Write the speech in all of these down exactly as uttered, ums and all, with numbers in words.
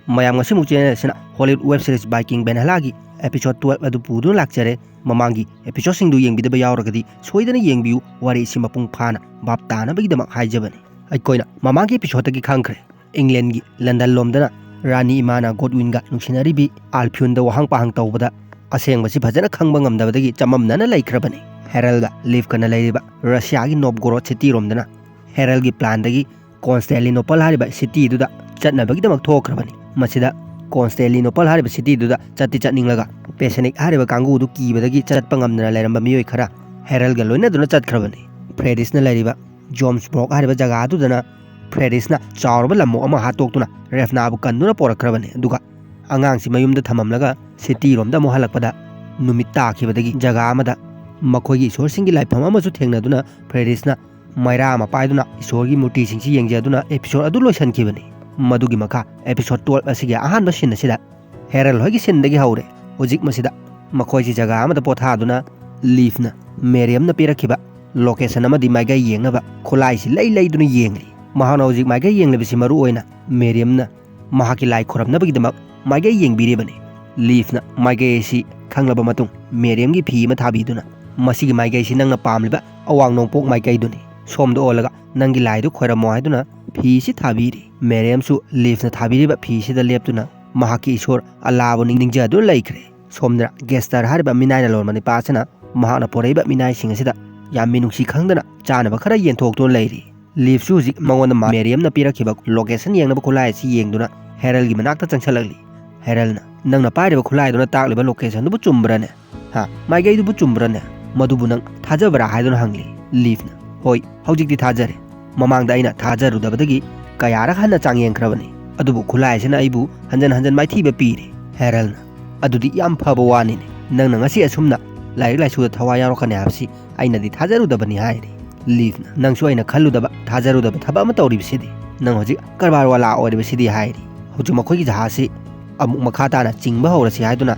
ꯃꯌꯥꯝ, ꯉꯁꯤꯃꯨꯛ ꯆꯦꯅꯦꯜ ꯑꯁꯤꯅ ꯍꯣꯂꯤꯋꯨꯗ ꯋꯦꯕ ꯁꯤꯔꯤꯁ ꯕꯥꯏꯀꯤꯡ ꯚꯦꯟꯍꯂꯥꯒꯤ ꯑꯦꯄꯤꯁꯣꯗ ꯇꯨꯋꯦꯜꯐ ꯑꯗꯨ ꯄꯨꯗꯨꯅ ꯂꯥꯛꯆꯔꯦ꯫ ꯃꯃꯥꯡꯒꯤ ꯑꯦꯄꯤꯁꯣꯗꯁꯤꯡꯗꯨ ꯌꯦꯡꯕꯤꯗꯕ ꯌꯥꯎꯔꯒꯗꯤ ꯁꯣꯏꯗꯅ ꯌꯦꯡꯕꯤꯌꯨ, ꯋꯥꯔꯤ ꯑꯁꯤ ꯃꯄꯨꯡ ꯐꯥꯅ ꯚꯥꯞ ꯇꯥꯅꯕꯒꯤꯗꯃꯛ ꯍꯥꯏꯖꯕꯅꯤ꯫ ꯑꯩꯈꯣꯏꯅ ꯃꯃꯥꯡꯒꯤ ꯑꯦꯄꯤꯁꯣꯗꯇꯒꯤ ꯈꯪꯈ꯭ꯔꯦ, ꯏꯪꯂꯦꯟꯒꯤ ꯂꯟꯗꯟ ꯂꯣꯝꯗꯅ ꯔꯥꯅꯤ ꯏꯃꯥꯅ ꯒꯣꯗꯋꯤꯟꯒ ꯅꯨꯡꯁꯤꯅꯔꯤꯕꯤ ꯑꯜꯐꯤꯌꯨꯟꯗ ꯋꯥꯍꯪ ꯄꯥꯍꯪ ꯇꯧꯕꯗ ꯑꯁꯦꯡꯕꯁꯤ ꯐꯖꯅ ꯈꯪꯕ ꯉꯝꯗꯕꯗꯒꯤ ꯆꯃꯝꯅꯅ ꯂꯩꯈ꯭ꯔꯕꯅꯤ꯫ ꯍꯦꯔꯜꯒ ꯂꯤꯐꯀꯅ ꯂꯩꯔꯤꯕ ꯔꯁꯤꯌꯥꯒꯤ ꯅꯣꯞꯒꯣꯔꯣꯗ ꯁꯤꯇꯤꯔꯣꯝꯗꯅ ꯍꯦꯔꯜꯒꯤ ꯄ꯭ꯂꯥꯟꯗꯒꯤ ꯀꯣꯟꯁꯇꯦꯂꯤꯅꯣꯄꯜ ꯍꯥꯏꯔꯤꯕ ꯁꯤꯇꯤꯗꯨꯗ ꯆꯠꯅꯕꯒꯤꯗꯃꯛ ꯊꯣꯛꯈ꯭ꯔꯕꯅꯤ꯫ ꯃꯁꯤꯗ ꯀꯣꯟꯁꯇꯦꯂꯤꯅꯣꯄꯜ ꯍꯥꯏꯔꯤꯕ ꯁꯤꯇꯤꯗꯨꯗ ꯆꯠꯇꯤ ꯆꯠꯅꯤꯡꯂꯒ ꯄꯦꯁꯦꯅꯤꯛ ꯍꯥꯏꯔꯤꯕ ꯀꯥꯡꯕꯨꯗꯨ ꯀꯤꯕꯗꯒꯤ ꯆꯠꯄ ꯉꯝꯗꯅ ꯂꯩꯔꯝꯕ ꯃꯤꯑꯣꯏ ꯈꯔ ꯍꯦꯔꯜꯒ ꯂꯣꯏꯅꯗꯨꯅ ꯆꯠꯈ꯭ꯔꯕꯅꯤ꯫ ꯐ꯭ꯔꯦꯗꯤꯁꯅ ꯂꯩꯔꯤꯕ ꯖꯣꯝꯁꯕ꯭ꯔꯣꯛ ꯍꯥꯏꯔꯤꯕ ꯖꯒꯥꯗꯨꯗꯅ ꯐ꯭ꯔꯦꯗꯤꯁꯅ ꯆꯥꯎꯔꯕ ꯂꯝꯑꯣꯛ ꯑꯃ ꯍꯥꯠꯇꯣꯛꯇꯨꯅ ꯔꯦꯐꯅꯥꯕꯨ ꯀꯟꯗꯨꯅ ꯄꯣꯔꯛꯈ꯭ꯔꯕꯅꯤ꯫ ꯑꯗꯨꯒ ꯑꯉꯥꯡꯁꯤ ꯃꯌꯨꯝꯗ ꯊꯝꯃꯝꯂꯒ ꯁꯤꯇꯤꯔꯣꯝꯗ ꯑꯃꯨꯛ ꯍꯜꯂꯛꯄꯗ ꯅꯨꯃꯤꯠ ꯇꯥꯈꯤꯕꯗꯒꯤ ꯖꯒꯥ ꯑꯃꯗ ꯃꯈꯣꯏꯒꯤ ꯏꯁꯣꯔꯁꯤꯡꯒꯤ ꯂꯥꯏꯐꯝ ꯑꯃꯁꯨ ꯊꯦꯡꯅꯗꯨꯅ ꯐ꯭ꯔꯦꯗꯤꯁꯅ ꯃꯩꯔꯥ ꯑꯃ ꯄꯥꯏꯗꯨꯅ ꯏꯁꯣꯔꯒꯤ ꯃꯨꯔꯇꯤꯁꯤꯡꯁꯤ ꯌꯦꯡꯖꯗꯨꯅ ꯑꯦꯄꯤꯁꯣꯗ ꯑꯗꯨ ꯂꯣꯏꯁꯤꯟꯈꯤꯕꯅꯤ꯫ ꯃꯗꯨꯒꯤ ꯃꯈꯥ ꯑꯦꯄꯤꯁꯣꯗ ꯇꯨꯋꯦꯜꯐ ꯑꯁꯤꯒꯤ ꯑꯍꯥꯟꯕ ꯁꯤꯟ ꯑꯁꯤꯗ ꯍꯦꯔꯜ ꯍꯣꯏꯒꯤ ꯁꯤꯟꯗꯒꯤ ꯍꯧꯔꯦ꯫ ꯍꯧꯖꯤꯛ ꯃꯁꯤꯗ ꯃꯈꯣꯏꯁꯤ ꯖꯒꯥ ꯑꯃꯗ ꯄꯣꯊꯥꯗꯨꯅ ꯂꯤꯐꯅ ꯃꯦꯔꯤꯌꯝꯅ ꯄꯤꯔꯛꯈꯤꯕ ꯂꯣꯀꯦꯁꯟ ꯑꯃꯗꯤ ꯃꯥꯏꯀꯩ ꯌꯦꯡꯅꯕ ꯈꯨꯠꯂꯥꯏꯁꯤ ꯂꯩ ꯂꯩꯗꯨꯅ ꯌꯦꯡꯂꯤ꯫ ꯃꯍꯥꯛꯅ ꯍꯧꯖꯤꯛ ꯃꯥꯏꯀꯩ ꯌꯦꯡꯂꯤꯕꯁꯤ ꯃꯔꯨ ꯑꯣꯏꯅ ꯃꯦꯔꯤꯌꯝꯅ ꯃꯍꯥꯛꯀꯤ ꯂꯥꯏ ꯈꯨꯔꯝꯅꯕꯒꯤꯗꯃꯛ ꯃꯥꯏꯀꯩ ꯌꯦꯡꯕꯤꯔꯤꯕꯅꯤ꯫ ꯂꯤꯐꯅ ꯃꯥꯏꯀꯩ ꯑꯁꯤ ꯈꯪꯂꯕ ꯃꯇꯨꯡ ꯃꯦꯔꯤꯌꯝꯒꯤ ꯐꯤ ꯑꯃ ꯊꯥꯕꯤꯗꯨꯅ, "ꯃꯁꯤꯒꯤ ꯃꯥꯏꯀꯩꯁꯤ ꯅꯪꯅ ꯄꯥꯝꯂꯤꯕ ꯑꯋꯥꯡ ꯅꯣꯡꯄꯣꯛ ꯃꯥꯏꯀꯩꯗꯨꯅꯤ꯫ ꯁꯣꯝꯗ ꯑꯣꯜꯂꯒ ꯅꯪꯒꯤ ꯂꯥꯏꯗꯨ ꯈꯣꯏꯔꯝꯃꯣ" ꯍꯥꯏꯗꯨꯅ ꯐꯤꯁꯤ ꯊꯥꯕꯤꯔꯤ꯫ ꯃꯦꯔꯤꯌꯝꯁꯨ ꯂꯤꯐꯅ ꯊꯥꯕꯤꯔꯤꯕ ꯐꯤꯁꯤꯗ ꯂꯦꯞꯇꯨꯅ ꯃꯍꯥꯛꯀꯤ ꯏꯁꯣꯔ ꯑꯜꯂꯥꯕꯨ ꯅꯤꯡ-, ꯅꯤꯡꯖꯗꯨꯅ ꯂꯩꯈ꯭ꯔꯦ꯫ ꯁꯣꯝꯗꯅ ꯒꯦꯁꯇꯔ ꯍꯥꯏꯔꯤꯕ ꯃꯤꯅꯥꯏꯅ ꯂꯣꯟꯕ ꯅꯤꯄꯥ ꯑꯁꯤꯅ ꯃꯍꯥꯛꯅ ꯄꯣꯔꯛꯏꯕ ꯃꯤꯅꯥꯏꯁꯤꯡ ꯑꯁꯤꯗ ꯌꯥꯝ ꯃꯤꯅꯨꯡꯁꯤ ꯈꯪꯗꯅ ꯆꯥꯅꯕ ꯈꯔ ꯌꯦꯟꯊꯣꯛꯇꯨꯅ ꯂꯩꯔꯤ꯫ ꯂꯤꯐꯁꯨ ꯍꯧꯖꯤꯛ ꯃꯉꯣꯟꯗ ꯃꯥ-, ꯃꯦꯔꯤꯌꯝꯅ ꯄꯤꯔꯛꯈꯤꯕ ꯂꯣꯀꯦꯁꯟ ꯌꯦꯡꯅꯕ ꯈꯨꯠꯂꯥꯏ ꯑꯁꯤ ꯌꯦꯡꯗꯨꯅ ꯍꯦꯔꯜꯒꯤ ꯃꯅꯥꯛꯇ ꯆꯪꯁꯤꯜꯂꯛꯂꯤ꯫ ꯍꯦꯔꯜꯅ, "ꯅꯪꯅ ꯄꯥꯏꯔꯤꯕ ꯈꯨꯠꯂꯥꯏꯗꯨꯅ ꯇꯥꯛꯂꯤꯕ ꯂꯣꯀꯦꯁꯟꯗꯨꯕꯨ ꯆꯨꯝꯕ꯭ꯔꯅꯦ? ꯍꯥ? ꯃꯥꯏꯀꯩꯗꯨꯕꯨ ꯆꯨꯝꯕ꯭ꯔꯅꯦ? ꯃꯗꯨꯕꯨ ꯅꯪ ꯊꯥꯖꯕ꯭ꯔꯥ?" ꯍꯥꯏꯗꯨꯅ ꯍꯪꯂꯤ꯫ ꯂꯤꯐꯅ, "ꯍꯣꯏ, ꯍꯧꯖꯤꯛꯇꯤ ꯊꯥꯖꯔꯦ꯫ ꯃꯃꯥꯡꯗ ꯑꯩꯅ ꯊꯥꯖꯔꯨꯗꯕꯗꯒꯤ ꯀꯌꯥꯔꯛ ꯍꯟꯅ ꯆꯥꯡ ꯌꯦꯡꯈ꯭ꯔꯕꯅꯤ꯫ ꯑꯗꯨꯕꯨ ꯈꯨꯠꯂꯥꯏ ꯑꯁꯤꯅ ꯑꯩꯕꯨ ꯍꯟꯖꯟ ꯍꯟꯖꯟ ꯃꯥꯏꯊꯤꯕ ꯄꯤꯔꯤ꯫" ꯍꯦꯔꯜꯅ, "ꯑꯗꯨꯗꯤ ꯌꯥꯝ ꯐꯕ ꯋꯥꯅꯤꯅꯦ꯫ ꯅꯪꯅ ꯉꯁꯤ ꯑꯁꯨꯝꯅ ꯂꯥꯏꯔꯤꯛ ꯂꯥꯏꯁꯨꯗ ꯊꯋꯥꯏ ꯌꯥꯎꯔꯛꯀꯅꯤ ꯍꯥꯏꯕꯁꯤ ꯑꯩꯅꯗꯤ ꯊꯥꯖꯔꯨꯗꯕꯅꯤ" ꯍꯥꯏꯔꯤ꯫ ꯂꯤꯐꯅ, "ꯅꯪꯁꯨ ꯑꯩꯅ ꯈꯜꯂꯨꯗꯕ, ꯊꯥꯖꯔꯨꯗꯕ ꯊꯕꯛ ꯑꯃ ꯇꯧꯔꯤꯕꯁꯤꯗꯤ꯫ ꯅꯪ ꯍꯧꯖꯤꯛ ꯀꯔꯕꯥꯔ ꯋꯥꯂꯥ ꯑꯣꯏꯔꯤꯕꯁꯤꯗꯤ" ꯍꯥꯏꯔꯤ꯫ ꯍꯧꯖꯤꯛ ꯃꯈꯣꯏꯒꯤ ꯖꯍꯥꯖꯁꯤ ꯑꯃꯨꯛ ꯃꯈꯥ ꯇꯥꯅ ꯆꯤꯡꯕ ꯍꯧꯔꯁꯤ ꯍꯥꯏꯗꯨꯅ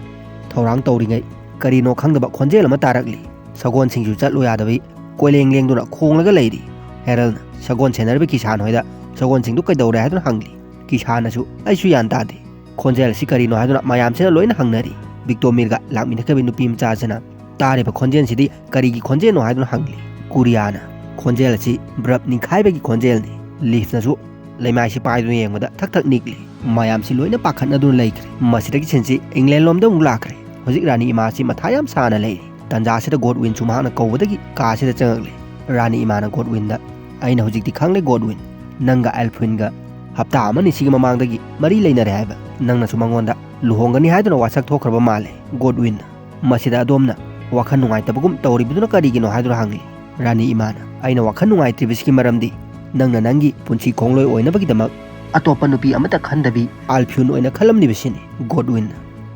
ꯊꯧꯔꯥꯡ ꯇꯧꯔꯤꯉꯩ, ꯀꯔꯤꯅꯣ ꯈꯪꯗꯕ ꯈꯣꯟꯖꯦꯜ ꯑꯃ ꯇꯥꯔꯛꯂꯤ꯫ ꯁꯒꯣꯜꯁꯤꯡꯁꯨ ꯆꯠꯂꯨ ꯌꯥꯗꯕꯤ ꯀꯣꯏꯂꯦꯡ ꯂꯦꯡꯗꯨꯅ ꯈꯣꯡꯂꯒ ꯂꯩꯔꯤ꯫ ꯍꯦꯔꯜꯅ ꯁꯒꯣꯜ ꯁꯦꯟꯅꯔꯤꯕ ꯀꯤꯁꯥꯟ ꯍꯣꯏꯗ ꯁꯒꯣꯜꯁꯤꯡꯗꯨ ꯀꯩꯗꯧꯔꯦ ꯍꯥꯏꯗꯨꯅ ꯍꯪꯂꯤ꯫ ꯀꯤꯁꯥꯅꯁꯨ ꯑꯩꯁꯨ ꯒ꯭ꯌꯥꯟ ꯇꯥꯗꯦ꯫ ꯈꯣꯟꯖꯦꯜ ꯑꯁꯤ ꯀꯔꯤꯅꯣ ꯍꯥꯏꯗꯨꯅ ꯃꯌꯥꯝꯁꯤꯅ ꯂꯣꯏꯅ ꯍꯪꯅꯔꯤ꯫ ꯕꯤꯛꯇꯣꯃꯤꯔꯒ ꯂꯥꯛꯃꯤꯟꯅꯈꯤꯕ ꯅꯨꯄꯤ ꯃꯆꯥꯁꯤꯅ ꯇꯥꯔꯤꯕ ꯈꯣꯟꯖꯦꯜꯁꯤꯗꯤ ꯀꯔꯤꯒꯤ ꯈꯣꯟꯖꯦꯜꯅꯣ ꯍꯥꯏꯗꯨꯅ ꯍꯪꯂꯤ꯫ ꯀꯨꯔꯤꯌꯥꯅ ꯈꯣꯟꯖꯦꯜ ꯑꯁꯤ ꯕ꯭ꯔꯞ ꯅꯤꯡꯈꯥꯏꯕꯒꯤ ꯈꯣꯟꯖꯦꯜꯅꯤ꯫ ꯂꯤꯐꯅꯁꯨ ꯂꯩꯃꯥꯏꯁꯤ ꯄꯥꯏꯗꯨꯅ ꯌꯦꯡꯕꯗ ꯊꯛ ꯊꯛ ꯅꯤꯛꯂꯤ꯫ ꯃꯌꯥꯝꯁꯤ ꯂꯣꯏꯅ ꯄꯥꯈꯠꯅꯗꯨꯅ ꯂꯩꯈ꯭ꯔꯦ꯫ ꯃꯁꯤꯗꯒꯤ ꯁꯤꯟꯁꯤ ꯏꯪꯂꯦꯟ ꯂꯣꯝꯗ ꯑꯃꯨꯛ ꯂꯥꯛꯈ꯭ꯔꯦ꯫ ꯍꯧꯖꯤꯛ ꯔꯥꯅꯤ ꯏꯃꯥꯁꯤ ꯃꯊꯥ ꯌꯥꯝ ꯁꯥꯅ ꯂꯩꯔꯤ꯫ ꯇꯟꯖꯥꯁꯤꯗ ꯒꯣꯗꯋꯤꯟꯁꯨ ꯃꯍꯥꯛꯅ ꯀꯧꯕꯗꯒꯤ ꯀꯥꯁꯤꯗ ꯆꯪꯉꯛꯂꯦ꯫ ꯔꯥꯅꯤ ꯏꯃꯥꯅ ꯒꯣꯗꯋꯤꯟꯗ, "ꯑꯩꯅ ꯍꯧꯖꯤꯛꯇꯤ ꯈꯪꯂꯦ ꯒꯣꯗꯋꯤꯟ, ꯅꯪꯒ ꯑꯦꯜꯐ꯭ꯋꯤꯟꯒ ꯍꯞꯇꯥ ꯑꯃꯅꯤ ꯁꯤꯒꯤ ꯃꯃꯥꯡꯗꯒꯤ ꯃꯔꯤ ꯂꯩꯅꯔꯦ ꯍꯥꯏꯕ꯫ ꯅꯪꯅꯁꯨ ꯃꯉꯣꯟꯗ ꯂꯨꯍꯣꯡꯒꯅꯤ ꯍꯥꯏꯗꯨꯅ ꯋꯥꯁꯛ ꯊꯣꯛꯈ꯭ꯔꯕ ꯃꯥꯜꯂꯦ ꯒꯣꯗꯋꯤꯟ꯫ ꯃꯁꯤꯗ ꯑꯗꯣꯝꯅ ꯋꯥꯈꯜ ꯅꯨꯡꯉꯥꯏꯇꯕꯒꯨꯝ ꯇꯧꯔꯤꯕꯗꯨꯅ ꯀꯔꯤꯒꯤꯅꯣ?" ꯍꯥꯏꯗꯨꯅ ꯍꯪꯂꯤ꯫ ꯔꯥꯅꯤ ꯏꯃꯥꯅ, "ꯑꯩꯅ ꯋꯥꯈꯜ ꯅꯨꯡꯉꯥꯏꯇ꯭ꯔꯤꯕꯁꯤꯒꯤ ꯃꯔꯝꯗꯤ ꯅꯪꯅ ꯅꯪꯒꯤ ꯄꯨꯟꯁꯤ ꯈꯣꯡꯂꯣꯏ ꯑꯣꯏꯅꯕꯒꯤꯗꯃꯛ ꯑꯇꯣꯞꯄ ꯅꯨꯄꯤ ꯑꯃꯠꯇ ꯈꯟꯗꯕꯤ ꯑꯦꯜꯐ꯭ꯌꯨꯟ ꯑꯣꯏꯅ ꯈꯜꯂꯝꯂꯤꯕꯁꯤꯅꯤ ꯒꯣꯗꯋꯤꯟ꯫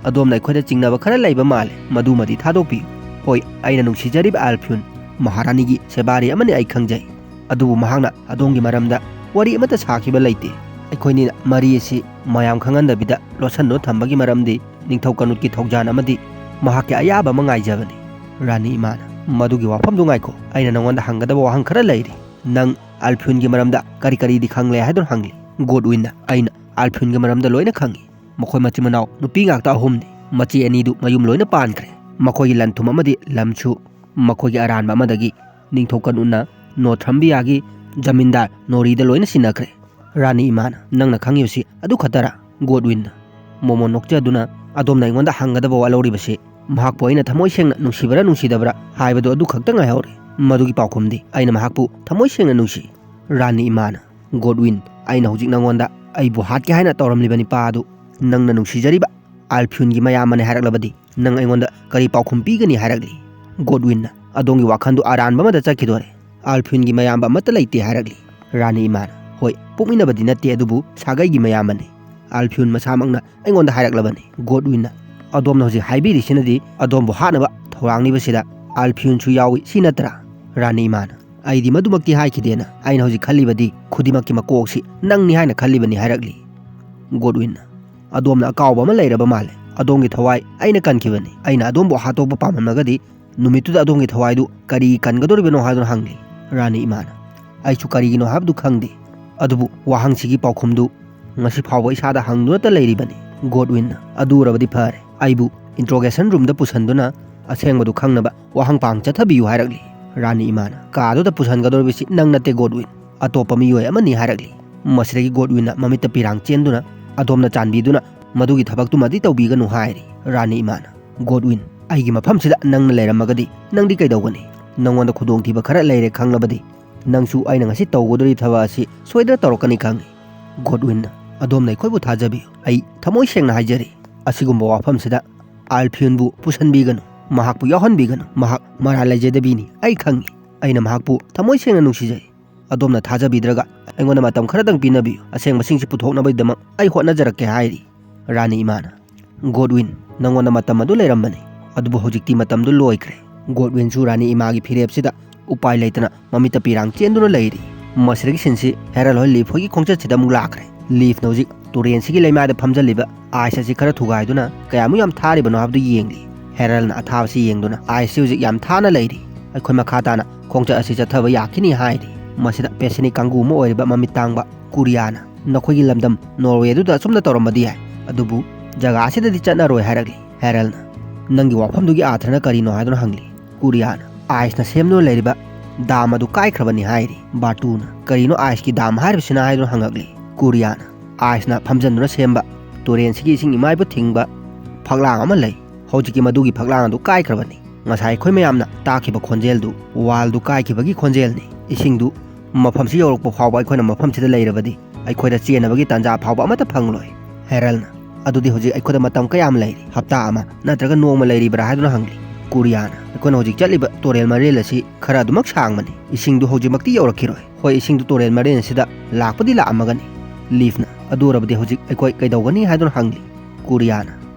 ꯑꯗꯣꯝꯅ ꯑꯩꯈꯣꯏꯗ ꯆꯤꯡꯅꯕ ꯈꯔ ꯂꯩꯕ ꯃꯥꯜꯂꯦ, ꯃꯗꯨꯃꯗꯤ ꯊꯥꯗꯣꯛꯄꯤꯌꯨ꯫ ꯍꯣꯏ, ꯑꯩꯅ ꯅꯨꯡꯁꯤꯖꯔꯤꯕ ꯑꯦꯜꯐ꯭ꯌꯨꯟ ꯃꯍꯥꯔꯥꯅꯤꯒꯤ ꯁꯦꯕꯥꯔꯤ ꯑꯃꯅꯤ ꯑꯩ ꯈꯪꯖꯩ, ꯑꯗꯨꯕꯨ ꯃꯍꯥꯛꯅ ꯑꯗꯣꯝꯒꯤ ꯃꯔꯝꯗ ꯋꯥꯔꯤ ꯑꯃꯠꯇ ꯁꯥꯈꯤꯕ ꯂꯩꯇꯦ꯫ ꯑꯩꯈꯣꯏꯅꯤꯅ ꯃꯔꯤ ꯑꯁꯤ ꯃꯌꯥꯝ ꯈꯪꯍꯟꯗꯕꯤꯗ ꯂꯣꯠꯁꯟꯗꯨꯅ ꯊꯝꯕꯒꯤ ꯃꯔꯝꯗꯤ ꯅꯤꯡꯊꯧ ꯀꯥꯅꯨꯠꯀꯤ ꯊꯧꯖꯥꯟ ꯑꯃꯗꯤ ꯃꯍꯥꯛꯀꯤ ꯑꯌꯥꯕ ꯑꯃ ꯉꯥꯏꯖꯕꯅꯤ꯫" ꯔꯥꯅꯤ ꯏꯃꯥꯅ, "ꯃꯗꯨꯒꯤ ꯋꯥꯐꯝꯗꯨ ꯉꯥꯏꯈꯣ, ꯑꯩꯅ ꯅꯉꯣꯟꯗ ꯍꯪꯒꯗꯕ ꯋꯥꯍꯪ ꯈꯔ ꯂꯩꯔꯤ꯫ ꯅꯪ ꯑꯦꯜꯐ꯭ꯌꯨꯟꯒꯤ ꯃꯔꯝꯗ ꯀꯔꯤ ꯀꯔꯤꯗꯤ ꯈꯪꯂꯦ?" ꯍꯥꯏꯗꯨꯅ ꯍꯪꯂꯤ꯫ ꯒꯣꯗꯋꯤꯟꯅ, "ꯑꯩꯅ ꯑꯦꯜꯐ꯭ꯌꯨꯟꯒꯤ ꯃꯔꯝꯗ ꯂꯣꯏꯅ ꯈꯪꯏ꯫ ꯃꯈꯣꯏ ꯃꯆꯤꯟ ꯃꯅꯥꯎ ꯅꯨꯄꯤ ꯉꯥꯛꯇ ꯑꯍꯨꯝꯅꯤ꯫ ꯃꯆꯦ ꯑꯅꯤꯗꯨ ꯃꯌꯨꯝ ꯂꯣꯏꯅ ꯄꯥꯟꯈ꯭ꯔꯦ꯫ ꯃꯈꯣꯏꯒꯤ ꯂꯟ ꯊꯨꯝ ꯑꯃꯗꯤ ꯂꯝꯁꯨ ꯃꯈꯣꯏꯒꯤ ꯑꯔꯥꯟꯕ ꯑꯃꯗꯒꯤ ꯅꯤꯡꯊꯧ ꯀꯥꯅꯨꯠꯅ ꯅꯣꯔꯊꯝꯕꯤꯌꯥꯒꯤ ꯖꯃꯤꯟꯗꯥꯔ ꯅꯣꯔꯤꯗ ꯂꯣꯏꯅ ꯁꯤꯟꯅꯈ꯭ꯔꯦ꯫" ꯔꯥꯅꯤ ꯏꯃꯥꯅ, "ꯅꯪꯅ ꯈꯪꯉꯤꯕꯁꯤ ꯑꯗꯨ ꯈꯛꯇꯔꯥ?" ꯒꯣꯗꯋꯤꯟꯅ ꯃꯣꯃꯣꯟ ꯅꯣꯛꯆꯗꯨꯅ, "ꯑꯗꯣꯝꯅ ꯑꯩꯉꯣꯟꯗ ꯍꯪꯒꯗꯕ ꯋꯥ ꯂꯧꯔꯤꯕꯁꯤ ꯃꯍꯥꯛꯄꯨ ꯑꯩꯅ ꯊꯃꯣꯏ ꯁꯦꯡꯅ ꯅꯨꯡꯁꯤꯕ꯭ꯔꯥ ꯅꯨꯡꯁꯤꯗꯕ꯭ꯔꯥ ꯍꯥꯏꯕꯗꯨ ꯑꯗꯨ ꯈꯛꯇ ꯉꯥꯏꯍꯧꯔꯦ꯫ ꯃꯗꯨꯒꯤ ꯄꯥꯎꯈꯨꯝꯗꯤ ꯑꯩꯅ ꯃꯍꯥꯛꯄꯨ ꯊꯃꯣꯏ ꯁꯦꯡꯅ ꯅꯨꯡꯁꯤ꯫" ꯔꯥꯅꯤ ꯏꯃꯥꯅ, "ꯒꯣꯗꯋꯤꯟ, ꯑꯩꯅ ꯍꯧꯖꯤꯛ ꯅꯉꯣꯟꯗ ꯑꯩꯕꯨ ꯍꯥꯠꯀꯦ ꯍꯥꯏꯅ ꯇꯧꯔꯝꯂꯤꯕ ꯅꯤꯄꯥ ꯑꯗꯨ ꯅꯪꯅ ꯅꯨꯡꯁꯤꯖꯔꯤꯕ ꯑꯦꯜꯐ꯭ꯌꯨꯟꯒꯤ ꯃꯌꯥꯝꯕꯅꯤ ꯍꯥꯏꯔꯛꯂꯕꯗꯤ ꯅꯪ ꯑꯩꯉꯣꯟꯗ ꯀꯔꯤ ꯄꯥꯎꯈꯨꯝ ꯄꯤꯒꯅꯤ?" ꯍꯥꯏꯔꯛꯂꯤ꯫ ꯒꯣꯗꯋꯤꯟꯅ, "ꯑꯗꯣꯝꯒꯤ ꯋꯥꯈꯜꯗꯨ ꯑꯔꯥꯟꯕ ꯑꯃꯗ ꯆꯠꯈꯤꯗꯣꯔꯦ꯫ ꯑꯦꯜꯐ꯭ꯌꯨꯟꯒꯤ ꯃꯌꯥꯝꯕ ꯑꯃꯠꯇ ꯂꯩꯇꯦ" ꯍꯥꯏꯔꯛꯂꯤ꯫ ꯔꯥꯅꯤ ꯏꯃꯥꯅ, "ꯍꯣꯏ, ꯄꯣꯛꯃꯤꯟꯅꯕꯗꯤ ꯅꯠꯇꯦ, ꯑꯗꯨꯕꯨ ꯁꯥꯒꯩꯒꯤ ꯃꯌꯥꯝꯕꯅꯤ꯫ ꯑꯦꯜꯐ꯭ꯌꯨꯟ ꯃꯁꯥꯃꯛꯅ ꯑꯩꯉꯣꯟꯗ ꯍꯥꯏꯔꯛꯂꯕꯅꯤ꯫" ꯒꯣꯗꯋꯤꯟꯅ, "ꯑꯗꯣꯝꯅ ꯍꯧꯖꯤꯛ ꯍꯥꯏꯕꯤꯔꯤꯁꯤꯅꯗꯤ ꯑꯗꯣꯝꯕꯨ ꯍꯥꯠꯅꯕ ꯊꯧꯔꯥꯡꯅꯤꯕꯁꯤꯗ ꯑꯦꯜꯐ꯭ꯌꯨꯟꯁꯨ ꯌꯥꯎꯏ, ꯁꯤ ꯅꯠꯇ꯭ꯔꯥ?" ꯔꯥꯅꯤ ꯏꯃꯥꯅ, "ꯑꯩꯗꯤ ꯃꯗꯨꯃꯛꯇꯤ ꯍꯥꯏꯈꯤꯗꯦꯅ꯫ ꯑꯩꯅ ꯍꯧꯖꯤꯛ ꯈꯜꯂꯤꯕꯗꯤ ꯈꯨꯗꯤꯡꯃꯛꯀꯤ ꯃꯀꯣꯛꯁꯤ ꯅꯪꯅꯤ ꯍꯥꯏꯅ ꯈꯜꯂꯤꯕꯅꯤ" ꯍꯥꯏꯔꯛꯂꯤ꯫ ꯒꯣꯗꯋꯤꯟꯅ, "ꯑꯗꯣꯝꯅ ꯑꯀꯥꯎꯕ ꯑꯃ ꯂꯩꯔꯕ ꯃꯥꯜꯂꯦ꯫ ꯑꯗꯣꯝꯒꯤ ꯊꯋꯥꯏ ꯑꯩꯅ ꯀꯟꯈꯤꯕꯅꯤ꯫ ꯑꯩꯅ ꯑꯗꯣꯝꯕꯨ ꯍꯥꯠꯇꯣꯛꯄ ꯄꯥꯝꯂꯝꯂꯒꯗꯤ ꯅꯨꯃꯤꯠꯇꯨꯗ ꯑꯗꯣꯝꯒꯤ ꯊꯋꯥꯏꯗꯨ ꯀꯔꯤ ꯀꯟꯒꯗꯧꯔꯤꯕꯅꯣ?" ꯍꯥꯏꯗꯨꯅ ꯍꯪꯂꯤ꯫ ꯔꯥꯅꯤ ꯏꯃꯥꯅ, "ꯑꯩꯁꯨ ꯀꯔꯤꯒꯤꯅꯣ ꯍꯥꯏꯕꯗꯨ ꯈꯪꯗꯦ, ꯑꯗꯨꯕꯨ ꯋꯥꯍꯪꯁꯤꯒꯤ ꯄꯥꯎꯈꯨꯝꯗꯨ ꯉꯁꯤ ꯐꯥꯎꯕ ꯏꯁꯥꯗ ꯍꯪꯗꯨꯅꯇ ꯂꯩꯔꯤꯕꯅꯤ꯫ ꯒꯣꯗꯋꯤꯟꯅ, "ꯑꯗꯨ ꯑꯣꯏꯔꯕꯗꯤ ꯐꯔꯦ, ꯑꯩꯕꯨ interrogation roomꯗ ꯄꯨꯁꯟꯗꯨꯅ ꯑꯁꯦꯡꯕꯗꯨ ꯈꯪꯅꯕ ꯋꯥꯍꯪ ꯄꯥꯡ ꯆꯠꯊꯕꯤꯌꯨ" ꯍꯥꯏꯔꯛꯂꯤ꯫ ꯔꯥꯅꯤ ꯏꯃꯥꯅ, "ꯀꯥꯗꯨꯗ ꯄꯨꯁꯟꯒꯗꯧꯔꯤꯕꯁꯤ ꯅꯪ ꯅꯠꯇꯦ ꯒꯣꯗꯋꯤꯟ, ꯑꯇꯣꯞꯄ ꯃꯤꯑꯣꯏ ꯑꯃꯅꯤ" ꯍꯥꯏꯔꯛꯂꯤ꯫ ꯃꯁꯤꯗꯒꯤ ꯒꯣꯗꯋꯤꯟꯅ ꯃꯃꯤꯠꯇ ꯄꯤꯔꯥꯡ ꯆꯦꯟꯗꯨꯅ, "ꯑꯗꯣꯝꯅ ꯆꯥꯟꯕꯤꯗꯨꯅ ꯃꯗꯨꯒꯤ ꯊꯕꯛꯇꯨꯃꯗꯤ ꯇꯧꯕꯤꯒꯅꯨ" ꯍꯥꯏꯔꯤ꯫ ꯔꯥꯅꯤ ꯏꯃꯥꯅ, "ꯒꯣꯗꯋꯤꯟ, ꯑꯩꯒꯤ ꯃꯐꯝꯁꯤꯗ ꯅꯪꯅ ꯂꯩꯔꯝꯃꯒꯗꯤ ꯅꯪꯗꯤ ꯀꯩꯗꯧꯒꯅꯤ? ꯅꯪꯉꯣꯟꯗ ꯈꯨꯗꯣꯡꯊꯤꯕ ꯈꯔ ꯂꯩꯔꯦ ꯈꯪꯂꯕꯗꯤ ꯅꯪꯁꯨ ꯑꯩꯅ ꯉꯁꯤ ꯇꯧꯒꯗꯧꯔꯤꯕ ꯊꯕꯛ ꯑꯁꯤ ꯁꯣꯏꯗꯅ ꯇꯧꯔꯛꯀꯅꯤ ꯈꯪꯏ꯫" ꯒꯣꯗꯋꯤꯟꯅ, "ꯑꯗꯣꯝꯅ ꯑꯩꯈꯣꯏꯕꯨ ꯊꯥꯖꯕꯤꯌꯨ꯫ ꯑꯩ ꯊꯃꯣꯏ ꯁꯦꯡꯅ ꯍꯥꯏꯖꯔꯤ, ꯑꯁꯤꯒꯨꯝꯕ ꯋꯥꯐꯝꯁꯤꯗ ꯑꯥꯜꯐꯤꯌꯟꯕꯨ ꯄꯨꯁꯟꯕꯤꯒꯅꯨ, ꯃꯍꯥꯛꯄꯨ ꯌꯥꯎꯍꯟꯕꯤꯒꯅꯨ꯫ ꯃꯍꯥꯛ ꯃꯔꯥꯜ ꯂꯩꯖꯗꯕꯤꯅꯤ, ꯑꯩ ꯈꯪꯏ꯫ ꯑꯩꯅ ꯃꯍꯥꯛꯄꯨ ꯊꯃꯣꯏ ꯁꯦꯡꯅ ꯅꯨꯡꯁꯤꯖꯩ꯫ ꯑꯗꯣꯝꯅ ꯊꯥꯖꯕꯤꯗ꯭ꯔꯒ ꯑꯩꯉꯣꯟꯗ ꯃꯇꯝ ꯈꯔꯗꯪ ꯄꯤꯅꯕꯤꯌꯨ꯫ ꯑꯁꯦꯡꯕꯁꯤꯡꯁꯤ ꯄꯨꯊꯣꯛꯅꯕꯒꯤꯗꯃꯛ ꯑꯩ ꯍꯣꯠꯅꯖꯔꯛꯀꯦ" ꯍꯥꯏꯔꯤ꯫ ꯔꯥꯅꯤ ꯏꯃꯥꯅ, "ꯒꯣꯗꯋꯤꯟ, ꯅꯪꯉꯣꯟꯗ ꯃꯇꯝ ꯑꯗꯨ ꯂꯩꯔꯝꯕꯅꯤ, ꯑꯗꯨꯕꯨ ꯍꯧꯖꯤꯛꯇꯤ ꯃꯇꯝꯗꯨ ꯂꯣꯏꯈ꯭ꯔꯦ꯫" ꯒꯣꯗꯋꯤꯟꯁꯨ ꯔꯥꯅꯤ ꯏꯃꯥꯒꯤ ꯐꯤꯔꯦꯞꯁꯤꯗ ꯎꯄꯥꯏ ꯂꯩꯇꯅ ꯃꯃꯤꯠꯇ ꯄꯤꯔꯥꯡ ꯆꯦꯟꯗꯨꯅ ꯂꯩꯔꯤ꯫ ꯃꯁꯤꯗꯒꯤ ꯁꯤꯟꯁꯤ ꯍꯦꯔꯜ ꯍꯣꯏ ꯂꯤꯐ ꯍꯣꯏꯒꯤ ꯈꯣꯡꯆꯠꯁꯤꯗ ꯑꯃꯨꯛ ꯂꯥꯛꯈ꯭ꯔꯦ꯫ ꯂꯤꯐꯅ ꯍꯧꯖꯤꯛ ꯇꯨꯔꯦꯟꯁꯤꯒꯤ ꯂꯩꯃꯥꯏꯗ ꯐꯝꯖꯜꯂꯤꯕ ꯑꯥꯏꯁ ꯑꯁꯤ ꯈꯔ ꯊꯨꯒꯥꯏꯗꯨꯅ ꯀꯌꯥꯃꯨꯛ ꯌꯥꯝ ꯊꯥꯔꯤꯕꯅꯣ ꯍꯥꯏꯕꯗꯨ ꯌꯦꯡꯂꯤ꯫ ꯍꯦꯔꯜꯅ ꯑꯊꯥꯕꯁꯤ ꯌꯦꯡꯗꯨꯅ, "ꯑꯥꯏꯁꯁꯤ ꯍꯧꯖꯤꯛ ꯌꯥꯝ ꯊꯥꯅ ꯂꯩꯔꯤ꯫ ꯑꯩꯈꯣꯏ ꯃꯈꯥ ꯇꯥꯅ ꯈꯣꯡꯆꯠ ꯑꯁꯤ ꯆꯠꯊꯕ ꯌꯥꯈꯤꯅꯤ" ꯍꯥꯏꯔꯤ꯫ ꯃꯁꯤꯗ ꯄꯦꯁꯦꯅꯤꯛ ꯀꯥꯡꯕꯨ ꯑꯃ ꯑꯣꯏꯔꯤꯕ ꯃꯃꯤꯠ ꯇꯥꯡꯕ ꯀꯨꯔꯤꯌꯥꯅ, "ꯅꯈꯣꯏꯒꯤ ꯂꯝꯗꯝ ꯅꯣꯔꯋꯦꯗꯨꯗ ꯑꯁꯨꯝꯅ ꯇꯧꯔꯝꯕꯗꯤ ꯌꯥꯏ, ꯑꯗꯨꯕꯨ ꯖꯒꯥ ꯑꯁꯤꯗꯗꯤ ꯆꯠꯅꯔꯣꯏ" ꯍꯥꯏꯔꯛꯂꯤ꯫ ꯍꯦꯔꯜꯅ, "ꯅꯪꯒꯤ ꯋꯥꯐꯝꯗꯨꯒꯤ ꯑꯥꯊ꯭ꯔꯅ ꯀꯔꯤꯅꯣ?" ꯍꯥꯏꯗꯨꯅ ꯍꯪꯂꯤ꯫ ꯀꯨꯔꯤꯌꯥꯅ, "ꯑꯥꯏꯁꯅ ꯁꯦꯝꯗꯨꯅ ꯂꯩꯔꯤꯕ ꯗꯥꯝ ꯑꯗꯨ ꯀꯥꯏꯈ꯭ꯔꯕꯅꯤ" ꯍꯥꯏꯔꯤ꯫ ꯕꯥꯔꯇꯨꯅ, "ꯀꯔꯤꯅꯣ ꯑꯥꯏꯁꯀꯤ ꯗꯥꯝ ꯍꯥꯏꯔꯤꯕꯁꯤꯅ?" ꯍꯥꯏꯗꯨꯅ ꯍꯪꯂꯛꯂꯤ꯫ ꯀꯨꯔꯤꯌꯥꯅ, "ꯑꯥꯏꯁꯅ ꯐꯝꯖꯟꯗꯨꯅ ꯁꯦꯝꯕ ꯇꯨꯔꯦꯟꯁꯤꯒꯤ ꯏꯁꯤꯡ ꯏꯃꯥꯏꯕꯨ ꯊꯤꯡꯕ ꯐꯛꯂꯥꯡ ꯑꯃ ꯂꯩ꯫ ꯍꯧꯖꯤꯛꯀꯤ ꯃꯗꯨꯒꯤ ꯐꯛꯂꯥꯡ ꯑꯗꯨ ꯀꯥꯏꯈ꯭ꯔꯕꯅꯤ꯫ ꯉꯁꯥꯏ ꯑꯩꯈꯣꯏ ꯃꯌꯥꯝꯅ ꯇꯥꯈꯤꯕ ꯈꯣꯟꯖꯦꯜꯗꯨ ꯋꯥꯜꯗꯨ ꯀꯥꯏꯈꯤꯕꯒꯤ ꯈꯣꯟꯖꯦꯜꯅꯤ꯫ ꯏꯁꯤꯡꯗꯨ ꯃꯐꯝꯁꯤ ꯌꯧꯔꯛꯄ ꯐꯥꯎꯕ ꯑꯩꯈꯣꯏꯅ ꯃꯐꯝꯁꯤꯗ ꯂꯩꯔꯕꯗꯤ ꯑꯩꯈꯣꯏꯗ ꯆꯦꯟꯅꯕꯒꯤ ꯇꯥꯟꯖꯥ ꯐꯥꯎꯕ ꯑꯃꯠꯇ ꯐꯪꯂꯣꯏ꯫" ꯍꯦꯔꯜꯅ, "ꯑꯗꯨꯗꯤ ꯍꯧꯖꯤꯛ ꯑꯩꯈꯣꯏꯗ ꯃꯇꯝ ꯀꯌꯥꯝ ꯂꯩꯔꯤ? ꯍꯞꯇꯥ ꯑꯃ ꯅꯠꯇ꯭ꯔꯒ ꯅꯣꯡꯃ ꯂꯩꯔꯤꯕ꯭ꯔꯥ?" ꯍꯥꯏꯗꯨꯅ ꯍꯪꯂꯤ꯫ ꯀꯨꯔꯤꯌꯥꯅ, "ꯑꯩꯈꯣꯏꯅ ꯍꯧꯖꯤꯛ ꯆꯠꯂꯤꯕ ꯇꯨꯔꯦꯜ ꯃꯔꯦꯜ ꯑꯁꯤ ꯈꯔ ꯑꯗꯨꯃꯛ ꯁꯥꯡꯕꯅꯤ꯫ ꯏꯁꯤꯡꯗꯨ ꯍꯧꯖꯤꯛꯃꯛꯇꯤ ꯌꯧꯔꯛꯈꯤꯔꯣꯏ꯫ ꯍꯣꯏ, ꯏꯁꯤꯡꯗꯨ ꯇꯨꯔꯦꯜ ꯃꯔꯦꯜ ꯑꯁꯤꯗ ꯂꯥꯛꯄꯗꯤ ꯂꯥꯛꯑꯝꯃꯒꯅꯤ꯫" ꯂꯤꯐꯅ, "ꯑꯗꯨ ꯑꯣꯏꯔꯕꯗꯤ ꯍꯧꯖꯤꯛ ꯑꯩꯈꯣꯏ ꯀꯩꯗꯧꯒꯅꯤ?" ꯍꯥꯏꯗꯨꯅ ꯍꯪꯂꯤ꯫ ꯀꯨꯔꯤꯌꯥꯅ,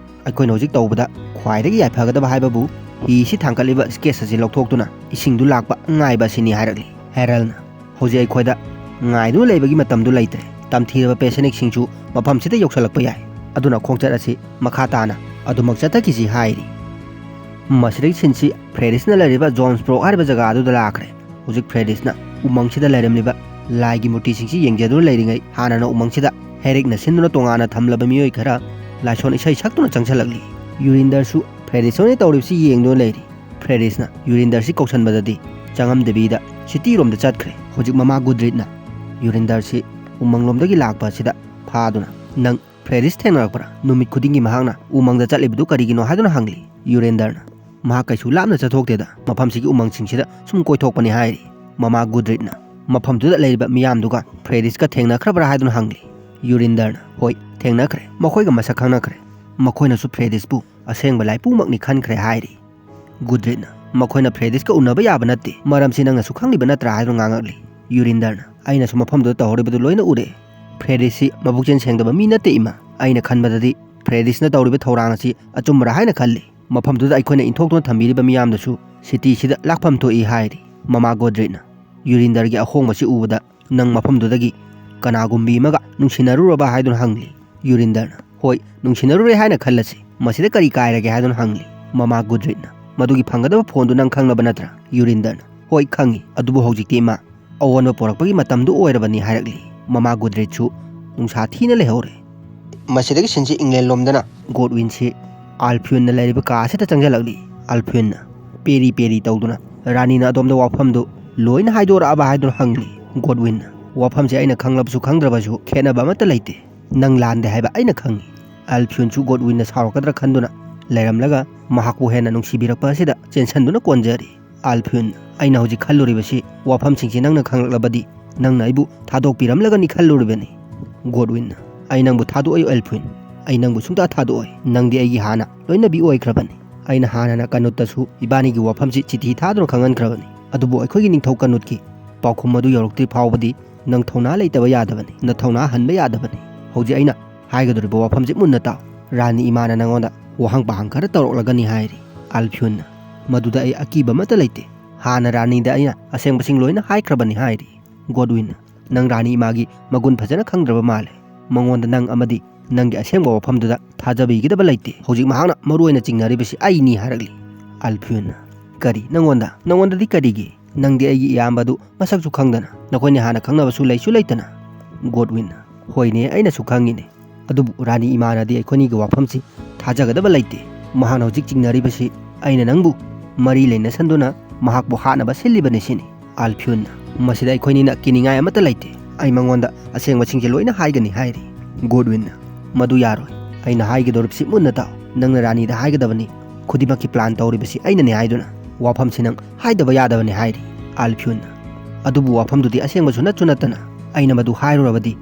"ꯑꯩꯈꯣꯏꯅ ꯍꯧꯖꯤꯛ ꯇꯧꯕꯗ ꯈ꯭ꯋꯥꯏꯗꯒꯤ ꯌꯥꯏꯐꯒꯗꯕ ꯍꯥꯏꯕꯕꯨ ꯍꯤ ꯑꯁꯤ ꯊꯥꯡꯒꯠꯂꯤꯕ ꯁ꯭ꯀꯦꯠꯁ ꯑꯁꯤ ꯂꯧꯊꯣꯛꯇꯨꯅ ꯏꯁꯤꯡꯗꯨ ꯂꯥꯛꯄ ꯉꯥꯏꯕ ꯑꯁꯤꯅꯤ" ꯍꯥꯏꯔꯛꯂꯤ꯫ ꯍꯦꯔꯜꯅ, "ꯍꯧꯖꯤꯛ ꯑꯩꯈꯣꯏꯗ ꯉꯥꯏꯗꯨꯅ ꯂꯩꯕꯒꯤ ꯃꯇꯝꯗꯨ ꯂꯩꯇ꯭ꯔꯦ꯫ ꯇꯝꯊꯤꯔꯕ ꯄꯦꯁꯦꯅꯤꯛꯁꯤꯡꯁꯨ ꯃꯐꯝꯁꯤꯗ ꯌꯧꯁꯤꯜꯂꯛꯄ ꯌꯥꯏ꯫ ꯑꯗꯨꯅ ꯈꯣꯡꯆꯠ ꯑꯁꯤ ꯃꯈꯥ ꯇꯥꯅ ꯑꯗꯨꯃꯛ ꯆꯠꯊꯈꯤꯁꯤ" ꯍꯥꯏꯔꯤ꯫ ꯃꯁꯤꯗꯒꯤ ꯁꯤꯟꯁꯤ ꯐ꯭ꯔꯦꯗꯤꯁꯅ ꯂꯩꯔꯤꯕ ꯖꯣꯟꯁꯕ꯭ꯔꯣꯛ ꯍꯥꯏꯔꯤꯕ ꯖꯒꯥ ꯑꯗꯨꯗ ꯂꯥꯛꯈ꯭ꯔꯦ꯫ ꯍꯧꯖꯤꯛ ꯐ꯭ꯔꯦꯗꯤꯁꯅ ꯎꯃꯪꯁꯤꯗ ꯂꯩꯔꯝꯂꯤꯕ ꯂꯥꯏꯒꯤ ꯃꯨꯔꯇꯤꯁꯤꯡꯁꯤ ꯌꯦꯡꯖꯗꯨꯅ ꯂꯩꯔꯤꯉꯩ, ꯍꯥꯟꯅꯅ ꯎꯃꯪꯁꯤꯗ ꯍꯦꯔꯤꯛꯅ ꯁꯤꯟꯗꯨꯅ ꯇꯣꯉꯥꯟꯅ ꯊꯝꯂꯕ ꯃꯤꯑꯣꯏ ꯈꯔ ꯂꯥꯏꯁꯣꯟ ꯏꯁꯩ ꯁꯛꯇꯨꯅ ꯆꯪꯁꯤꯜꯂꯛꯂꯤ꯫ ꯌꯨꯔꯤꯟꯗꯔꯁꯨ ꯐ꯭ꯔꯦꯗꯤꯁ ꯍꯣꯏꯅ ꯇꯧꯔꯤꯕꯁꯤ ꯌꯦꯡꯗꯨꯅ ꯂꯩꯔꯤ꯫ ꯐ꯭ꯔꯦꯗꯤꯁꯅ ꯌꯨꯔꯤꯟꯗꯔꯁꯤ ꯀꯧꯁꯟꯕꯗꯗꯤ ꯆꯪꯉꯝꯗꯕꯤꯗ ꯁꯤꯇꯤꯔꯣꯝꯗ ꯆꯠꯈ꯭ꯔꯦ꯫ ꯍꯧꯖꯤꯛ ꯃꯃꯥ ꯒꯨꯗ꯭ꯔꯤꯠꯅ ꯌꯨꯔꯤꯟꯗꯔꯁꯤ ꯎꯃꯪꯂꯣꯝꯗꯒꯤ ꯂꯥꯛꯄ ꯑꯁꯤꯗ ꯐꯥꯗꯨꯅ, "ꯅꯪ ꯐ꯭ꯔꯦꯗꯤꯁ ꯊꯦꯡꯅꯔꯛꯄ꯭ꯔꯥ? ꯅꯨꯃꯤꯠ ꯈꯨꯗꯤꯡꯒꯤ ꯃꯍꯥꯛꯅ ꯎꯃꯪꯗ ꯆꯠꯂꯤꯕꯗꯨ ꯀꯔꯤꯒꯤꯅꯣ?" ꯍꯥꯏꯗꯨꯅ ꯍꯪꯂꯤ꯫ ꯌꯨꯔꯤꯟꯗꯔꯅ, "ꯃꯍꯥꯛ ꯀꯩꯁꯨ ꯂꯥꯞꯅ ꯆꯠꯊꯣꯛꯇꯦꯗ, ꯃꯐꯝꯁꯤꯒꯤ ꯎꯃꯪꯁꯤꯡꯁꯤꯗ ꯁꯨꯝ ꯀꯣꯏꯊꯣꯛꯄꯅꯤ" ꯍꯥꯏꯔꯤ꯫ ꯃꯃꯥ ꯒꯨꯗ꯭ꯔꯤꯠꯅ ꯃꯐꯝꯗꯨꯗ ꯂꯩꯔꯤꯕ ꯃꯤꯌꯥꯝꯗꯨꯒ ꯐ꯭ꯔꯦꯗꯤꯁꯀ ꯊꯦꯡꯅꯈ꯭ꯔꯕ꯭ꯔꯥ ꯍꯥꯏꯗꯨꯅ ꯍꯪꯂꯤ꯫ ꯌꯨꯔꯤꯟꯗꯔꯅ, "ꯍꯣꯏ, ꯊꯦꯡꯅꯈ꯭ꯔꯦ꯫ ꯃꯈꯣꯏꯒ ꯃꯁꯛ ꯈꯪꯅꯈ꯭ꯔꯦ꯫ ꯃꯈꯣꯏꯅꯁꯨ ꯐ꯭ꯔꯦꯗꯤꯁꯄꯨ ꯑꯁꯦꯡꯕ ꯂꯥꯏꯄꯨꯃꯛꯅꯤ ꯈꯟꯈ꯭ꯔꯦ" ꯍꯥꯏꯔꯤ꯫ ꯒꯨꯗ꯭ꯔꯤꯠꯅ, "ꯃꯈꯣꯏꯅ ꯐ꯭ꯔꯦꯗꯤꯁꯀ ꯎꯅꯕ ꯌꯥꯕ ꯅꯠꯇꯦ, ꯃꯔꯝꯁꯤ ꯅꯪꯅꯁꯨ ꯈꯪꯂꯤꯕ ꯅꯠꯇ꯭ꯔꯥ?" ꯍꯥꯏꯗꯨꯅ ꯉꯥꯡꯉꯛꯂꯤ꯫ ꯌꯨꯔꯤꯟꯗꯔꯅ, "ꯑꯩꯅꯁꯨ ꯃꯐꯝꯗꯨꯗ ꯇꯧꯍꯧꯔꯤꯕꯗꯨ ꯂꯣꯏꯅ ꯎꯔꯦ꯫ ꯐ꯭ꯔꯦꯗꯤꯁꯁꯤ ꯃꯕꯨꯛꯆꯦꯜ ꯁꯦꯡꯗꯕ ꯃꯤ ꯅꯠꯇꯦ, ꯏꯃꯥ꯫ ꯑꯩꯅ ꯈꯟꯕꯗꯗꯤ ꯐ꯭ꯔꯦꯗꯤꯁꯅ ꯇꯧꯔꯤꯕ ꯊꯧꯔꯥꯡ ꯑꯁꯤ ꯑꯆꯨꯝꯕꯔꯥ ꯍꯥꯏꯅ ꯈꯜꯂꯤ꯫ ꯃꯐꯝꯗꯨꯗ ꯑꯩꯈꯣꯏꯅ ꯏꯟꯊꯣꯛꯇꯨꯅ ꯊꯝꯕꯤꯔꯤꯕ ꯃꯤꯌꯥꯝꯗꯁꯨ ꯁꯤꯇꯤꯁꯤꯗ ꯂꯥꯛꯐꯝ ꯊꯣꯛꯏ" ꯍꯥꯏꯔꯤ꯫ ꯃꯃꯥ ꯒꯣꯗ꯭ꯔꯤꯠꯅ, "ꯌꯨꯔꯤꯟꯗꯔꯒꯤ ꯑꯍꯣꯡꯕꯁꯤ ꯎꯕꯗ ꯅꯪ ꯃꯐꯝꯗꯨꯗꯒꯤ ꯀꯅꯥꯒꯨꯝꯕꯤ ꯑꯃꯒ ꯅꯨꯡꯁꯤꯅꯔꯨꯔꯕ?" ꯍꯥꯏꯗꯨꯅ ꯍꯪꯂꯤ꯫ ꯌꯨꯔꯤꯟꯗꯔꯅ, "ꯍꯣꯏ, ꯅꯨꯡꯁꯤꯅꯔꯨꯔꯦ ꯍꯥꯏꯅ ꯈꯜꯂꯁꯤ꯫ ꯃꯁꯤꯗ ꯀꯔꯤ ꯀꯥꯏꯔꯒꯦ?" ꯍꯥꯏꯗꯨꯅ ꯍꯪꯂꯤ꯫ ꯃꯃꯥ ꯒꯨꯗ꯭ꯔꯤꯠꯅ, "ꯃꯗꯨꯒꯤ ꯐꯪꯒꯗꯕ ꯐꯣꯟꯗꯨ ꯅꯪ ꯈꯪꯂꯕ ꯅꯠꯇ꯭ꯔꯥ?" ꯌꯨꯔꯤꯟꯗꯔꯅ, "ꯍꯣꯏ, ꯈꯪꯉꯤ꯫ ꯑꯗꯨꯕꯨ ꯍꯧꯖꯤꯛꯇꯤ, ꯏꯃꯥ, ꯑꯑꯣꯟꯕ ꯄꯣꯔꯛꯄꯒꯤ ꯃꯇꯝꯗꯨ ꯑꯣꯏꯔꯕꯅꯤ" ꯍꯥꯏꯔꯛꯂꯤ꯫ ꯃꯃꯥ ꯒꯨꯗ꯭ꯔꯤꯠꯁꯨ ꯅꯨꯡꯁꯥ ꯊꯤꯅ ꯂꯩꯍꯧꯔꯦ꯫ ꯃꯁꯤꯗꯒꯤ ꯁꯤꯟꯁꯤ ꯏꯪꯂꯦꯟ ꯂꯣꯝꯗꯅ ꯒꯣꯗꯋꯤꯟꯁꯤ ꯑꯜꯐꯤꯌꯟꯅ ꯂꯩꯔꯤꯕ ꯀꯥ ꯑꯁꯤꯗ ꯆꯪꯁꯤꯜꯂꯛꯂꯤ꯫ ꯑꯜꯐꯤꯌꯟꯅ ꯄꯦꯔꯤ ꯄꯦꯔꯤ ꯇꯧꯗꯨꯅ, "ꯔꯥꯅꯤꯅ ꯑꯗꯣꯝꯗ ꯋꯥꯐꯝꯗꯨ ꯂꯣꯏꯅ ꯍꯥꯏꯗꯣꯔꯛꯑꯕ?" ꯍꯥꯏꯗꯨꯅ ꯍꯪꯂꯤ꯫ ꯒꯣꯗꯋꯤꯟꯅ, "ꯋꯥꯐꯝꯁꯦ ꯑꯩꯅ ꯈꯪꯂꯕꯁꯨ ꯈꯪꯗ꯭ꯔꯕꯁꯨ ꯈꯦꯠꯅꯕ ꯑꯃꯠꯇ ꯂꯩꯇꯦ꯫ ꯅꯪ ꯂꯥꯟꯗꯦ ꯍꯥꯏꯕ ꯑꯩꯅ ꯈꯪꯉꯤ꯫" ꯑꯜꯐꯤꯌꯟꯁꯨ ꯒꯣꯗꯋꯤꯟꯅ ꯁꯥꯎꯔꯛꯀꯗ꯭ꯔꯥ ꯈꯟꯗꯨꯅ ꯂꯩꯔꯝꯂꯒ ꯃꯍꯥꯛꯄꯨ ꯍꯦꯟꯅ ꯅꯨꯡꯁꯤꯕꯤꯔꯛꯄ ꯑꯁꯤꯗ ꯆꯦꯟꯁꯤꯟꯗꯨꯅ ꯀꯣꯟꯖꯔꯤ꯫ "ꯑꯜꯐꯤꯌꯟ, ꯑꯩꯅ ꯍꯧꯖꯤꯛ ꯈꯜꯂꯨꯔꯤꯕꯁꯤ, ꯋꯥꯐꯝꯁꯤꯡꯁꯤ ꯅꯪꯅ ꯈꯪꯂꯛꯂꯕꯗꯤ ꯅꯪꯅ ꯑꯩꯕꯨ ꯊꯥꯗꯣꯛꯄꯤꯔꯝꯂꯒꯅꯤ ꯈꯜꯂꯨꯔꯤꯕꯅꯤ꯫" ꯒꯣꯗꯋꯤꯟꯅ, "ꯑꯩ ꯅꯪꯕꯨ ꯊꯥꯗꯣꯛꯑꯣꯏ ꯑꯦꯜꯐꯤꯟ, ꯑꯩ ꯅꯪꯕꯨ ꯁꯨꯡꯇꯥ ꯊꯥꯗꯣꯛꯑꯣꯏ꯫ ꯅꯪꯗꯤ ꯑꯩꯒꯤ ꯍꯥꯟꯅ ꯂꯣꯏꯅꯕꯤ ꯑꯣꯏꯈ꯭ꯔꯕꯅꯤ꯫ ꯑꯩꯅ ꯍꯥꯟꯅꯅ ꯀꯅꯨꯠꯇꯁꯨ ꯏꯕꯥꯅꯤꯒꯤ ꯋꯥꯐꯝꯁꯤ ꯆꯤꯊꯤ ꯊꯥꯗꯨꯅ ꯈꯪꯍꯟꯈ꯭ꯔꯕꯅꯤ꯫ ꯑꯗꯨꯕꯨ ꯑꯩꯈꯣꯏꯒꯤ ꯅꯤꯡꯊꯧ ꯀꯅꯨꯠꯀꯤ ꯄꯥꯎꯈꯨꯝ ꯑꯗꯨ ꯌꯧꯔꯛꯇ꯭ꯔꯤ ꯐꯥꯎꯕꯗꯤ ꯅꯪ ꯊꯧꯅꯥ ꯂꯩꯇꯕ ꯌꯥꯗꯕꯅꯤ, ꯅꯊꯧꯅꯥ ꯍꯟꯕ ꯌꯥꯗꯕꯅꯤ꯫ ꯍꯧꯖꯤꯛ ꯑꯩꯅ ꯍꯥꯏꯒꯗꯧꯔꯤꯕ ꯋꯥꯐꯝꯁꯤ ꯃꯨꯟꯅ ꯇꯥꯎ꯫ ꯔꯥꯅꯤ ꯏꯃꯥꯅ ꯅꯪꯉꯣꯟꯗ ꯋꯥꯍꯪ ꯄꯥꯍꯪ ꯈꯔ ꯇꯧꯔꯛꯂꯒꯅꯤ" ꯍꯥꯏꯔꯤ꯫ ꯑꯜꯐꯤꯌꯟꯅ, "ꯃꯗꯨꯗ ꯑꯩ ꯑꯀꯤꯕ ꯑꯃꯠꯇ ꯂꯩꯇꯦ꯫ ꯍꯥꯟꯅ ꯔꯥꯅꯤꯗ ꯑꯩꯅ ꯑꯁꯦꯡꯕꯁꯤꯡ ꯂꯣꯏꯅ ꯍꯥꯏꯈ꯭ꯔꯕꯅꯤ" ꯍꯥꯏꯔꯤ꯫ ꯒꯣꯗꯋꯤꯟꯅ, "ꯅꯪ ꯔꯥꯅꯤ ꯏꯃꯥꯒꯤ ꯃꯒꯨꯟ ꯐꯖꯅ ꯈꯪꯗ꯭ꯔꯕ ꯃꯥꯜꯂꯦ꯫ ꯃꯉꯣꯟꯗ ꯅꯪ ꯑꯃꯗꯤ ꯅꯪꯒꯤ ꯑꯁꯦꯡꯕ ꯋꯥꯐꯝꯗꯨꯗ ꯊꯥꯖꯕꯤꯒꯗꯕ ꯂꯩꯇꯦ꯫ ꯍꯧꯖꯤꯛ ꯃꯍꯥꯛꯅ ꯃꯔꯨ ꯑꯣꯏꯅ ꯆꯤꯡꯅꯔꯤꯕꯁꯤ ꯑꯩꯅꯤ" ꯍꯥꯏꯔꯛꯂꯤ꯫ ꯑꯜꯐꯤꯌꯟꯅ, "ꯀꯔꯤ? ꯅꯪꯉꯣꯟꯗ? ꯅꯪꯉꯣꯟꯗꯗꯤ ꯀꯔꯤꯒꯤ? ꯅꯪꯗꯤ ꯑꯩꯒꯤ ꯏꯌꯥꯝꯕꯗꯨ ꯃꯁꯛꯁꯨ ꯈꯪꯗꯅ, ꯅꯈꯣꯏꯅ ꯍꯥꯟꯅ ꯈꯪꯅꯕꯁꯨ ꯂꯩꯁꯨ ꯂꯩꯇꯅ꯫" ꯒꯣꯗꯋꯤꯟꯅ, "ꯍꯣꯏꯅꯦ, ꯑꯩꯅꯁꯨ ꯈꯪꯉꯤꯅꯦ꯫ ꯑꯗꯨꯕꯨ ꯔꯥꯅꯤ ꯏꯃꯥꯅꯗꯤ ꯑꯩꯈꯣꯏꯅꯤꯒꯤ ꯋꯥꯐꯝꯁꯤ ꯊꯥꯖꯒꯗꯕ ꯂꯩꯇꯦ꯫ ꯃꯍꯥꯛꯅ ꯍꯧꯖꯤꯛ ꯆꯤꯡꯅꯔꯤꯕꯁꯤ ꯑꯩꯅ ꯅꯪꯕꯨ ꯃꯔꯤ ꯂꯩꯅꯁꯟꯗꯨꯅ ꯃꯍꯥꯛꯄꯨ ꯍꯥꯠꯅꯕ ꯁꯤꯜꯂꯤꯕꯅꯤ ꯁꯤꯅꯤ꯫" ꯑꯜꯐꯤꯌꯨꯟꯅ, "ꯃꯁꯤꯗ ꯑꯩꯈꯣꯏꯅꯤꯅ ꯀꯤꯅꯤꯡꯉꯥꯏ ꯑꯃꯠꯇ ꯂꯩꯇꯦ꯫ ꯑꯩ ꯃꯉꯣꯟꯗ ꯑꯁꯦꯡꯕꯁꯤꯡꯁꯦ ꯂꯣꯏꯅ ꯍꯥꯏꯒꯅꯤ" ꯍꯥꯏꯔꯤ꯫ ꯒꯣꯗꯋꯤꯟꯅ, "ꯃꯗꯨ ꯌꯥꯔꯣꯏ꯫ ꯑꯩꯅ ꯍꯥꯏꯒꯗꯧꯔꯤꯕꯁꯤ ꯃꯨꯟꯅ ꯇꯥꯎ꯫ ꯅꯪꯅ ꯔꯥꯅꯤꯗ ꯍꯥꯏꯒꯗꯕꯅꯤ꯫ ꯈꯨꯗꯤꯡꯃꯛꯀꯤ ꯄ꯭ꯂꯥꯟ ꯇꯧꯔꯤꯕꯁꯤ ꯑꯩꯅꯅꯤ ꯍꯥꯏꯗꯨꯅ ꯋꯥꯐꯝꯁꯤ ꯅꯪ ꯍꯥꯏꯗꯕ ꯌꯥꯗꯕꯅꯤ" ꯍꯥꯏꯔꯤ꯫ ꯑꯜꯐꯤꯌꯨꯟꯅ, "ꯑꯗꯨꯕꯨ ꯋꯥꯐꯝꯗꯨꯗꯤ ꯑꯁꯦꯡꯕꯁꯨ ꯅꯠꯁꯨ ꯅꯠꯇꯅ ꯑꯩꯅ ꯃꯗꯨ ꯍꯥꯏꯔꯨꯔꯕꯗꯤ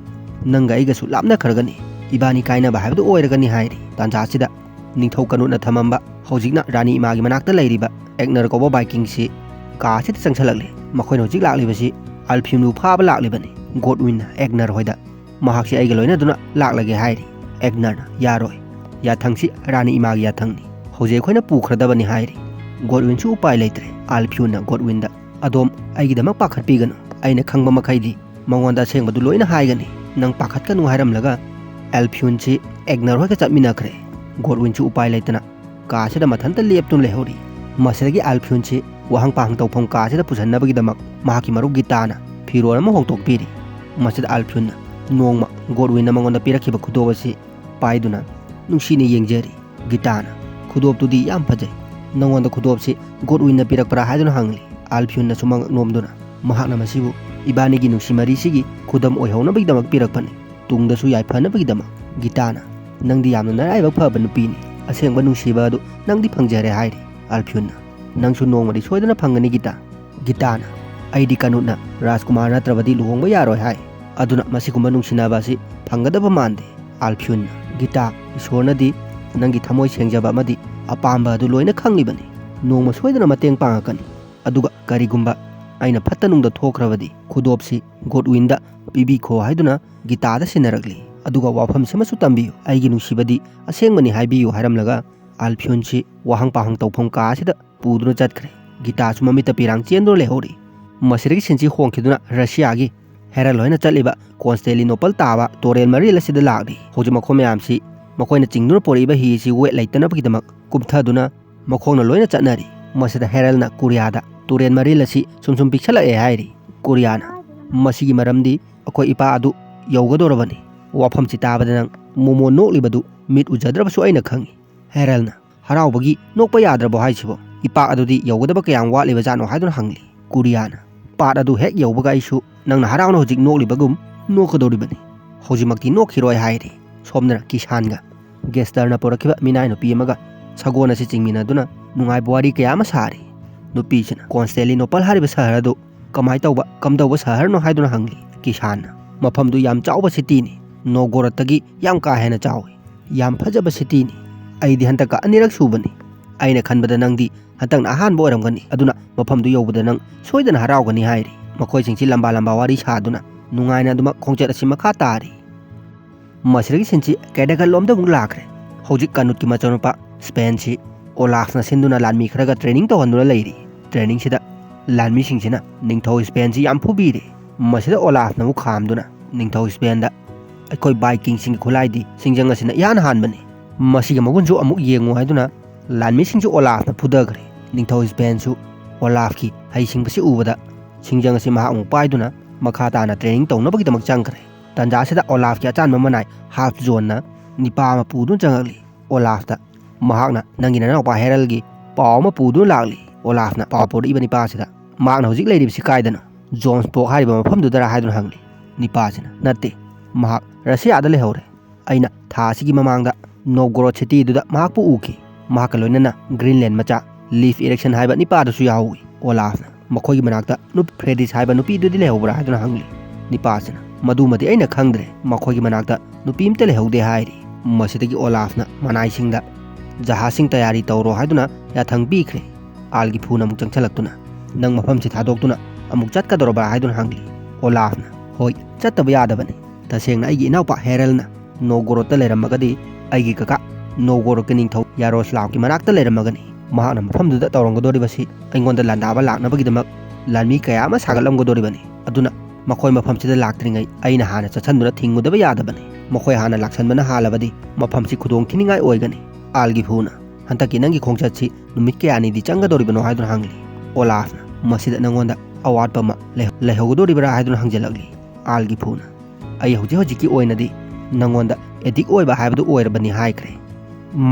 ꯅꯪꯒ ꯑꯩꯒꯁꯨ ꯂꯥꯞꯅꯈ꯭ꯔꯒꯅꯤ꯫ ꯏꯕꯥꯅꯤ ꯀꯥꯏꯅꯕ ꯍꯥꯏꯕꯗꯨ ꯑꯣꯏꯔꯒꯅꯤ" ꯍꯥꯏꯔꯤ꯫ ꯇꯥꯟꯖꯥ ꯑꯁꯤꯗ ꯅꯤꯡꯊꯧ ꯀꯥꯅꯨꯠꯅ ꯊꯝꯃꯝꯕ ꯍꯧꯖꯤꯛꯅ ꯔꯥꯅꯤ ꯏꯃꯥꯒꯤ ꯃꯅꯥꯛꯇ ꯂꯩꯔꯤꯕ ꯑꯦꯛꯅꯔ ꯀꯧꯕ ꯚꯥꯏꯀꯤꯡꯁꯤ ꯀꯥ ꯑꯁꯤꯗ ꯆꯪꯁꯜꯂꯛꯂꯤ꯫ ꯃꯈꯣꯏꯅ ꯍꯧꯖꯤꯛ ꯂꯥꯛꯂꯤꯕꯁꯤ ꯑꯜꯐꯤꯌꯨꯟꯕꯨ ꯐꯥꯕ ꯂꯥꯛꯂꯤꯕꯅꯤ꯫ ꯒꯣꯗꯋꯤꯟꯅ ꯑꯦꯛꯅꯔ ꯍꯣꯏꯗ, "ꯃꯍꯥꯛꯁꯤ ꯑꯩꯒ ꯂꯣꯏꯅꯗꯨꯅ ꯂꯥꯛꯂꯒꯦ" ꯍꯥꯏꯔꯤ꯫ ꯑꯦꯛꯅꯔꯅ, "ꯌꯥꯔꯣꯏ꯫ ꯌꯥꯊꯪꯁꯤ ꯔꯥꯅꯤ ꯏꯃꯥꯒꯤ ꯌꯥꯊꯪꯅꯤ꯫ ꯍꯧꯖꯤꯛ ꯑꯩꯈꯣꯏꯅ ꯄꯨꯈ꯭ꯔꯗꯕꯅꯤ" ꯍꯥꯏꯔꯤ꯫ ꯒꯣꯗꯋꯤꯟꯁꯨ ꯎꯄꯥꯏ ꯂꯩꯇ꯭ꯔꯦ꯫ ꯑꯜꯐꯤꯌꯨꯟꯅ ꯒꯣꯗꯋꯤꯟꯗ, "ꯑꯗꯣꯝ ꯑꯩꯒꯤꯗꯃꯛ ꯄꯥꯈꯠꯄꯤꯒꯅꯨ꯫ ꯑꯩꯅ ꯈꯪꯕ ꯃꯈꯩꯗꯤ ꯃꯉꯣꯟꯗ ꯑꯁꯦꯡꯕꯗꯨ ꯂꯣꯏꯅ ꯍꯥꯏꯒꯅꯤ꯫ ꯅꯪ ꯄꯥꯈꯠꯀꯅꯨ" ꯍꯥꯏꯔꯝꯂꯒ ꯑꯦꯜꯐꯤꯌꯨꯟꯁꯤ ꯑꯦꯛꯅꯔ ꯍꯣꯏꯒ ꯆꯠꯃꯤꯟꯅꯈ꯭ꯔꯦ꯫ ꯒꯣꯗꯋꯤꯟꯁꯨ ꯎꯄꯥꯏ ꯂꯩꯇꯅ ꯀꯥ ꯑꯁꯤꯗ ꯃꯊꯟꯇ ꯂꯦꯞꯇꯨꯅ ꯂꯩꯍꯧꯔꯤ꯫ ꯃꯁꯤꯗꯒꯤ ꯑꯦꯜꯐꯤꯌꯨꯟꯁꯤ ꯋꯥꯍꯪ ꯄꯥꯍꯪ ꯇꯧꯐꯝ ꯀꯥ ꯑꯁꯤꯗ ꯄꯨꯁꯟꯅꯕꯒꯤꯗꯃꯛ ꯃꯍꯥꯛꯀꯤ ꯃꯔꯨꯞ ꯒꯤꯇꯥꯅ ꯐꯤꯔꯣꯜ ꯑꯃ ꯍꯣꯡꯗꯣꯛꯄꯤꯔꯤ꯫ ꯃꯁꯤꯗ ꯑꯦꯜꯐꯤꯌꯨꯟꯅ ꯅꯣꯡꯃ ꯒꯣꯗꯋꯤꯟꯅ ꯃꯉꯣꯟꯗ ꯄꯤꯔꯛꯈꯤꯕ ꯈꯨꯗꯣꯞ ꯑꯁꯤ ꯄꯥꯏꯗꯨꯅ ꯅꯨꯡꯁꯤꯅ ꯌꯦꯡꯖꯔꯤ꯫ ꯒꯤꯇꯥꯅ, "ꯈꯨꯗꯣꯞꯇꯨꯗꯤ ꯌꯥꯝ ꯐꯖꯩ꯫ ꯅꯉꯣꯟꯗ ꯈꯨꯗꯣꯞꯁꯤ ꯒꯣꯗꯋꯤꯟꯅ ꯄꯤꯔꯛꯄ꯭ꯔꯥ?" ꯍꯥꯏꯗꯨꯅ ꯍꯪꯂꯤ꯫ ꯑꯦꯜꯐꯤꯌꯨꯟꯅꯁꯨ ꯃꯉꯛ ꯅꯣꯝꯗꯨꯅ, "ꯃꯍꯥꯛꯅ ꯃꯁꯤꯕꯨ ꯏꯕꯥꯅꯤꯒꯤ ꯅꯨꯡꯁꯤ ꯃꯔꯤꯁꯤꯒꯤ ꯈꯨꯗꯝ ꯑꯣꯏꯍꯧꯅꯕꯒꯤꯗꯃꯛ ꯄꯤꯔꯛꯄꯅꯤ, ꯇꯨꯡꯗꯁꯨ ꯌꯥꯏꯐꯅꯕꯒꯤꯗꯃꯛ꯫" ꯒꯤꯇꯥꯅ, "ꯅꯪꯗꯤ ꯌꯥꯝꯅ ꯅꯔꯥꯏꯕꯛ ꯐꯕ ꯅꯨꯄꯤꯅꯤ꯫ ꯑꯁꯦꯡꯕ ꯅꯨꯡꯁꯤꯕ ꯑꯗꯨ ꯅꯪꯗꯤ ꯐꯪꯖꯔꯦ" ꯍꯥꯏꯔꯤ꯫ ꯑꯦꯜꯐꯤꯌꯨꯟꯅ, "ꯅꯪꯁꯨ ꯅꯣꯡꯃꯗꯤ ꯁꯣꯏꯗꯅ ꯐꯪꯒꯅꯤ ꯒꯤꯇꯥ꯫" ꯒꯤꯇꯥꯅ, "ꯑꯩꯗꯤ ꯀꯥꯅꯨꯠꯅ ꯔꯥꯖꯀꯨꯃꯥꯔ ꯅꯠꯇ꯭ꯔꯕꯗꯤ ꯂꯨꯍꯣꯡꯕ ꯌꯥꯔꯣꯏ ꯍꯥꯏ꯫ ꯑꯗꯨꯅ ꯃꯁꯤꯒꯨꯝꯕ ꯅꯨꯡꯁꯤꯅꯕ ꯑꯁꯤ ꯐꯪꯒꯗꯕ ꯃꯥꯟꯗꯦ꯫" ꯑꯦꯜꯐꯤꯌꯨꯟꯅ, "ꯒꯤꯇꯥ, ꯏꯁꯣꯔꯅꯗꯤ ꯅꯪꯒꯤ ꯊꯃꯣꯏ ꯁꯦꯡꯖꯕ ꯑꯃꯗꯤ ꯑꯄꯥꯝꯕ ꯑꯗꯨ ꯂꯣꯏꯅ ꯈꯪꯂꯤꯕꯅꯤ꯫ ꯅꯣꯡꯃ ꯁꯣꯏꯗꯅ ꯃꯇꯦꯡ ꯄꯥꯡꯉꯛꯀꯅꯤ꯫ ꯑꯗꯨꯒ ꯀꯔꯤꯒꯨꯝꯕ ꯑꯩꯅ ꯐꯠꯇ ꯅꯨꯡꯗ ꯊꯣꯛꯈ꯭ꯔꯕꯗꯤ ꯈꯨꯗꯣꯞꯁꯤ ꯒꯣꯗꯋꯤꯟꯗ ꯄꯤꯕꯤꯈꯣ" ꯍꯥꯏꯗꯨꯅ ꯒꯤꯇꯥꯗ ꯁꯤꯟꯅꯔꯛꯂꯤ꯫ ꯑꯗꯨꯒ "ꯋꯥꯐꯝꯁꯤꯃꯁꯨ ꯇꯝꯕꯤꯌꯨ, ꯑꯩꯒꯤ ꯅꯨꯡꯁꯤꯕꯗꯤ ꯑꯁꯦꯡꯕꯅꯤ ꯍꯥꯏꯕꯤꯌꯨ" ꯍꯥꯏꯔꯝꯂꯒ ꯑꯦꯜꯐꯤꯌꯨꯟꯁꯤ ꯋꯥꯍꯪ ꯄꯥꯍꯪ ꯇꯧꯐꯝ ꯀꯥ ꯑꯁꯤꯗ ꯄꯨꯗꯨꯅ ꯆꯠꯈ꯭ꯔꯦ꯫ ꯒꯤꯇꯥꯁꯨ ꯃꯃꯤꯠꯇ ꯄꯤꯔꯥꯡ ꯆꯦꯟꯗꯨꯅ ꯂꯩꯍꯧꯔꯤ꯫ ꯃꯁꯤꯗꯒꯤ ꯁꯤꯟꯁꯤ ꯍꯣꯡꯈꯤꯗꯨꯅ ꯔꯁꯤꯌꯥꯒꯤ ꯍꯦꯔꯜ ꯍꯣꯏꯅ ꯆꯠꯂꯤꯕ ꯀꯣꯟꯁꯇꯦꯂꯤꯅꯣꯄꯜ ꯇꯥꯕ ꯇꯣꯔꯦꯜ ꯃꯔꯤꯜ ꯑꯁꯤꯗ ꯂꯥꯛꯂꯤ꯫ ꯍꯧꯖꯤꯛ ꯃꯈꯣꯏ ꯃꯌꯥꯝꯁꯤ ꯃꯈꯣꯏꯅ ꯆꯤꯡꯗꯨꯅ ꯄꯨꯔꯛꯏꯕ ꯍꯤ ꯑꯁꯤ ꯋꯦꯠ ꯂꯩꯇꯅꯕꯒꯤꯗꯃꯛ ꯀꯨꯝꯊꯗꯨꯅ ꯃꯈꯣꯡꯅ ꯂꯣꯏꯅ ꯆꯠꯅꯔꯤ꯫ ꯃꯁꯤꯗ ꯍꯦꯔꯜꯅ ꯀꯨꯔꯤꯌꯥꯗ ꯇꯨꯔꯦꯜ ꯃꯔꯤꯜ ꯑꯁꯤ ꯁꯨꯝ ꯁꯨꯝ ꯄꯤꯛꯁꯜꯂꯛꯑꯦ ꯍꯥꯏꯔꯤ꯫ ꯀꯨꯔꯤꯌꯥꯅ, "ꯃꯁꯤꯒꯤ ꯃꯔꯝꯗꯤ ꯑꯩꯈꯣꯏ ꯏꯄꯥ ꯑꯗꯨ ꯌꯧꯒꯗꯧꯔꯕꯅꯤ꯫ ꯋꯥꯐꯝꯁꯤ ꯇꯥꯕꯗ ꯅꯪ ꯃꯣꯃꯣ ꯅꯣꯛꯂꯤꯕꯗꯨ ꯃꯤꯠ ꯎꯖꯗ꯭ꯔꯕꯁꯨ ꯑꯩꯅ ꯈꯪꯏ꯫ ꯍꯦꯔꯜꯅ ꯍꯔꯥꯎꯕꯒꯤ ꯅꯣꯛꯄ ꯌꯥꯗ꯭ꯔꯕꯣ ꯍꯥꯏꯁꯤꯕꯣ? ꯏꯄꯥꯛ ꯑꯗꯨꯗꯤ ꯌꯧꯒꯗꯕ ꯀꯌꯥꯝ ꯋꯥꯠꯂꯤꯕꯖꯥꯠꯅꯣ ꯍꯥꯏꯗꯨꯅ ꯍꯪꯂꯤ꯫ ꯀꯨꯔꯤꯌꯥꯅ, "ꯄꯥꯠ ꯑꯗꯨ ꯍꯦꯛ ꯌꯧꯕꯒ ꯑꯩꯁꯨ ꯅꯪꯅ ꯍꯔꯥꯎꯅ ꯍꯧꯖꯤꯛ ꯅꯣꯛꯂꯤꯕꯒꯨꯝ ꯅꯣꯛꯀꯗꯧꯔꯤꯕꯅꯤ꯫ ꯍꯧꯖꯤꯛꯃꯛꯇꯤ ꯅꯣꯛꯈꯤꯔꯣꯏ" ꯍꯥꯏꯔꯤ꯫ ꯁꯣꯝꯗꯅ ꯀꯤꯁꯥꯟꯒ ꯒꯦꯁꯇꯔꯅ ꯄꯨꯔꯛꯈꯤꯕ ꯃꯤꯅꯥꯏ ꯅꯨꯄꯤ ꯑꯃꯒ ꯁꯒꯣꯜ ꯑꯁꯤ ꯆꯤꯡꯃꯤꯟꯅꯗꯨꯅ ꯅꯨꯡꯉꯥꯏꯕ ꯋꯥꯔꯤ ꯀꯌꯥ ꯑꯃ ꯁꯥꯔꯤ꯫ ꯅꯨꯄꯤꯁꯤꯅ ꯀꯣꯟꯁꯇꯦꯟꯇꯤꯅꯣꯄꯜ ꯍꯥꯏꯔꯤꯕ ꯁꯍꯔ ꯑꯗꯨ ꯀꯃꯥꯏ ꯇꯧꯕ, ꯀꯝꯗꯧꯕ ꯁꯍꯔꯅꯣ ꯍꯥꯏꯗꯨꯅ ꯍꯪꯂꯤ꯫ ꯀꯤꯁꯥꯟꯅ, "ꯃꯐꯝꯗꯨ ꯌꯥꯝ ꯆꯥꯎꯕ ꯁꯤꯇꯤꯅꯤ, ꯅꯣꯒꯣꯔꯣꯠꯇꯒꯤ ꯌꯥꯝ ꯀꯥ ꯍꯦꯟꯅ ꯆꯥꯎꯏ꯫ ꯌꯥꯝ ꯐꯖꯕ ꯁꯤꯇꯤꯅꯤ꯫ ꯑꯩꯗꯤ ꯍꯟꯗꯛꯀ ꯑꯅꯤꯔꯛ ꯁꯨꯕꯅꯤ꯫ ꯑꯩꯅ ꯈꯟꯕꯗ ꯅꯪꯗꯤ ꯍꯟꯗꯛꯅ ꯑꯍꯥꯟꯕ ꯑꯣꯏꯔꯝꯒꯅꯤ꯫ ꯑꯗꯨꯅ ꯃꯐꯝꯗꯨ ꯌꯧꯕꯗ ꯅꯪ ꯁꯣꯏꯗꯅ ꯍꯔꯥꯎꯒꯅꯤ" ꯍꯥꯏꯔꯤ꯫ ꯃꯈꯣꯏꯁꯤꯡꯁꯤ ꯂꯝꯕꯥ ꯂꯝꯕꯥ ꯋꯥꯔꯤ ꯁꯥꯗꯨꯅ ꯅꯨꯡꯉꯥꯏꯅ ꯑꯗꯨꯃꯛ ꯈꯣꯡꯆꯠ ꯑꯁꯤ ꯃꯈꯥ ꯇꯥꯔꯤ꯫ ꯃꯁꯤꯗꯒꯤ ꯁꯤꯟꯁꯤ ꯀꯦꯗꯒꯜ ꯂꯣꯝꯗ ꯑꯃꯨꯛ ꯂꯥꯛꯈ꯭ꯔꯦ꯫ ꯍꯧꯖꯤꯛ ꯀꯥꯅꯨꯠꯀꯤ ꯃꯆꯥꯅꯨꯄꯥ ꯁ꯭ꯄꯦꯟꯁꯤ ꯑꯣꯂꯥꯐꯅ ꯁꯤꯟꯗꯨꯅ ꯂꯥꯟꯃꯤ ꯈꯔꯒ ꯇ꯭ꯔꯦꯅꯤꯡ ꯇꯧꯍꯟꯗꯨꯅ ꯂꯩꯔꯤ꯫ ꯇ꯭ꯔꯦꯅꯤꯡꯁꯤꯗ ꯂꯥꯟꯃꯤꯁꯤꯡꯁꯤꯅ ꯅꯤꯡꯊꯧ ꯁ꯭ꯄꯦꯟꯁꯤ ꯌꯥꯝ ꯐꯨꯕꯤꯔꯦ꯫ ꯃꯁꯤꯗ ꯑꯣꯂꯥꯐꯅ ꯑꯃꯨꯛ ꯈꯥꯝꯗꯨꯅ ꯅꯤꯡꯊꯧ ꯁ꯭ꯄꯦꯟꯗ, "ꯑꯩꯈꯣꯏ ꯚꯥꯏꯀꯤꯡꯁꯤꯡꯒꯤ ꯈꯨꯠꯂꯥꯏꯗꯤ ꯁꯤꯡꯖꯪ ꯑꯁꯤꯅ ꯏꯍꯥꯟ ꯍꯥꯟꯕꯅꯤ꯫ ꯃꯁꯤꯒꯤ ꯃꯒꯨꯟꯁꯨ ꯑꯃꯨꯛ ꯌꯦꯡꯉꯨ" ꯍꯥꯏꯗꯨꯅ ꯂꯥꯟꯃꯤꯁꯤꯡꯁꯨ ꯑꯣꯂꯥꯐꯅ ꯐꯨꯊꯈ꯭ꯔꯦ꯫ ꯅꯤꯡꯊꯧ ꯁ꯭ꯄꯦꯟꯁꯨ ꯑꯣꯂꯥꯐꯀꯤ ꯍꯩꯁꯤꯡꯕꯁꯤ ꯎꯕꯗ ꯁꯤꯡꯖꯪ ꯑꯁꯤ ꯃꯍꯥꯛ ꯑꯃꯨꯛ ꯄꯥꯏꯗꯨꯅ ꯃꯈꯥ ꯇꯥꯅ ꯇ꯭ꯔꯦꯅꯤꯡ ꯇꯧꯅꯕꯒꯤꯗꯃꯛ ꯆꯪꯈ꯭ꯔꯦ꯫ ꯇꯟꯖꯥꯁꯤꯗ ꯑꯣꯂꯥꯐꯀꯤ ꯑꯆꯥꯟꯕ ꯃꯅꯥꯏ ꯍꯥꯐ ꯖꯣꯟꯅ ꯅꯤꯄꯥ ꯑꯃ ꯄꯨꯗꯨꯅ ꯆꯪꯉꯛꯂꯤ꯫ ꯑꯣꯂꯥꯐꯇ ꯃꯍꯥꯛꯅ, "ꯅꯪꯒꯤ ꯅꯅꯥꯎꯄꯥ ꯍꯦꯔꯜꯒꯤ ꯄꯥꯎ ꯑꯃ ꯄꯨꯗꯨꯅ ꯂꯥꯛꯂꯤ"꯫ ꯑꯣꯂꯥꯐꯅ ꯄꯥꯎ ꯄꯨꯔꯛꯏꯕ ꯅꯤꯄꯥꯁꯤꯗ, "ꯃꯍꯥꯛꯅ ꯍꯧꯖꯤꯛ ꯂꯩꯔꯤꯕꯁꯤ ꯀꯥꯏꯗꯅꯣ? ꯖꯣꯟꯁꯕꯣꯛ ꯍꯥꯏꯔꯤꯕ ꯃꯐꯝꯗꯨꯗꯔ?" ꯍꯥꯏꯗꯨꯅ ꯍꯪꯂꯤ꯫ ꯅꯤꯄꯥꯁꯤꯅ, "ꯅꯠꯇꯦ, ꯃꯍꯥꯛ ꯔꯁꯤꯌꯥꯗ ꯂꯩꯍꯧꯔꯦ꯫ ꯑꯩꯅ ꯊꯥ ꯑꯁꯤꯒꯤ ꯃꯃꯥꯡꯗ ꯅꯣꯕꯒꯣꯔꯣꯗ ꯁꯤꯇꯤꯗꯨꯗ ꯃꯍꯥꯛꯄꯨ ꯎꯈꯤ꯫ ꯃꯍꯥꯛꯀ ꯂꯣꯏꯅꯅ ꯒ꯭ꯔꯤꯟꯂꯦꯟ ꯃꯆꯥ ꯂꯤꯐ ꯏꯔꯤꯛꯁꯟ ꯍꯥꯏꯕ ꯅꯤꯄꯥꯗꯨꯁꯨ ꯌꯥꯎꯍꯧꯏ"꯫ ꯑꯣꯂꯥꯐꯅ, "ꯃꯈꯣꯏꯒꯤ ꯃꯅꯥꯛꯇ ꯅꯨꯞ ꯐ꯭ꯔꯦꯗꯤꯁ ꯍꯥꯏꯕ ꯅꯨꯄꯤꯗꯨꯗꯤ ꯂꯩꯍꯧꯕ꯭ꯔꯥ?" ꯍꯥꯏꯗꯨꯅ ꯍꯪꯂꯤ꯫ ꯅꯤꯄꯥꯁꯤꯅ, "ꯃꯗꯨꯃꯗꯤ ꯑꯩꯅ ꯈꯪꯗ꯭ꯔꯦ, ꯃꯈꯣꯏꯒꯤ ꯃꯅꯥꯛꯇ ꯅꯨꯄꯤ ꯑꯃꯇ ꯂꯩꯍꯧꯗꯦ" ꯍꯥꯏꯔꯤ꯫ ꯃꯁꯤꯗꯒꯤ ꯑꯣꯂꯥꯐꯅ ꯃꯅꯥꯏꯁꯤꯡꯗ, "ꯖꯍꯥꯖꯁꯤꯡ ꯇꯌꯥꯔꯤ ꯇꯧꯔꯣ" ꯍꯥꯏꯗꯨꯅ ꯌꯥꯊꯪ ꯄꯤꯈ꯭ꯔꯦ꯫ ꯑꯥꯜꯒꯤꯐꯨꯅ ꯑꯃꯨꯛ ꯆꯪꯁꯤꯜꯂꯛꯇꯨꯅ, "ꯅꯪ ꯃꯐꯝꯁꯤ ꯊꯥꯗꯣꯛꯇꯨꯅ ꯑꯃꯨꯛ ꯆꯠꯀꯗꯧꯔꯕ꯭ꯔꯥ?" ꯍꯥꯏꯗꯨꯅ ꯍꯪꯂꯤ꯫ ꯑꯣꯂꯥꯐꯅ, "ꯍꯣꯏ, ꯆꯠꯇꯕ ꯌꯥꯗꯕꯅꯤ꯫ ꯇꯁꯦꯡꯅ ꯑꯩꯒꯤ ꯏꯅꯥꯎꯄꯥ ꯍꯦꯔꯜꯅ ꯅꯣꯒꯣꯔꯣꯠꯇ ꯂꯩꯔꯝꯃꯒꯗꯤ, ꯑꯩꯒꯤ ꯀꯀꯥ ꯅꯣꯒꯣꯔꯣꯠꯀꯤ ꯅꯤꯡꯊꯧ ꯌꯥꯔꯣꯁꯂꯥꯐꯀꯤ ꯃꯅꯥꯛꯇ ꯂꯩꯔꯝꯃꯒꯅꯤ꯫ ꯃꯍꯥꯛꯅ ꯃꯐꯝꯗꯨꯗ ꯇꯧꯔꯝꯒꯗꯧꯔꯤꯕꯁꯤ ꯑꯩꯉꯣꯟꯗ ꯂꯥꯟꯗꯥꯕ ꯂꯥꯛꯅꯕꯒꯤꯗꯃꯛ ꯂꯥꯟꯃꯤ ꯀꯌꯥ ꯑꯃ ꯁꯥꯒꯠꯂꯝꯒꯗꯧꯔꯤꯕꯅꯤ꯫ ꯑꯗꯨꯅ ꯃꯈꯣꯏ ꯃꯐꯝꯁꯤꯗ ꯂꯥꯛꯇ꯭ꯔꯤꯉꯩ ꯑꯩꯅ ꯍꯥꯟꯅ ꯆꯠꯁꯤꯟꯗꯨꯅ ꯊꯤꯡꯉꯨꯗꯕ ꯌꯥꯗꯕꯅꯤ꯫ ꯃꯈꯣꯏ ꯍꯥꯟꯅ ꯂꯥꯛꯁꯟꯕꯅ ꯍꯥꯜꯂꯕꯗꯤ ꯃꯐꯝꯁꯤ ꯈꯨꯗꯣꯡ ꯊꯤꯅꯤꯡꯉꯥꯏ ꯑꯣꯏꯒꯅꯤ"꯫ ꯑꯥꯜꯒꯤꯐꯨꯅ, "ꯍꯟꯗꯛꯀꯤ ꯅꯪꯒꯤ ꯈꯣꯡꯆꯠꯁꯤ ꯅꯨꯃꯤꯠ ꯀꯌꯥꯅꯤꯗꯤ ꯆꯪꯒꯗꯧꯔꯤꯕꯅꯣ?" ꯍꯥꯏꯗꯨꯅ ꯍꯪꯂꯤ꯫ ꯑꯣꯂꯥꯐꯅ, "ꯃꯁꯤꯗ ꯅꯪꯉꯣꯟꯗ ꯑꯋꯥꯠꯄ ꯑꯃ ꯂꯩ-, ꯂꯩꯍꯧꯒꯗꯧꯔꯤꯕ꯭ꯔꯥ?" ꯍꯥꯏꯗꯨꯅ ꯍꯪꯖꯤꯜꯂꯛꯂꯤ꯫ ꯑꯥꯜꯒꯤꯐꯨꯅ, ꯑꯩ ꯍꯧꯖꯤꯛ ꯍꯧꯖꯤꯛꯀꯤ ꯑꯣꯏꯅꯗꯤ ꯅꯪꯉꯣꯟꯗ ꯑꯦꯗꯤꯛ ꯑꯣꯏꯕ ꯍꯥꯏꯕꯗꯨ ꯑꯣꯏꯔꯕꯅꯤ" ꯍꯥꯏꯈ꯭ꯔꯦ꯫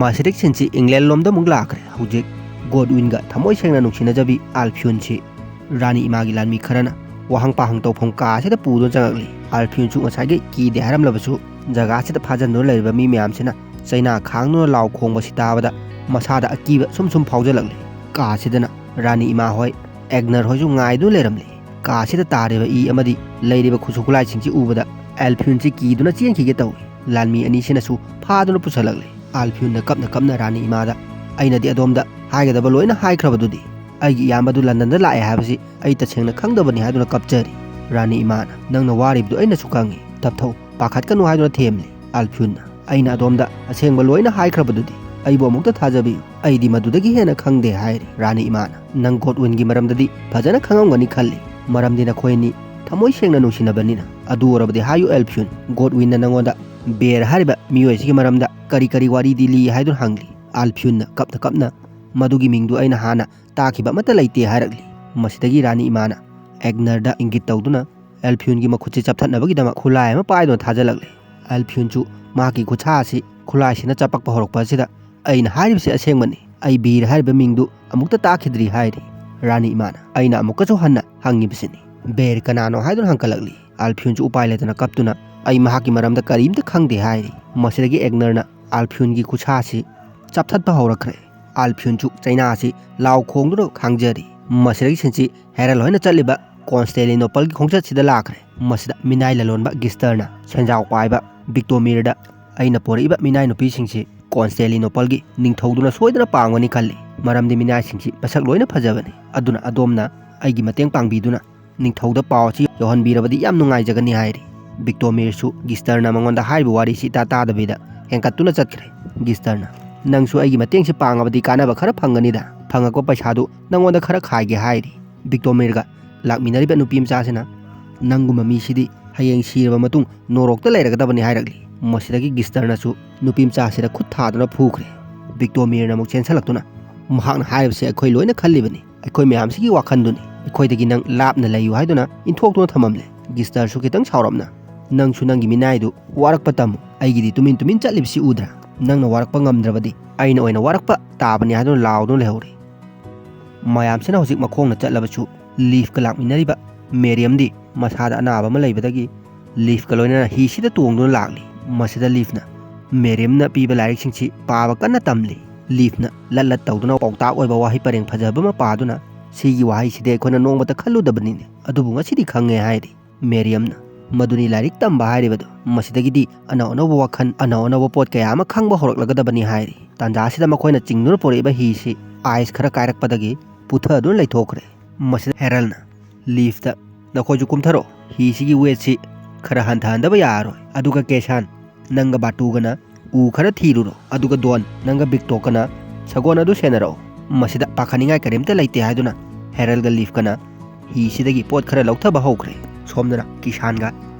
ꯃꯁꯤꯗꯒꯤ ꯁꯤꯟꯁꯤ ꯏꯪꯂꯦꯟ ꯂꯣꯝꯗ ꯑꯃꯨꯛ ꯂꯥꯛꯈ꯭ꯔꯦ꯫ ꯍꯧꯖꯤꯛ ꯒꯣꯗꯋꯤꯟꯒ ꯊꯃꯣꯏ ꯁꯦꯡꯅ ꯅꯨꯡꯁꯤꯅꯖꯕꯤ ꯑꯜꯐꯤꯌꯨꯟꯁꯤ ꯔꯥꯅꯤ ꯏꯃꯥꯒꯤ ꯂꯥꯟꯃꯤ ꯈꯔꯅ ꯋꯥꯍꯪ ꯄꯥꯍꯪ ꯇꯧꯐꯝ ꯀꯥ ꯑꯁꯤꯗ ꯄꯨꯗꯨꯅ ꯆꯪꯉꯛꯂꯤ꯫ ꯑꯜꯐꯤꯌꯨꯟꯁꯨ ꯉꯁꯥꯏꯒꯤ ꯀꯤꯗꯦ ꯍꯥꯏꯔꯝꯂꯕꯁꯨ ꯖꯒꯥ ꯑꯁꯤꯗ ꯐꯥꯖꯤꯟꯗꯨꯅ ꯂꯩꯔꯤꯕ ꯃꯤ ꯃꯌꯥꯝꯁꯤꯅ ꯆꯩꯅꯥ ꯈꯥꯡꯗꯨꯅ ꯂꯥꯎ ꯈꯣꯡꯕꯁꯤ ꯇꯥꯕꯗ ꯃꯁꯥꯗ ꯑꯀꯤꯕ ꯁꯨꯝ ꯁꯨꯝ ꯐꯥꯎꯖꯜꯂꯛꯂꯤ꯫ ꯀꯥ ꯑꯁꯤꯗꯅ ꯔꯥꯅꯤ ꯏꯃꯥ ꯍꯣꯏ, ꯑꯦꯒꯅꯔ ꯍꯣꯏꯁꯨ ꯉꯥꯏꯗꯨꯅ ꯂꯩꯔꯝꯂꯤ꯫ ꯀꯥ ꯑꯁꯤꯗ ꯇꯥꯔꯤꯕ ꯏ ꯑꯃꯗꯤ ꯂꯩꯔꯤꯕ ꯈꯨꯠꯁꯨ ꯈꯨꯠꯂꯥꯏꯁꯤꯡꯁꯤ ꯎꯕꯗ ꯑꯦꯜꯐꯤꯌꯨꯟꯁꯤ ꯀꯤꯗꯨꯅ ꯆꯦꯟꯈꯤꯒꯦ ꯇꯧꯏ꯫ ꯂꯥꯟꯃꯤ ꯑꯅꯤꯁꯤꯅꯁꯨ ꯐꯥꯗꯨꯅ ꯄꯨꯁꯜꯂꯛꯂꯤ꯫ ꯑꯜꯐꯤꯌꯨꯟꯅ ꯀꯞꯅ ꯀꯞꯅ ꯔꯥꯅꯤ ꯏꯃꯥꯗ, "ꯑꯩꯅꯗꯤ ꯑꯗꯣꯝꯗ ꯍꯥꯏꯒꯗꯕ ꯂꯣꯏꯅ ꯍꯥꯏꯈ꯭ꯔꯕꯗꯨꯗꯤ꯫ ꯑꯩꯒꯤ ꯏꯌꯥꯝꯕꯗꯨ ꯂꯟꯗꯟꯗ ꯂꯥꯛꯑꯦ ꯍꯥꯏꯕꯁꯤ ꯑꯩ ꯇꯁꯦꯡꯅ ꯈꯪꯗꯕꯅꯤ" ꯍꯥꯏꯗꯨꯅ ꯀꯞꯆꯔꯤ꯫ ꯔꯥꯅꯤ ꯏꯃꯥꯅ, "ꯅꯪꯅ ꯋꯥꯔꯤꯕꯗꯨ ꯑꯩꯅꯁꯨ ꯈꯪꯏ꯫ ꯇꯞꯊꯧ, ꯄꯥꯈꯠꯀꯅꯨ" ꯍꯥꯏꯗꯨꯅ ꯊꯦꯝꯂꯤ꯫ ꯑꯜꯐꯤꯌꯨꯟꯅ, "ꯑꯩꯅ ꯑꯗꯣꯝꯗ ꯑꯁꯦꯡꯕ ꯂꯣꯏꯅ ꯍꯥꯏꯈ꯭ꯔꯕꯗꯨꯗꯤ꯫ ꯑꯩꯕꯨ ꯑꯃꯨꯛꯇ ꯊꯥꯖꯕꯤꯌꯨ꯫ ꯑꯩꯗꯤ ꯃꯗꯨꯗꯒꯤ ꯍꯦꯟꯅ ꯈꯪꯗꯦ" ꯍꯥꯏꯔꯤ꯫ ꯔꯥꯅꯤ ꯏꯃꯥꯅ, "ꯅꯪ ꯒꯣꯗꯋꯤꯟꯒꯤ ꯃꯔꯝꯗꯗꯤ ꯐꯖꯅ ꯈꯪꯉꯝꯒꯅꯤ ꯈꯜꯂꯤ꯫ ꯃꯔꯝꯗꯤ ꯅꯈꯣꯏ ꯑꯅꯤ ꯊꯃꯣꯏ ꯁꯦꯡꯅ ꯅꯨꯡꯁꯤꯅꯕꯅꯤꯅ꯫ ꯑꯗꯨ ꯑꯣꯏꯔꯕꯗꯤ ꯍꯥꯏꯌꯨ ꯑꯦꯜꯐꯤꯌꯨꯟ, ꯒꯣꯗꯋꯤꯟꯅ ꯅꯪꯉꯣꯟꯗ ꯕꯦꯔ ꯍꯥꯏꯔꯤꯕ ꯃꯤꯑꯣꯏ ꯑꯁꯤꯒꯤ ꯃꯔꯝꯗ ꯀꯔꯤ ꯀꯔꯤ ꯋꯥꯔꯤꯗꯤ ꯂꯤ?" ꯍꯥꯏꯗꯨꯅ ꯍꯪꯂꯤ꯫ ꯑꯜꯐꯤꯌꯨꯟꯅ ꯀꯞꯅ ꯀꯞꯅ, "ꯃꯗꯨꯒꯤ ꯃꯤꯡꯗꯨ ꯑꯩꯅ ꯍꯥꯟꯅ ꯇꯥꯈꯤꯕ ꯑꯃꯠꯇ ꯂꯩꯇꯦ" ꯍꯥꯏꯔꯛꯂꯤ꯫ ꯃꯁꯤꯗꯒꯤ ꯔꯥꯅꯤ ꯏꯃꯥꯅ ꯑꯦꯒꯅꯔꯗ ꯏꯪꯒꯤꯠ ꯇꯧꯗꯨꯅ ꯑꯦꯜꯐꯤꯌꯨꯟꯒꯤ ꯃꯈꯨꯠꯁꯤ ꯆꯞꯊꯠꯅꯕꯒꯤꯗꯃꯛ ꯈꯨꯠꯂꯥꯏ ꯑꯃ ꯄꯥꯏꯗꯨꯅ ꯊꯥꯖꯤꯜꯂꯛꯂꯤ꯫ ꯑꯦꯜꯐꯤꯌꯨꯟꯁꯨ ꯃꯍꯥꯛꯀꯤ ꯈꯨꯠꯁꯥ ꯑꯁꯤ ꯈꯨꯠꯂꯥꯏꯁꯤꯅ ꯆꯞꯄꯛꯄ ꯍꯧꯔꯛꯄ ꯑꯁꯤꯗ, "ꯑꯩꯅ ꯍꯥꯏꯔꯤꯕꯁꯤ ꯑꯁꯦꯡꯕꯅꯤ꯫ ꯑꯩ ꯕꯤꯔ ꯍꯥꯏꯔꯤꯕ ꯃꯤꯡꯗꯨ ꯑꯃꯨꯛꯇ ꯇꯥꯈꯤꯗ꯭ꯔꯤ" ꯍꯥꯏꯔꯤ꯫ ꯔꯥꯅꯤ ꯏꯃꯥꯅ ꯑꯩꯅ ꯑꯃꯨꯛꯀꯁꯨ ꯍꯟꯅ ꯍꯪꯉꯤꯕꯁꯤꯅꯤ, "ꯕꯦꯔ ꯀꯅꯥꯅꯣ?" ꯍꯥꯏꯗꯨꯅ ꯍꯪꯀꯠꯂꯛꯂꯤ꯫ ꯑꯦꯜꯐꯤꯌꯨꯟꯁꯨ ꯎꯄꯥꯏ ꯂꯩꯇꯅ ꯀꯞꯇꯨꯅ, "ꯑꯩ ꯃꯍꯥꯛꯀꯤ ꯃꯔꯝꯗ ꯀꯔꯤꯝꯇ ꯈꯪꯗꯦ" ꯍꯥꯏꯔꯤ꯫ ꯃꯁꯤꯗꯒꯤ ꯑꯦꯒꯅꯔꯅ ꯑꯦꯜꯐꯤꯌꯨꯟꯒꯤ ꯈꯨꯠꯁꯥ ꯑꯁꯤ ꯆꯞꯊꯠꯄ ꯍꯧꯔꯛꯈ꯭ꯔꯦ꯫ ꯑꯦꯜꯐꯤꯌꯨꯟꯁꯨ ꯆꯩꯅꯥ ꯑꯁꯤ ꯂꯥꯎ ꯈꯣꯡꯗꯨꯅ ꯈꯥꯡꯖꯔꯤ꯫ ꯃꯁꯤꯗꯒꯤ ꯁꯤꯟꯁꯤ ꯍꯦꯔꯜ ꯍꯣꯏꯅ ꯆꯠꯂꯤꯕ ꯀꯣꯟꯁꯇꯦꯂꯤꯅꯣꯄꯜꯒꯤ ꯈꯣꯡꯆꯠꯁꯤꯗ ꯂꯥꯛꯈ꯭ꯔꯦ꯫ ꯃꯁꯤꯗ ꯃꯤꯅꯥꯏ ꯂꯂꯣꯟꯕ ꯒꯤꯁꯇꯔꯅ ꯁꯦꯟꯖꯥꯎ ꯄꯥꯏꯕ ꯕꯤꯛꯇꯣꯃꯤꯔꯗ, "ꯑꯩꯅ ꯄꯣꯔꯛꯏꯕ ꯃꯤꯅꯥꯏ ꯅꯨꯄꯤꯁꯤꯡꯁꯤ ꯀꯣꯟꯁꯇꯦꯂꯤꯅꯣꯄꯜꯒꯤ ꯅꯤꯡꯊꯧꯗꯨꯅ ꯁꯣꯏꯗꯅ ꯄꯥꯝꯒꯅꯤ ꯈꯜꯂꯤ꯫ ꯃꯔꯝꯗꯤ ꯃꯤꯅꯥꯏꯁꯤꯡꯁꯤ ꯃꯁꯛ ꯂꯣꯏꯅ ꯐꯖꯕꯅꯤ꯫ ꯑꯗꯨꯅ ꯑꯗꯣꯝꯅ ꯑꯩꯒꯤ ꯃꯇꯦꯡ ꯄꯥꯡꯕꯤꯗꯨꯅ ꯅꯤꯡꯊꯧꯗ ꯄꯥꯎ ꯑꯁꯤ ꯌꯧꯍꯟꯕꯤꯔꯕꯗꯤ ꯌꯥꯝ ꯅꯨꯡꯉꯥꯏꯖꯒꯅꯤ" ꯍꯥꯏꯔꯤ꯫ ꯕꯤꯛꯇꯣꯃꯤꯔꯁꯨ ꯒꯤꯁꯇꯔꯅ ꯃꯉꯣꯟꯗ ꯍꯥꯏꯔꯤꯕ ꯋꯥꯔꯤꯁꯤ ꯏꯇꯥ ꯇꯥꯗꯕꯤꯗ ꯍꯦꯟꯀꯠꯇꯨꯅ ꯆꯠꯈ꯭ꯔꯦ꯫ ꯒꯤꯁꯇꯔꯅ, "ꯅꯪꯁꯨ ꯑꯩꯒꯤ ꯃꯇꯦꯡꯁꯤ ꯄꯥꯡꯉꯕꯗꯤ ꯀꯥꯟꯅꯕ ꯈꯔ ꯐꯪꯒꯅꯤꯗ꯫ ꯐꯪꯉꯛꯄ ꯄꯩꯁꯥꯗꯨ ꯅꯪꯉꯣꯟꯗ ꯈꯔ ꯈꯥꯏꯒꯦ" ꯍꯥꯏꯔꯤ꯫ ꯕꯤꯛꯇꯣꯃꯤꯔꯒ ꯂꯥꯛꯃꯤꯟꯅꯔꯤꯕ ꯅꯨꯄꯤ ꯃꯆꯥꯁꯤꯅ, "ꯅꯪꯒꯨꯝꯕ ꯃꯤꯁꯤꯗꯤ ꯍꯌꯦꯡ ꯁꯤꯔꯕ ꯃꯇꯨꯡ ꯅꯣꯔꯣꯛꯇ ꯂꯩꯔꯒꯗꯕꯅꯤ" ꯍꯥꯏꯔꯛꯂꯤ꯫ ꯃꯁꯤꯗꯒꯤ ꯒꯤꯁꯇꯔꯅꯁꯨ ꯅꯨꯄꯤ ꯃꯆꯥꯁꯤꯗ ꯈꯨꯠ ꯊꯥꯗꯨꯅ ꯐꯨꯈ꯭ꯔꯦ꯫ ꯕꯤꯛꯇꯣꯃꯤꯔꯅ ꯑꯃꯨꯛ ꯆꯦꯟꯁꯤꯜꯂꯛꯇꯨꯅ, "ꯃꯍꯥꯛꯅ ꯍꯥꯏꯔꯤꯕꯁꯦ ꯑꯩꯈꯣꯏ ꯂꯣꯏꯅ ꯈꯜꯂꯤꯕꯅꯤ꯫ ꯑꯩꯈꯣꯏ ꯃꯌꯥꯝꯁꯤꯒꯤ ꯋꯥꯈꯜꯗꯨꯅꯤ꯫ ꯑꯩꯈꯣꯏꯗꯒꯤ ꯅꯪ ꯂꯥꯞꯅ ꯂꯩꯌꯨ" ꯍꯥꯏꯗꯨꯅ ꯏꯟꯊꯣꯛꯇꯨꯅ ꯊꯝꯃꯝꯂꯦ꯫ ꯒꯤꯁꯇꯔꯁꯨ ꯈꯤꯇꯪ ꯁꯥꯎꯔꯞꯅ, ꯅꯪꯁꯨ ꯅꯪꯒꯤ ꯃꯤꯅꯥꯏꯗꯨ ꯋꯥꯔꯛꯄ ꯇꯝꯃꯨ꯫ ꯑꯩꯒꯤꯗꯤ ꯇꯨꯃꯤꯟ ꯇꯨꯃꯤꯟ ꯆꯠꯂꯤꯕꯁꯤ ꯎꯗ꯭ꯔꯥ? ꯅꯪꯅ ꯋꯥꯔꯛꯄ ꯉꯝꯗ꯭ꯔꯕꯗꯤ ꯑꯩꯅ ꯑꯣꯏꯅ ꯋꯥꯔꯛꯄ ꯇꯥꯕꯅꯤ" ꯍꯥꯏꯗꯨꯅ ꯂꯥꯎꯗꯨꯅ ꯂꯩꯍꯧꯔꯤ꯫ ꯃꯌꯥꯝꯁꯤꯅ ꯍꯧꯖꯤꯛ ꯃꯈꯣꯡꯅ ꯆꯠꯂꯕꯁꯨ, ꯂꯤꯐꯀ ꯂꯥꯛꯃꯤꯟꯅꯔꯤꯕ ꯃꯦꯔꯤꯌꯝꯗꯤ ꯃꯁꯥꯗ ꯑꯅꯥꯕ ꯑꯃ ꯂꯩꯕꯗꯒꯤ ꯂꯤꯐꯀ ꯂꯣꯏꯅꯅ ꯍꯤꯁꯤꯗ ꯇꯣꯡꯗꯨꯅ ꯂꯥꯛꯂꯤ꯫ ꯃꯁꯤꯗ ꯂꯤꯐꯅ ꯃꯦꯔꯤꯌꯝꯅ ꯄꯤꯕ ꯂꯥꯏꯔꯤꯛꯁꯤꯡꯁꯤ ꯄꯥꯕ ꯀꯟꯅ ꯇꯝꯂꯤ꯫ ꯂꯤꯐꯅ ꯂꯠ ꯂꯠ ꯇꯧꯗꯨꯅ ꯄꯥꯎꯇꯥꯛ ꯑꯣꯏꯕ ꯋꯥꯍꯩ ꯄꯔꯦꯡ ꯐꯖꯕ ꯑꯃ ꯄꯥꯗꯨꯅ, "ꯁꯤꯒꯤ ꯋꯥꯍꯩꯁꯤꯗꯤ ꯑꯩꯈꯣꯏꯅ ꯅꯣꯡꯃꯇ ꯈꯜꯂꯨꯗꯕꯅꯤꯅꯦ, ꯑꯗꯨꯕꯨ ꯉꯁꯤꯗꯤ ꯈꯪꯉꯦ" ꯍꯥꯏꯔꯤ꯫ ꯃꯦꯔꯤꯌꯝꯅ, "ꯃꯗꯨꯅꯤ ꯂꯥꯏꯔꯤꯛ ꯇꯝꯕ ꯍꯥꯏꯔꯤꯕꯗꯨ꯫ ꯃꯁꯤꯗꯒꯤꯗꯤ ꯑꯅꯧ ꯑꯅꯧꯕ ꯋꯥꯈꯜ, ꯑꯅꯧ ꯑꯅꯧꯕ ꯄꯣꯠ ꯀꯌꯥ ꯑꯃ ꯈꯪꯕ ꯍꯧꯔꯛꯂꯒꯗꯕꯅꯤ" ꯍꯥꯏꯔꯤ꯫ ꯇꯥꯟꯖꯥ ꯑꯁꯤꯗ ꯃꯈꯣꯏꯅ ꯆꯤꯡꯗꯨꯅ ꯄꯨꯔꯛꯏꯕ ꯍꯤꯁꯤ ꯑꯥꯏꯁ ꯈꯔ ꯀꯥꯏꯔꯛꯄꯗꯒꯤ ꯄꯨꯊꯗꯨꯅ ꯂꯩꯊꯣꯛꯈ꯭ꯔꯦ꯫ ꯃꯁꯤꯗ ꯍꯦꯔꯜꯅ ꯂꯤꯐꯇ, "ꯅꯈꯣꯏꯁꯨ ꯀꯨꯝꯊꯔꯛꯑꯣ, ꯍꯤꯁꯤꯒꯤ ꯋꯦꯠꯁꯤ ꯈꯔ ꯍꯟꯊꯍꯟꯗꯕ ꯌꯥꯔꯔꯣꯏ꯫ ꯑꯗꯨꯒ ꯀꯦꯁꯥꯟ, ꯅꯪꯒ ꯕꯥꯇꯨꯒꯅ ꯎ ꯈꯔ ꯊꯤꯔꯨꯔꯣ, ꯑꯗꯨꯒ ꯗꯣꯟ, ꯅꯪꯒ ꯕꯤꯛꯇꯣꯛꯀꯅ ꯁꯒꯣꯜ ꯑꯗꯨ ꯁꯦꯟꯅꯔꯛꯑꯣ꯫" ꯃꯁꯤꯗ ꯄꯥꯈꯠꯅꯤꯡꯉꯥꯏ ꯀꯔꯤꯝꯇ ꯂꯩꯇꯦ ꯍꯥꯏꯗꯨꯅ ꯍꯦꯔꯜꯒ ꯂꯤꯐꯀꯅ ꯍꯤꯁꯤꯗꯒꯤ ꯄꯣꯠ ꯈꯔ ꯂꯧꯊꯕ ꯍꯧꯈ꯭ꯔꯦ꯫ ꯁꯣꯝꯗꯅ ꯀꯤꯁꯥꯟꯒ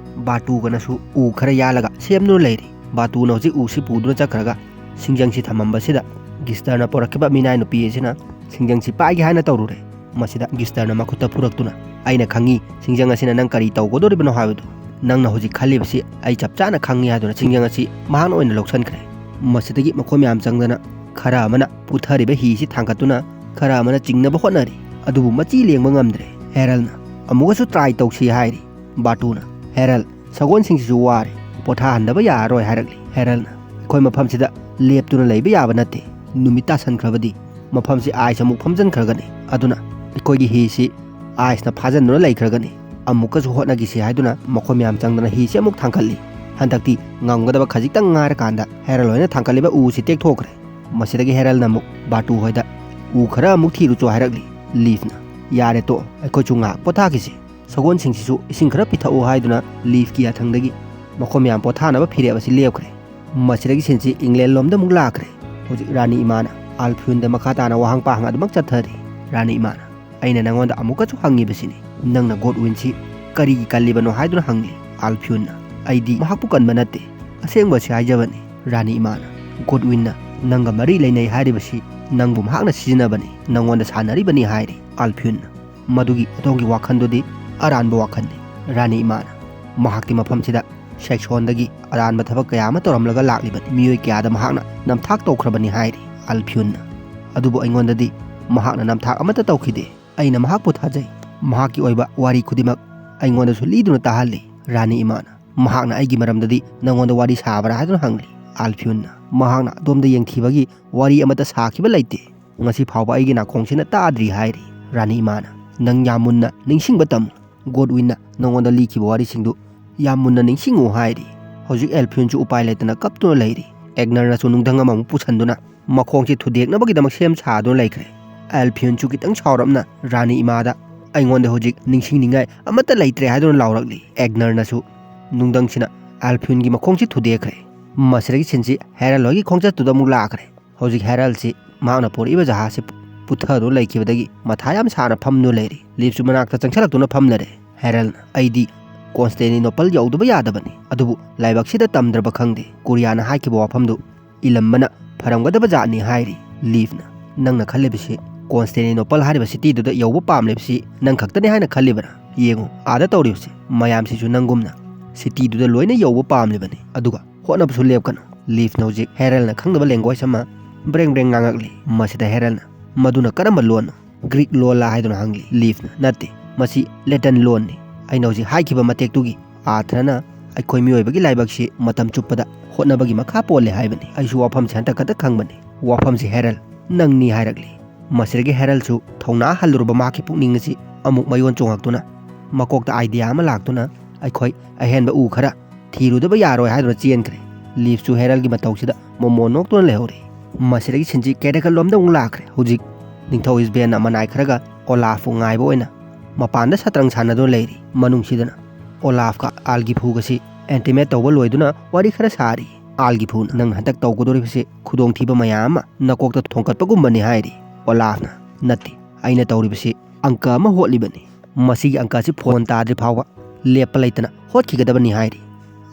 ꯕꯥꯇꯨꯒꯅꯁꯨ ꯎ ꯈꯔ ꯌꯥꯜꯂꯒ ꯁꯦꯝꯗꯨꯅ ꯂꯩꯔꯤ꯫ ꯕꯥꯇꯨꯅ ꯍꯧꯖꯤꯛ ꯎꯁꯤ ꯄꯨꯗꯨꯅ ꯆꯠꯈ꯭ꯔꯒ ꯁꯤꯡꯖꯪꯁꯤ ꯊꯝꯃꯝꯕꯁꯤꯗ ꯒꯤꯁꯇꯔꯅ ꯄꯨꯔꯛꯈꯤꯕ ꯃꯤꯅꯥꯏ ꯅꯨꯄꯤ ꯑꯁꯤꯅ ꯁꯤꯡꯖꯪꯁꯤ ꯄꯥꯏꯒꯦ ꯍꯥꯏꯅ ꯇꯧꯔꯨꯔꯦ꯫ ꯃꯁꯤꯗ ꯒꯤꯁꯇꯔꯅ ꯃꯈꯨꯠꯇ ꯄꯨꯔꯛꯇꯨꯅ, "ꯑꯩꯅ ꯈꯪꯉꯤ ꯁꯤꯡꯖꯪ ꯑꯁꯤꯅ ꯅꯪ ꯀꯔꯤ ꯇꯧꯒꯗꯧꯔꯤꯕꯅꯣ ꯍꯥꯏꯕꯗꯨ꯫ ꯅꯪꯅ ꯍꯧꯖꯤꯛ ꯈꯜꯂꯤꯕꯁꯤ ꯑꯩ ꯆꯞ ꯆꯥꯅ ꯈꯪꯉꯤ" ꯍꯥꯏꯗꯨꯅ ꯁꯤꯡꯖꯪ ꯑꯁꯤ ꯃꯍꯥꯛꯅ ꯑꯣꯏꯅ ꯂꯧꯁꯤꯟꯈ꯭ꯔꯦ꯫ ꯃꯁꯤꯗꯒꯤ ꯃꯈꯣꯏ ꯃꯌꯥꯝ ꯆꯪꯗꯅ ꯈꯔ ꯑꯃꯅ ꯄꯨꯊꯔꯤꯕ ꯍꯤꯁꯤ ꯊꯥꯡꯒꯠꯇꯨꯅ ꯈꯔ ꯑꯃꯅ ꯆꯤꯡꯅꯕ ꯍꯣꯠꯅꯔꯤ꯫ ꯑꯗꯨꯕꯨ ꯃꯆꯤ ꯂꯦꯡꯕ ꯉꯝꯗ꯭ꯔꯦ꯫ ꯍꯦꯔꯜꯅ, "ꯑꯃꯨꯛꯀꯁꯨ ꯇ꯭ꯔꯥꯏ ꯇꯧꯁꯤ" ꯍꯥꯏꯔꯤ꯫ ꯕꯥꯇꯨꯅ, "ꯍꯦꯔꯜ, ꯁꯒꯣꯜꯁꯤꯡꯁꯤꯁꯨ ꯋꯥꯔꯦ, ꯄꯣꯊꯥꯍꯟꯗꯕ ꯌꯥꯔꯔꯣꯏ" ꯍꯥꯏꯔꯛꯂꯤ꯫ ꯍꯦꯔꯜꯅ, "ꯑꯩꯈꯣꯏ ꯃꯐꯝꯁꯤꯗ ꯂꯦꯞꯇꯨꯅ ꯂꯩꯕ ꯌꯥꯕ ꯅꯠꯇꯦ꯫ ꯅꯨꯃꯤꯠ ꯇꯥꯁꯟꯈ꯭ꯔꯕꯗꯤ ꯃꯐꯝꯁꯤ ꯑꯥꯏꯁ ꯑꯃꯨꯛ ꯐꯝꯖꯤꯟꯈ꯭ꯔꯒꯅꯤ꯫ ꯑꯗꯨꯅ ꯑꯩꯈꯣꯏꯒꯤ ꯍꯤꯁꯤ ꯑꯥꯏꯁꯅ ꯐꯥꯖꯤꯟꯗꯨꯅ ꯂꯩꯈ꯭ꯔꯒꯅꯤ꯫ ꯑꯃꯨꯛꯀꯁꯨ ꯍꯣꯠꯅꯈꯤꯁꯤ" ꯍꯥꯏꯗꯨꯅ ꯃꯈꯣꯏ ꯃꯌꯥꯝ ꯆꯪꯗꯅ ꯍꯤꯁꯤ ꯑꯃꯨꯛ ꯊꯥꯡꯒꯠꯂꯤ꯫ ꯍꯟꯗꯛꯇꯤ ꯉꯝꯒꯗꯕ ꯈꯖꯤꯛꯇꯪ ꯉꯥꯏꯔꯀꯥꯟꯗ ꯍꯦꯔꯜ ꯍꯣꯏꯅ ꯊꯥꯡꯒꯠꯂꯤꯕ ꯎꯁꯤ ꯇꯦꯛꯊꯣꯛꯈ꯭ꯔꯦ꯫ ꯃꯁꯤꯗꯒꯤ ꯍꯦꯔꯜꯅ ꯑꯃꯨꯛ ꯕꯥꯇꯨ ꯍꯣꯏꯗ, "ꯎ ꯈꯔ ꯑꯃꯨꯛ ꯊꯤꯔꯨꯆꯣ" ꯍꯥꯏꯔꯛꯂꯤ꯫ ꯂꯤꯐꯅ, "ꯌꯥꯔꯦ ꯇꯣꯛꯑꯣ, ꯑꯩꯈꯣꯏꯁꯨ ꯉꯥꯏꯍꯥꯛ ꯄꯣꯊꯥꯈꯤꯁꯤ꯫ ꯁꯒꯣꯜꯁꯤꯡꯁꯤꯁꯨ ꯏꯁꯤꯡ ꯈꯔ ꯄꯤꯊꯛꯎ" ꯍꯥꯏꯗꯨꯅ ꯂꯤꯐꯀꯤ ꯌꯥꯊꯪꯗꯒꯤ ꯃꯈꯣꯏ ꯃꯌꯥꯝ ꯄꯣꯊꯥꯅꯕ ꯐꯤꯔꯦꯞ ꯑꯁꯤ ꯂꯦꯞꯈ꯭ꯔꯦ꯫ ꯃꯁꯤꯗꯒꯤ ꯁꯤꯟꯁꯤ ꯏꯪꯂꯦꯟ ꯂꯣꯝꯗ ꯑꯃꯨꯛ ꯂꯥꯛꯈ꯭ꯔꯦ꯫ ꯍꯧꯖꯤꯛ ꯔꯥꯅꯤ ꯏꯃꯥꯅ ꯑꯜꯐꯤꯌꯨꯟꯗ ꯃꯈꯥ ꯇꯥꯅ ꯋꯥꯍꯪ ꯄꯥꯍꯪ ꯑꯗꯨꯃꯛ ꯆꯠꯊꯔꯤ꯫ ꯔꯥꯅꯤ ꯏꯃꯥꯅ, "ꯑꯩꯅ ꯅꯪꯉꯣꯟꯗ ꯑꯃꯨꯛꯀꯁꯨ ꯍꯪꯉꯤꯕꯁꯤꯅꯤ, ꯅꯪꯅ ꯒꯣꯗꯋꯤꯟꯁꯤ ꯀꯔꯤꯒꯤ ꯀꯜꯂꯤꯕꯅꯣ?" ꯍꯥꯏꯗꯨꯅ ꯍꯪꯂꯤ꯫ ꯑꯜꯐꯤꯌꯨꯟꯅ, "ꯑꯩꯗꯤ ꯃꯍꯥꯛꯄꯨ ꯀꯟꯕ ꯅꯠꯇꯦ, ꯑꯁꯦꯡꯕ ꯑꯁꯤ ꯍꯥꯏꯖꯕꯅꯤ꯫" ꯔꯥꯅꯤ ꯏꯃꯥꯅ, "ꯒꯣꯗꯋꯤꯟꯅ ꯅꯪꯒ ꯃꯔꯤ ꯂꯩꯅꯩ ꯍꯥꯏꯔꯤꯕꯁꯤ ꯅꯪꯕꯨ ꯃꯍꯥꯛꯅ ꯁꯤꯖꯤꯟꯅꯕꯅꯤ, ꯅꯪꯉꯣꯟꯗ ꯁꯥꯟꯅꯔꯤꯕꯅꯤ" ꯍꯥꯏꯔꯤ꯫ ꯑꯜꯐꯤꯌꯨꯟꯅ, "ꯃꯗꯨꯒꯤ ꯑꯗꯣꯝꯒꯤ ꯋꯥꯈꯜꯗꯨꯗꯤ ꯑꯔꯥꯟꯕ ꯋꯥꯈꯜꯅꯤ꯫" ꯔꯥꯅꯤ ꯏꯃꯥꯅ, ꯃꯍꯥꯛꯇꯤ ꯃꯐꯝꯁꯤꯗ ꯁꯦꯛꯁꯣꯟꯗꯒꯤ ꯑꯔꯥꯟꯕ ꯊꯕꯛ ꯀꯌꯥ ꯑꯃ ꯇꯧꯔꯝꯂꯒ ꯂꯥꯛꯂꯤꯕꯅꯤ꯫ ꯃꯤꯑꯣꯏ ꯀꯌꯥꯗ ꯃꯍꯥꯛꯅ ꯅꯝꯊꯥꯛ ꯇꯧꯈ꯭ꯔꯕꯅꯤ ꯍꯥꯏꯔꯤ ꯑꯜꯐꯤꯌꯨꯟꯅ꯫ ꯑꯗꯨꯕꯨ ꯑꯩꯉꯣꯟꯗꯗꯤ ꯃꯍꯥꯛꯅ ꯅꯝꯊꯥꯛ ꯑꯃꯠꯇ ꯇꯧꯈꯤꯗꯦ꯫ ꯑꯩꯅ ꯃꯍꯥꯛꯄꯨ ꯊꯥꯖꯩ꯫ ꯃꯍꯥꯛꯀꯤ ꯑꯣꯏꯕ ꯋꯥꯔꯤ ꯈꯨꯗꯤꯡꯃꯛ ꯑꯩꯉꯣꯟꯗꯁꯨ ꯂꯤꯗꯨꯅ ꯇꯥꯍꯜꯂꯤ꯫ ꯔꯥꯅꯤ ꯏꯃꯥꯅ, "ꯃꯍꯥꯛꯅ ꯑꯩꯒꯤ ꯃꯔꯝꯗꯗꯤ ꯅꯪꯉꯣꯟꯗ ꯋꯥꯔꯤ ꯁꯥꯕ꯭ꯔꯥ?" ꯍꯥꯏꯗꯨꯅ ꯍꯪꯂꯤ꯫ ꯑꯜꯐꯤꯌꯨꯟꯅ, "ꯃꯍꯥꯛꯅ ꯑꯗꯣꯝꯗ ꯌꯦꯡꯊꯤꯕꯒꯤ ꯋꯥꯔꯤ ꯑꯃꯠꯇ ꯁꯥꯈꯤꯕ ꯂꯩꯇꯦ꯫ ꯉꯁꯤ ꯐꯥꯎꯕ ꯑꯩꯒꯤ ꯅꯥꯀꯣꯡꯁꯤꯅ ꯇꯥꯗ꯭ꯔꯤ" ꯍꯥꯏꯔꯤ꯫ ꯔꯥꯅꯤ ꯏꯃꯥꯅ, "ꯅꯪ ꯌꯥꯝ ꯃꯨꯟꯅ ꯅꯤꯡꯁꯤꯡꯕ ꯇꯝꯃꯨ꯫ ꯒꯣꯗꯋꯤꯟꯅ ꯅꯉꯣꯟꯗ ꯂꯤꯈꯤꯕ ꯋꯥꯔꯤꯁꯤꯡꯗꯨ ꯌꯥꯝ ꯃꯨꯟꯅ ꯅꯤꯡꯁꯤꯡꯉꯨ" ꯍꯥꯏꯔꯤ꯫ ꯍꯧꯖꯤꯛ ꯑꯦꯜꯐꯤꯌꯨꯟꯁꯨ ꯎꯄꯥꯏ ꯂꯩꯇꯅ ꯀꯞꯇꯨꯅ ꯂꯩꯔꯤ꯫ ꯑꯦꯒꯅꯔꯅꯁꯨ ꯅꯨꯡꯙꯪ ꯑꯃꯃꯨꯛ ꯄꯨꯁꯟꯗꯨꯅ ꯃꯈꯣꯡꯁꯤ ꯊꯨꯗꯦꯛꯅꯕꯒꯤꯗꯃꯛ ꯁꯦꯝ ꯁꯥꯗꯨꯅ ꯂꯩꯈ꯭ꯔꯦ꯫ ꯑꯦꯜꯐꯤꯌꯨꯟꯁꯨ ꯈꯤꯇꯪ ꯁꯥꯎꯔꯞꯅ ꯔꯥꯅꯤ ꯏꯃꯥꯗ, "ꯑꯩꯉꯣꯟꯗ ꯍꯧꯖꯤꯛ ꯅꯤꯡꯁꯤꯡꯅꯤꯡꯉꯥꯏ ꯑꯃꯠꯇ ꯂꯩꯇ꯭ꯔꯦ" ꯍꯥꯏꯗꯨꯅ ꯂꯥꯎꯔꯛꯂꯤ꯫ ꯑꯦꯒꯅꯔꯅꯁꯨ ꯅꯨꯡꯙꯪꯁꯤꯅ ꯑꯦꯜꯐꯤꯌꯨꯟꯒꯤ ꯃꯈꯣꯡꯁꯤ ꯊꯨꯗꯦꯛꯈ꯭ꯔꯦ꯫ ꯃꯁꯤꯗꯒꯤ ꯁꯤꯟꯁꯤ ꯍꯦꯔꯜ ꯍꯣꯏꯒꯤ ꯈꯣꯡꯆꯠꯇꯨꯗ ꯑꯃꯨꯛ ꯂꯥꯛꯈ꯭ꯔꯦ꯫ ꯍꯧꯖꯤꯛ ꯍꯦꯔꯜꯁꯤ ꯃꯍꯥꯛꯅ ꯄꯨꯔꯛꯏꯕ ꯖꯍꯥꯖꯁꯤ ꯄꯨꯊꯗꯨꯅ ꯂꯩꯈꯤꯕꯗꯒꯤ ꯃꯊꯥ ꯌꯥꯝ ꯁꯥꯅ ꯐꯝꯗꯨꯅ ꯂꯩꯔꯤ꯫ ꯂꯤꯐꯁꯨ ꯃꯅꯥꯛꯇ ꯆꯪꯁꯤꯜꯂꯛꯇꯨꯅ ꯐꯝꯂꯔꯦ꯫ ꯍꯦꯔꯜꯅ, "ꯑꯩꯗꯤ ꯀꯣꯟꯁꯇꯦꯟꯇꯤꯅꯣꯄꯜ ꯌꯧꯗꯕ ꯌꯥꯗꯕꯅꯤ, ꯑꯗꯨꯕꯨ ꯂꯥꯏꯕꯛꯁꯤꯗ ꯇꯝꯗ꯭ꯔꯕ ꯈꯪꯗꯦ, ꯀꯨꯔꯤꯌꯥꯅ ꯍꯥꯏꯈꯤꯕ ꯋꯥꯐꯝꯗꯨ ꯏꯂꯝꯕꯅ ꯐꯔꯝꯒꯗꯕ ꯖꯥꯠꯅꯤ" ꯍꯥꯏꯔꯤ꯫ ꯂꯤꯐꯅ, "ꯅꯪꯅ ꯈꯜꯂꯤꯕꯁꯤ ꯀꯣꯟꯁꯇꯦꯟꯇꯤꯅꯣꯄꯜ ꯍꯥꯏꯔꯤꯕ ꯁꯤꯇꯤꯗꯨꯗ ꯌꯧꯕ ꯄꯥꯝꯂꯤꯕꯁꯤ ꯅꯪ ꯈꯛꯇꯅꯤ ꯍꯥꯏꯅ ꯈꯜꯂꯤꯕꯔꯥ? ꯌꯦꯡꯉꯨ, ꯑꯥꯗ ꯇꯧꯔꯤꯕꯁꯤ ꯃꯌꯥꯝꯁꯤꯁꯨ ꯅꯪꯒꯨꯝꯅ ꯁꯤꯇꯤꯗꯨꯗ ꯂꯣꯏꯅ ꯌꯧꯕ ꯄꯥꯝꯂꯤꯕꯅꯤ꯫ ꯑꯗꯨꯒ ꯍꯣꯠꯅꯕꯁꯨ ꯂꯦꯞꯀꯅꯨ꯫" ꯂꯤꯐꯅ ꯍꯧꯖꯤꯛ ꯍꯦꯔꯜꯅ ꯈꯪꯗꯕ ꯂꯦꯡꯒ꯭ꯋꯦꯖ ꯑꯃ ꯕ꯭ꯔꯦꯡ ꯕ꯭ꯔꯦꯡ ꯉꯥꯡꯉꯛꯂꯤ꯫ ꯃꯁꯤꯗ ꯍꯦꯔꯜꯅ, "ꯃꯗꯨꯅ ꯀꯔꯝꯕ ꯂꯣꯟꯅꯣ? ꯒ꯭ꯔꯤꯛ ꯂꯣꯟꯂꯥ?" ꯍꯥꯏꯗꯨꯅ ꯍꯪꯂꯤ꯫ ꯂꯤꯐꯅ, "ꯅꯠꯇꯦ, ꯃꯁꯤ ꯂꯦꯇꯟ ꯂꯣꯟꯅꯤ꯫ ꯑꯩꯅ ꯍꯧꯖꯤꯛ ꯍꯥꯏꯈꯤꯕ ꯃꯇꯦꯛꯇꯨꯒꯤ ꯑꯥꯔꯊꯅ ꯑꯩꯈꯣꯏ ꯃꯤꯑꯣꯏꯕꯒꯤ ꯂꯥꯏꯕꯛꯁꯤ ꯃꯇꯝ ꯆꯨꯞꯄꯗ ꯍꯣꯠꯅꯕꯒꯤ ꯃꯈꯥ ꯄꯣꯜꯂꯦ ꯍꯥꯏꯕꯅꯤ꯫ ꯑꯩꯁꯨ ꯋꯥꯐꯝꯁꯤ ꯍꯟꯇꯛ ꯈꯛꯇ ꯈꯪꯕꯅꯤ꯫ ꯋꯥꯐꯝꯁꯤ ꯍꯦꯔꯜ, ꯅꯪꯅꯤ" ꯍꯥꯏꯔꯛꯂꯤ꯫ ꯃꯁꯤꯗꯒꯤ ꯍꯦꯔꯜꯁꯨ ꯊꯧꯅꯥ ꯍꯜꯂꯨꯔꯕ ꯃꯍꯥꯛꯀꯤ ꯄꯨꯛꯅꯤꯡ ꯑꯁꯤ ꯑꯃꯨꯛ ꯃꯌꯣꯟ ꯆꯣꯡꯉꯛꯇꯨꯅ, ꯃꯀꯣꯛꯇ ꯑꯥꯏꯗꯤꯌꯥ ꯑꯃ ꯂꯥꯛꯇꯨꯅ, "ꯑꯩꯈꯣꯏ ꯑꯍꯦꯟꯕ ꯎ ꯈꯔ ꯊꯤꯔꯨꯗꯕ ꯌꯥꯔꯣꯏ" ꯍꯥꯏꯗꯨꯅ ꯆꯦꯟꯈ꯭ꯔꯦ꯫ ꯂꯤꯐꯁꯨ ꯍꯦꯔꯜꯒꯤ ꯃꯇꯧꯁꯤꯗ ꯃꯣꯃꯣꯟ ꯅꯣꯛꯇꯨꯅ ꯂꯩꯍꯧꯔꯤ꯫ ꯃꯁꯤꯗꯒꯤ ꯁꯤꯟꯁꯤ ꯀꯦꯔꯦꯀꯜ ꯂꯣꯝꯗ ꯑꯃꯨꯛ ꯂꯥꯛꯈ꯭ꯔꯦ꯫ ꯍꯧꯖꯤꯛ ꯅꯤꯡꯊꯧ ꯏꯁꯕꯦꯟꯅ ꯃꯅꯥꯏ ꯈꯔꯒ ꯑꯣꯂꯥꯐꯄꯨ ꯉꯥꯏꯕ ꯑꯣꯏꯅ ꯃꯄꯥꯟꯗ ꯁꯇ꯭ꯔꯪ ꯁꯥꯟꯅꯗꯨꯅ ꯂꯩꯔꯤ꯫ ꯃꯅꯨꯡꯁꯤꯗꯅ ꯑꯣꯂꯥꯐꯀ ꯑꯥꯜꯒꯤꯐꯨꯒꯁꯤ ꯑꯦꯟꯇꯤꯃꯦꯠ ꯇꯧꯕ ꯂꯣꯏꯗꯨꯅ ꯋꯥꯔꯤ ꯈꯔ ꯁꯥꯔꯤ꯫ ꯑꯥꯜꯒꯤꯐꯨꯅ, "ꯅꯪꯅ ꯍꯟꯗꯛ ꯇꯧꯒꯗꯧꯔꯤꯕꯁꯤ ꯈꯨꯗꯣꯡꯊꯤꯕ ꯃꯌꯥꯝ ꯑꯃ ꯅꯀꯣꯛꯇ ꯊꯣꯡꯀꯠꯄꯒꯨꯝꯕꯅꯤ" ꯍꯥꯏꯔꯤ꯫ ꯑꯣꯂꯥꯐꯅ, "ꯅꯠꯇꯦ, ꯑꯩꯅ ꯇꯧꯔꯤꯕꯁꯤ ꯑꯪꯀ ꯑꯃ ꯍꯣꯠꯂꯤꯕꯅꯤ꯫ ꯃꯁꯤꯒꯤ ꯑꯪꯀ ꯑꯁꯤ ꯐꯣꯟ ꯇꯥꯗ꯭ꯔꯤ ꯐꯥꯎꯕ ꯂꯦꯞꯄ ꯂꯩꯇꯅ ꯍꯣꯠꯈꯤꯒꯗꯕꯅꯤ" ꯍꯥꯏꯔꯤ꯫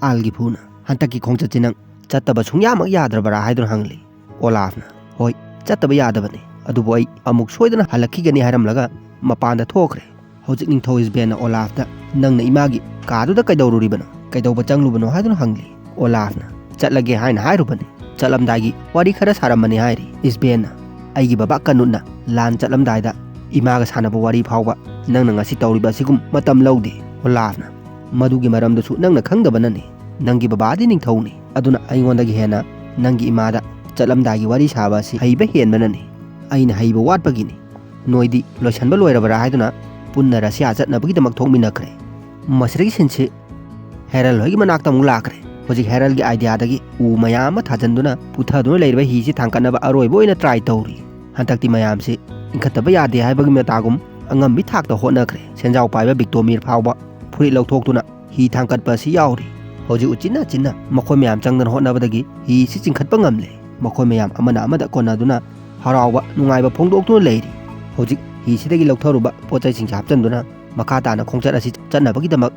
ꯑꯥꯜꯒꯤꯐꯨꯅ, "ꯍꯟꯗꯛꯀꯤ ꯈꯣꯡꯆꯠꯁꯤ ꯅꯪ ꯆꯠꯇꯕ ꯁꯨꯡꯌꯥꯃꯛ ꯌꯥꯗ꯭ꯔꯕꯔꯥ?" ꯍꯥꯏꯗꯨꯅ ꯍꯪꯂꯤ꯫ ꯑꯣꯂꯥꯐꯅ, "ꯍꯣꯏ, ꯆꯠꯇꯕ ꯌꯥꯗꯕꯅꯤ, ꯑꯗꯨꯕꯨ ꯑꯩ ꯑꯃꯨꯛ ꯁꯣꯏꯗꯅ ꯍꯜꯂꯛꯈꯤꯒꯅꯤ" ꯍꯥꯏꯔꯝꯂꯒ ꯃꯄꯥꯟꯗ ꯊꯣꯛꯈ꯭ꯔꯦ꯫ ꯍꯧꯖꯤꯛ ꯅꯤꯡꯊꯧ ꯏꯁꯕꯦꯟꯅ ꯑꯣꯂꯥꯐꯇ, "ꯅꯪꯅ ꯏꯃꯥꯒꯤ ꯀꯥꯗꯨꯗ ꯀꯩꯗꯧꯔꯨꯔꯤꯕꯅꯣ? ꯀꯩꯗꯧꯕ ꯆꯪꯂꯨꯕꯅꯣ?" ꯍꯥꯏꯗꯨꯅ ꯍꯪꯂꯤ꯫ ꯑꯣꯂꯥꯐꯅ, "ꯆꯠꯂꯒꯦ ꯍꯥꯏꯅ ꯍꯥꯏꯔꯨꯕꯅꯤ, ꯆꯠꯂꯝꯗꯥꯏꯒꯤ ꯋꯥꯔꯤ ꯈꯔ ꯁꯥꯔꯝꯕꯅꯤ" ꯍꯥꯏꯔꯤ꯫ ꯏꯁꯕꯦꯟꯅ, "ꯑꯩꯒꯤ ꯕꯕꯥ ꯀꯅꯨꯠꯅ ꯂꯥꯟ ꯆꯠꯂꯝꯗꯥꯏꯗ ꯏꯃꯥꯒ ꯁꯥꯟꯅꯕ ꯋꯥꯔꯤ ꯐꯥꯎꯕ ꯅꯪꯅ ꯉꯁꯤ ꯇꯧꯔꯤꯕ ꯑꯁꯤꯒꯨꯝ ꯃꯇꯝ ꯂꯧꯗꯦ꯫" ꯑꯣꯂꯥꯐꯅ, "ꯃꯗꯨꯒꯤ ꯃꯔꯝꯗꯨꯁꯨ ꯅꯪꯅ ꯈꯪꯗꯕꯅꯅꯤ꯫ ꯅꯪꯒꯤ ꯕꯕꯥꯗꯤ ꯅꯤꯡꯊꯧꯅꯤ, ꯑꯗꯨꯅ ꯑꯩꯉꯣꯟꯗꯒꯤ ꯍꯦꯟꯅ ꯅꯪꯒꯤ ꯏꯃꯥꯗ ꯆꯠꯂꯝꯗꯥꯏꯒꯤ ꯋꯥꯔꯤ ꯁꯥꯕ ꯑꯁꯤ ꯍꯩꯕ ꯍꯦꯟꯕꯅꯅꯤ꯫ ꯑꯩꯅ ꯍꯩꯕ ꯋꯥꯠꯄꯒꯤꯅꯤ꯫ ꯅꯣꯏꯗꯤ ꯂꯣꯏꯁꯟꯕ ꯂꯣꯏꯔꯕ꯭ꯔꯥ?" ꯍꯥꯏꯗꯨꯅ ꯄꯨꯟꯅ ꯔꯁꯤꯌꯥ ꯆꯠꯅꯕꯒꯤꯗꯃꯛ ꯊꯣꯛꯃꯤꯟꯅꯈ꯭ꯔꯦ꯫ ꯃꯁꯤꯗꯒꯤ ꯁꯤꯟꯁꯤ ꯍꯦꯔꯜ ꯍꯣꯏꯒꯤ ꯃꯅꯥꯛꯇ ꯑꯃꯨꯛ ꯂꯥꯛꯈ꯭ꯔꯦ꯫ ꯍꯧꯖꯤꯛ ꯍꯦꯔꯜꯒꯤ ꯑꯥꯏꯗꯤꯌꯥꯗꯒꯤ ꯎ ꯃꯌꯥꯝ ꯑꯃ ꯊꯥꯖꯤꯟꯗꯨꯅ ꯄꯨꯊꯗꯨꯅ ꯂꯩꯔꯤꯕ ꯍꯤꯁꯤ ꯊꯥꯡꯒꯠꯅꯕ ꯑꯔꯣꯏꯕ ꯑꯣꯏꯅ ꯇ꯭ꯔꯥꯏ ꯇꯧꯔꯤ꯫ ꯍꯟꯗꯛꯇꯤ ꯃꯌꯥꯝꯁꯤ ꯏꯟꯈꯠꯇꯕ ꯌꯥꯗꯦ ꯍꯥꯏꯕꯒꯤ ꯃꯇꯥꯒꯨꯝ ꯑꯉꯝꯕꯤ ꯊꯥꯛꯇ ꯍꯣꯠꯅꯈ꯭ꯔꯦ꯫ ꯁꯦꯟꯖꯥꯎ ꯄꯥꯏꯕ ꯕꯤꯛꯇꯣꯃꯤꯔ ꯐꯥꯎꯕ ꯐꯨꯔꯤꯠ ꯂꯧꯊꯣꯛꯇꯨꯅ ꯍꯤ ꯊꯥꯡꯒꯠꯄ ꯑꯁꯤ ꯌꯥꯎꯔꯤ꯫ ꯍꯧꯖꯤꯛ ꯎꯆꯤꯟ ꯅꯥꯆꯤꯟꯅ ꯃꯈꯣꯏ ꯃꯌꯥꯝ ꯆꯪꯗꯅ ꯍꯣꯠꯅꯕꯗꯒꯤ ꯍꯤꯁꯤ ꯆꯤꯡꯈꯠꯄ ꯉꯝꯂꯦ꯫ ꯃꯈꯣꯏ ꯃꯌꯥꯝ ꯑꯃꯅ ꯑꯃꯗ ꯀꯣꯟꯅꯗꯨꯅ ꯍꯔꯥꯎꯕ ꯅꯨꯡꯉꯥꯏꯕ ꯐꯣꯡꯗꯣꯛꯇꯨꯅ ꯂꯩꯔꯤ꯫ ꯍꯧꯖꯤꯛ ꯍꯤꯁꯤꯗꯒꯤ ꯂꯧꯊꯔꯨꯕ ꯄꯣꯠ ꯆꯩꯁꯤꯡꯁꯤ ꯍꯥꯞꯆꯤꯟꯗꯨꯅ ꯃꯈꯥ ꯇꯥꯅ ꯈꯣꯡꯆꯠ ꯑꯁꯤ ꯆꯠꯅꯕꯒꯤꯗꯃꯛ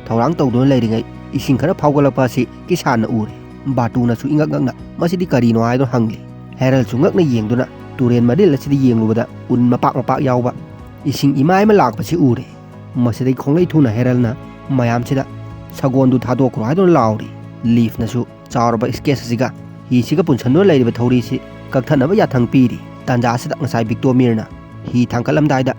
ꯊꯧꯔꯥꯡ ꯇꯧꯗꯨꯅ ꯂꯩꯔꯤꯉꯩ, ꯏꯁꯤꯡ ꯈꯔ ꯐꯥꯎꯒꯠꯂꯛꯄ ꯑꯁꯤ ꯀꯤꯁꯥꯟꯅ ꯎꯔꯦ꯫ ꯕꯥꯔꯇꯨꯅꯁꯨ ꯏꯉꯛ ꯉꯛꯅ, "ꯃꯁꯤꯗꯤ ꯀꯔꯤꯅꯣ?" ꯍꯥꯏꯗꯨꯅ ꯍꯪꯂꯤ꯫ ꯍꯦꯔꯜꯁꯨ ꯉꯛꯅ ꯌꯦꯡꯗꯨꯅ ꯇꯨꯔꯦꯟ ꯃꯔꯤꯜ ꯑꯁꯤꯗ ꯌꯦꯡꯂꯨꯕꯗ ꯎꯟ ꯃꯄꯥꯛ ꯃꯄꯥꯛ ꯌꯥꯎꯕ ꯏꯁꯤꯡ ꯏꯃꯥꯏ ꯑꯃ ꯂꯥꯛꯄꯁꯤ ꯎꯔꯦ꯫ ꯃꯁꯤꯗꯒꯤ ꯈꯣꯡꯂꯩ ꯊꯨꯅ ꯍꯦꯔꯜꯅ ꯃꯌꯥꯝꯁꯤꯗ, "ꯁꯒꯣꯜꯗꯨ ꯊꯥꯗꯣꯛꯈ꯭ꯔꯣ" ꯍꯥꯏꯗꯨꯅ ꯂꯥꯎꯔꯤ꯫ ꯂꯤꯐꯅꯁꯨ ꯆꯥꯎꯔꯕ ꯏꯁꯀꯦꯁ ꯑꯁꯤꯒ ꯍꯤꯁꯤꯒ ꯄꯨꯟꯁꯟꯗꯨꯅ ꯂꯩꯔꯤꯕ ꯊꯧꯔꯤꯁꯤ ꯀꯛꯊꯠꯅꯕ ꯌꯥꯊꯪ ꯄꯤꯔꯤ꯫ ꯇꯥꯟꯖꯥ ꯑꯁꯤꯗ ꯉꯁꯥꯏ ꯕꯤꯛꯇꯣꯃꯤꯔꯅ ꯍꯤ ꯊꯥꯡꯒꯠꯂꯝꯗꯥꯏꯗ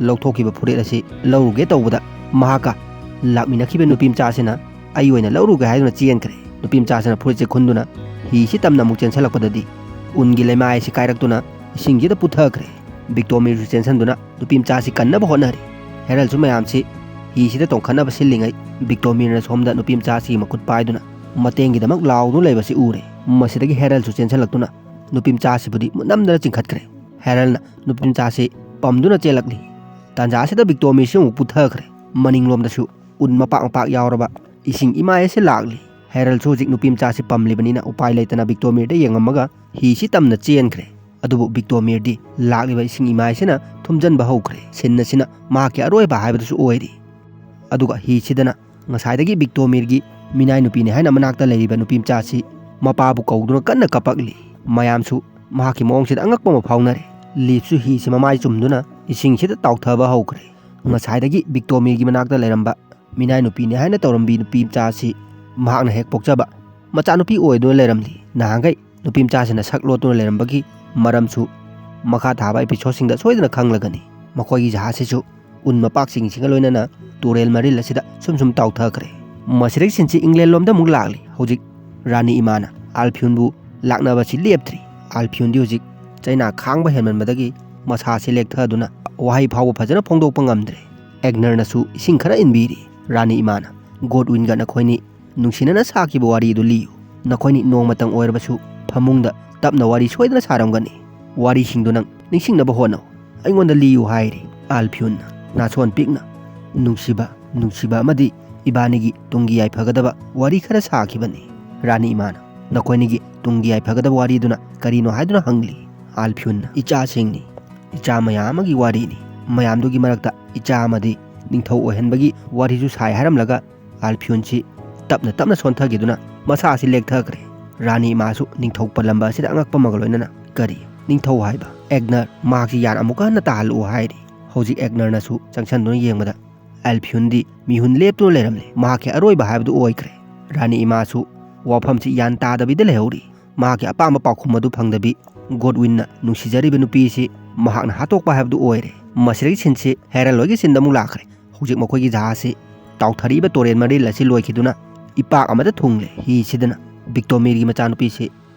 ꯂꯧꯊꯣꯛꯈꯤꯕ ꯐꯨꯔꯤꯠ ꯑꯁꯤ ꯂꯧꯔꯨꯒꯦ ꯇꯧꯕꯗ, ꯃꯍꯥꯛꯀ ꯂꯥꯛꯃꯤꯟꯅꯈꯤꯕ ꯅꯨꯄꯤ ꯃꯆꯥꯁꯤꯅ "ꯑꯩ ꯑꯣꯏꯅ ꯂꯧꯔꯨꯒꯦ" ꯍꯥꯏꯗꯨꯅ ꯆꯦꯟꯈ꯭ꯔꯦ꯫ ꯅꯨꯄꯤ ꯃꯆꯥꯁꯤꯅ ꯐꯨꯔꯤꯠꯁꯦ ꯈꯨꯟꯗꯨꯅ ꯍꯤꯁꯤ ꯇꯝꯅ ꯑꯃꯨꯛ ꯆꯦꯟꯁꯤꯜꯂꯛꯄꯗꯗꯤ, ꯎꯟꯒꯤ ꯂꯩꯃꯥꯏ ꯑꯁꯤ ꯀꯥꯏꯔꯛꯇꯨꯅ ꯏꯁꯤꯡꯁꯤꯗ ꯄꯨꯊꯈ꯭ꯔꯦ꯫ ꯕꯤꯛꯇꯣꯃꯤꯔꯁꯨ ꯆꯦꯟꯁꯤꯟꯗꯨꯅ ꯅꯨꯄꯤ ꯃꯆꯥꯁꯤ ꯀꯟꯅꯕ ꯍꯣꯠꯅꯔꯤ꯫ ꯍꯦꯔꯜꯁꯨ ꯃꯌꯥꯝꯁꯤ ꯍꯤꯁꯤꯗ ꯇꯣꯡꯈꯠꯅꯕ ꯁꯤꯜꯂꯤꯉꯩ, ꯕꯤꯛꯇꯣꯃꯤꯔꯅ ꯁꯣꯝꯗ ꯅꯨꯄꯤ ꯃꯆꯥꯁꯤꯒꯤ ꯃꯈꯨꯠ ꯄꯥꯏꯗꯨꯅ ꯃꯇꯦꯡꯒꯤꯗꯃꯛ ꯂꯥꯎꯗꯨꯅ ꯂꯩꯕꯁꯤ ꯎꯔꯦ꯫ ꯃꯁꯤꯗꯒꯤ ꯍꯦꯔꯜꯁꯨ ꯆꯦꯟꯁꯤꯜꯂꯛꯇꯨꯅ ꯅꯨꯄꯤ ꯃꯆꯥꯁꯤꯕꯨꯗꯤ ꯃꯨꯠꯅꯝꯗꯅ ꯆꯤꯡꯈꯠꯈ꯭ꯔꯦ꯫ ꯍꯦꯔꯜꯅ ꯅꯨꯄꯤ ꯃꯆꯥꯁꯤ ꯄꯝꯗꯨꯅ ꯆꯦꯜꯂꯛꯂꯤ꯫ ꯇꯥꯟꯖꯥ ꯑꯁꯤꯗ ꯕꯤꯛꯇꯣꯃꯤꯔꯁꯤ ꯑꯃꯨꯛ ꯄꯨꯊꯈ꯭ꯔꯦ꯫ ꯃꯅꯤꯡꯂꯣꯝꯗꯁꯨ ꯎꯟ ꯃꯄꯥꯛ ꯃꯄꯥꯛ ꯌꯥꯎꯔꯕ ꯏꯁꯤꯡ ꯏꯃꯥꯏ ꯑꯁꯤ ꯂꯥꯛꯂꯤ꯫ ꯍꯦꯔꯜꯁꯨ ꯍꯧꯖꯤꯛ ꯅꯨꯄꯤ ꯃꯆꯥꯁꯤ ꯄꯝꯂꯤꯕꯅꯤꯅ ꯎꯄꯥꯏ ꯂꯩꯇꯅ ꯕꯤꯛꯇꯣꯃꯤꯔꯗ ꯌꯦꯡꯉꯝꯃꯒ ꯍꯤꯁꯤ ꯇꯝꯅ ꯆꯦꯟꯈ꯭ꯔꯦ꯫ ꯑꯗꯨꯕꯨ ꯕꯤꯛꯇꯣꯃꯤꯔꯗꯤ ꯂꯥꯛꯂꯤꯕ ꯏꯁꯤꯡ ꯏꯃꯥꯏꯁꯤꯅ ꯊꯨꯝꯖꯤꯟꯕ ꯍꯧꯈ꯭ꯔꯦ꯫ ꯁꯤꯟ ꯑꯁꯤꯅ ꯃꯍꯥꯛꯀꯤ ꯑꯔꯣꯏꯕ ꯍꯥꯏꯕꯗꯨꯁꯨ ꯑꯣꯏꯔꯤ꯫ ꯑꯗꯨꯒ ꯍꯤꯁꯤꯗꯅ ꯉꯁꯥꯏꯗꯒꯤ ꯕꯤꯛꯇꯣꯃꯤꯔꯒꯤ ꯃꯤꯅꯥꯏ ꯅꯨꯄꯤꯅꯤ ꯍꯥꯏꯅ ꯃꯅꯥꯛꯇ ꯂꯩꯔꯤꯕ ꯅꯨꯄꯤ ꯃꯆꯥꯁꯤ ꯃꯄꯥꯕꯨ ꯀꯧꯗꯨꯅ ꯀꯟꯅ ꯀꯞꯄꯛꯂꯤ꯫ ꯃꯌꯥꯝꯁꯨ ꯃꯍꯥꯛꯀꯤ ꯃꯑꯣꯡꯁꯤꯗ ꯑꯉꯛꯄ ꯑꯃ ꯐꯥꯎꯅꯔꯦ꯫ ꯂꯤꯐꯁꯨ ꯍꯤꯁꯤ ꯃꯃꯥꯏ ꯆꯨꯝꯗꯨꯅ ꯏꯁꯤꯡꯁꯤꯗ ꯇꯥꯎꯊꯕ ꯍꯧꯈ꯭ꯔꯦ꯫ ꯉꯁꯥꯏꯗꯒꯤ ꯕꯤꯛꯇꯣꯃꯤꯔꯒꯤ ꯃꯅꯥꯛꯇ ꯂꯩꯔꯝꯕ ꯃꯤꯅꯥꯏ ꯅꯨꯄꯤꯅꯤ ꯍꯥꯏꯅ ꯇꯧꯔꯝꯕꯤ ꯅꯨꯄꯤ ꯃꯆꯥ ꯑꯁꯤ ꯃꯍꯥꯛꯅ ꯍꯦꯛ ꯄꯣꯛꯆꯕ ꯃꯆꯥꯅꯨꯄꯤ ꯑꯣꯏꯗꯨꯅ ꯂꯩꯔꯝꯂꯤ꯫ ꯅꯍꯥꯟꯈꯩ ꯅꯨꯄꯤ ꯃꯆꯥꯁꯤꯅ ꯁꯛ ꯂꯣꯠꯇꯨꯅ ꯂꯩꯔꯝꯕꯒꯤ ꯃꯔꯝꯁꯨ ꯃꯈꯥ ꯊꯥꯕ episodeꯁꯤꯡꯗ ꯁꯣꯏꯗꯅ ꯈꯪꯂꯒꯅꯤ꯫ ꯃꯈꯣꯏꯒꯤ ꯖꯍꯥꯖꯁꯤꯁꯨ ꯎꯟ ꯃꯄꯥꯛꯁꯤꯡꯁꯤꯒ ꯂꯣꯏꯅꯅ ꯇꯨꯔꯦꯜ ꯃꯔꯤꯜ ꯑꯁꯤꯗ ꯁꯨꯝ ꯁꯨꯝ ꯇꯥꯎꯊꯈ꯭ꯔꯦ꯫ ꯃꯁꯤꯗꯒꯤ ꯁꯤꯟꯁꯤ ꯏꯪꯂꯦꯟ ꯂꯣꯝꯗ ꯑꯃꯨꯛ ꯂꯥꯛꯂꯤ꯫ ꯍꯧꯖꯤꯛ ꯔꯥꯅꯤ ꯏꯃꯥꯅ ꯑꯥꯜꯐꯤꯌꯨꯟꯕꯨ ꯂꯥꯛꯅꯕꯁꯤ ꯂꯦꯞꯇ꯭ꯔꯤ꯫ ꯑꯥꯜꯐꯤꯌꯨꯟꯗꯤ ꯍꯧꯖꯤꯛ ꯆꯩꯅꯥ ꯈꯥꯡꯕ ꯍꯦꯟꯃꯟꯕꯗꯒꯤ ꯃꯁꯥꯁꯤ ꯂꯦꯛꯊꯗꯨꯅ ꯋꯥꯍꯩ ꯐꯥꯎꯕ ꯐꯖꯅ ꯐꯣꯡꯗꯣꯛꯄ ꯉꯝꯗ꯭ꯔꯦ꯫ ꯑꯦꯒꯅꯔꯅꯁꯨ ꯏꯁꯤꯡ ꯈꯔ ꯏꯟꯕꯤꯔꯤ꯫ ꯔꯥꯅꯤ ꯏꯃꯥꯅ, "ꯒꯣꯗꯋꯤꯟꯒ ꯅꯈꯣꯏꯅꯤ ꯅꯨꯡꯁꯤꯅꯅ ꯁꯥꯈꯤꯕ ꯋꯥꯔꯤꯗꯨ ꯂꯤꯌꯨ꯫ ꯅꯈꯣꯏꯅꯤ ꯅꯣꯡꯃꯇꯪ ꯑꯣꯏꯔꯕꯁꯨ ꯐꯃꯨꯡꯗ ꯇꯞꯅ ꯋꯥꯔꯤ ꯁꯣꯏꯗꯅ ꯁꯥꯔꯝꯒꯅꯤ꯫ ꯋꯥꯔꯤꯁꯤꯡꯗꯨ ꯅꯪ ꯅꯤꯡꯁꯤꯡꯅꯕ ꯍꯣꯠꯅꯧ꯫ ꯑꯩꯉꯣꯟꯗ ꯂꯤꯌꯨ" ꯍꯥꯏꯔꯤ ꯑꯥꯜꯐꯤꯌꯨꯟꯅ ꯅꯥꯁꯣꯟ ꯄꯤꯛꯅ꯫ "ꯅꯨꯡꯁꯤꯕ, ꯅꯨꯡꯁꯤꯕ ꯑꯃꯗꯤ ꯏꯕꯥꯅꯤꯒꯤ ꯇꯨꯡꯒꯤ ꯌꯥꯏꯐꯒꯗꯕ ꯋꯥꯔꯤ ꯈꯔ ꯁꯥꯈꯤꯕꯅꯤ"꯫ ꯔꯥꯅꯤ ꯏꯃꯥꯅ, "ꯅꯈꯣꯏꯅꯤꯒꯤ ꯇꯨꯡꯒꯤ ꯌꯥꯏꯐꯒꯗꯕ ꯋꯥꯔꯤꯗꯨꯅ ꯀꯔꯤꯅꯣ?" ꯍꯥꯏꯗꯨꯅ ꯍꯪꯂꯤ ꯑꯥꯜꯐꯤꯌꯨꯟꯅ꯫ "ꯏꯆꯥꯁꯤꯡꯅꯤ꯫ ꯏꯆꯥ ꯃꯌꯥꯝ ꯑꯃꯒꯤ ꯋꯥꯔꯤꯅꯤ꯫ ꯃꯌꯥꯝꯗꯨꯒꯤ ꯃꯔꯛꯇ ꯏꯆꯥ ꯑꯃꯗꯤ ꯅꯤꯡꯊꯧ ꯑꯣꯏꯍꯟꯕꯒꯤ ꯋꯥꯔꯤꯁꯨ ꯁꯥꯏ" ꯍꯥꯏꯔꯝꯂꯒ ꯑꯥꯜꯐꯤꯌꯨꯟꯁꯤ ꯇꯞꯅ ꯇꯞꯅ ꯁꯣꯟꯊꯈꯤꯗꯨꯅ ꯃꯁꯥ ꯑꯁꯤ ꯂꯦꯛꯊꯈ꯭ꯔꯦ꯫ ꯔꯥꯅꯤ ꯏꯃꯥꯁꯨ ꯅꯤꯡꯊꯧ ꯄꯜꯂꯝꯕ ꯑꯁꯤꯗ ꯑꯉꯛꯄ ꯑꯃꯒ ꯂꯣꯏꯅꯅ, "ꯀꯔꯤ? ꯅꯤꯡꯊꯧ ꯍꯥꯏꯕ? ꯑꯦꯒꯅꯔ, ꯃꯍꯥꯛꯁꯤ ꯌꯥꯟ ꯑꯃꯨꯛꯀ ꯍꯟꯅ ꯇꯥꯍꯜꯂꯛꯎ" ꯍꯥꯏꯔꯤ꯫ ꯍꯧꯖꯤꯛ ꯑꯦꯒꯅꯔꯅꯁꯨ ꯆꯪꯁꯤꯟꯗꯨꯅ ꯌꯦꯡꯕꯗ ꯑꯥꯜꯐꯤꯌꯨꯟꯗꯤ ꯃꯤꯍꯨꯟ ꯂꯦꯞꯇꯨꯅ ꯂꯩꯔꯝꯂꯦ꯫ ꯃꯍꯥꯛꯀꯤ ꯑꯔꯣꯏꯕ ꯍꯥꯏꯕꯗꯨ ꯑꯣꯏꯈ꯭ꯔꯦ꯫ ꯔꯥꯅꯤ ꯏꯃꯥꯁꯨ ꯋꯥꯐꯝꯁꯤ ꯌꯥꯟ ꯇꯥꯗꯕꯤꯗ ꯂꯩꯍꯧꯔꯤ꯫ ꯃꯍꯥꯛꯀꯤ ꯑꯄꯥꯝꯕ ꯄꯥꯎꯈꯨꯝ ꯑꯗꯨ ꯐꯪꯗꯕꯤ, ꯒꯣꯗꯋꯤꯟꯅ ꯅꯨꯡꯁꯤꯖꯔꯤꯕ ꯅꯨꯄꯤ ꯑꯁꯤ ꯃꯍꯥꯛꯅ ꯍꯥꯠꯇꯣꯛꯄ ꯍꯥꯏꯕꯗꯨ ꯑꯣꯏꯔꯦ꯫ ꯃꯁꯤꯗꯒꯤ ꯁꯤꯟꯁꯤ ꯍꯦꯔꯜ ꯍꯣꯏꯒꯤ ꯁꯤꯟꯗ ꯑꯃꯨꯛ ꯂꯥꯛꯈ꯭ꯔꯦ꯫ ꯍꯧꯖꯤꯛ ꯃꯈꯣꯏꯒꯤ ꯖꯍꯥꯖꯁꯤ ꯇꯥꯎꯊꯔꯛꯏꯕ ꯇꯨꯔꯦꯜ ꯃꯔꯤꯜ ꯑꯁꯤ ꯂꯣꯏꯈꯤꯗꯨꯅ ꯏꯄꯥꯛ ꯑꯃꯗ ꯊꯨꯡꯂꯦ꯫ ꯍꯤꯁꯤꯗꯅ ꯕꯤꯛꯇꯣꯃꯤꯔꯒꯤ ꯃꯆꯥꯅꯨꯄꯤꯁꯤ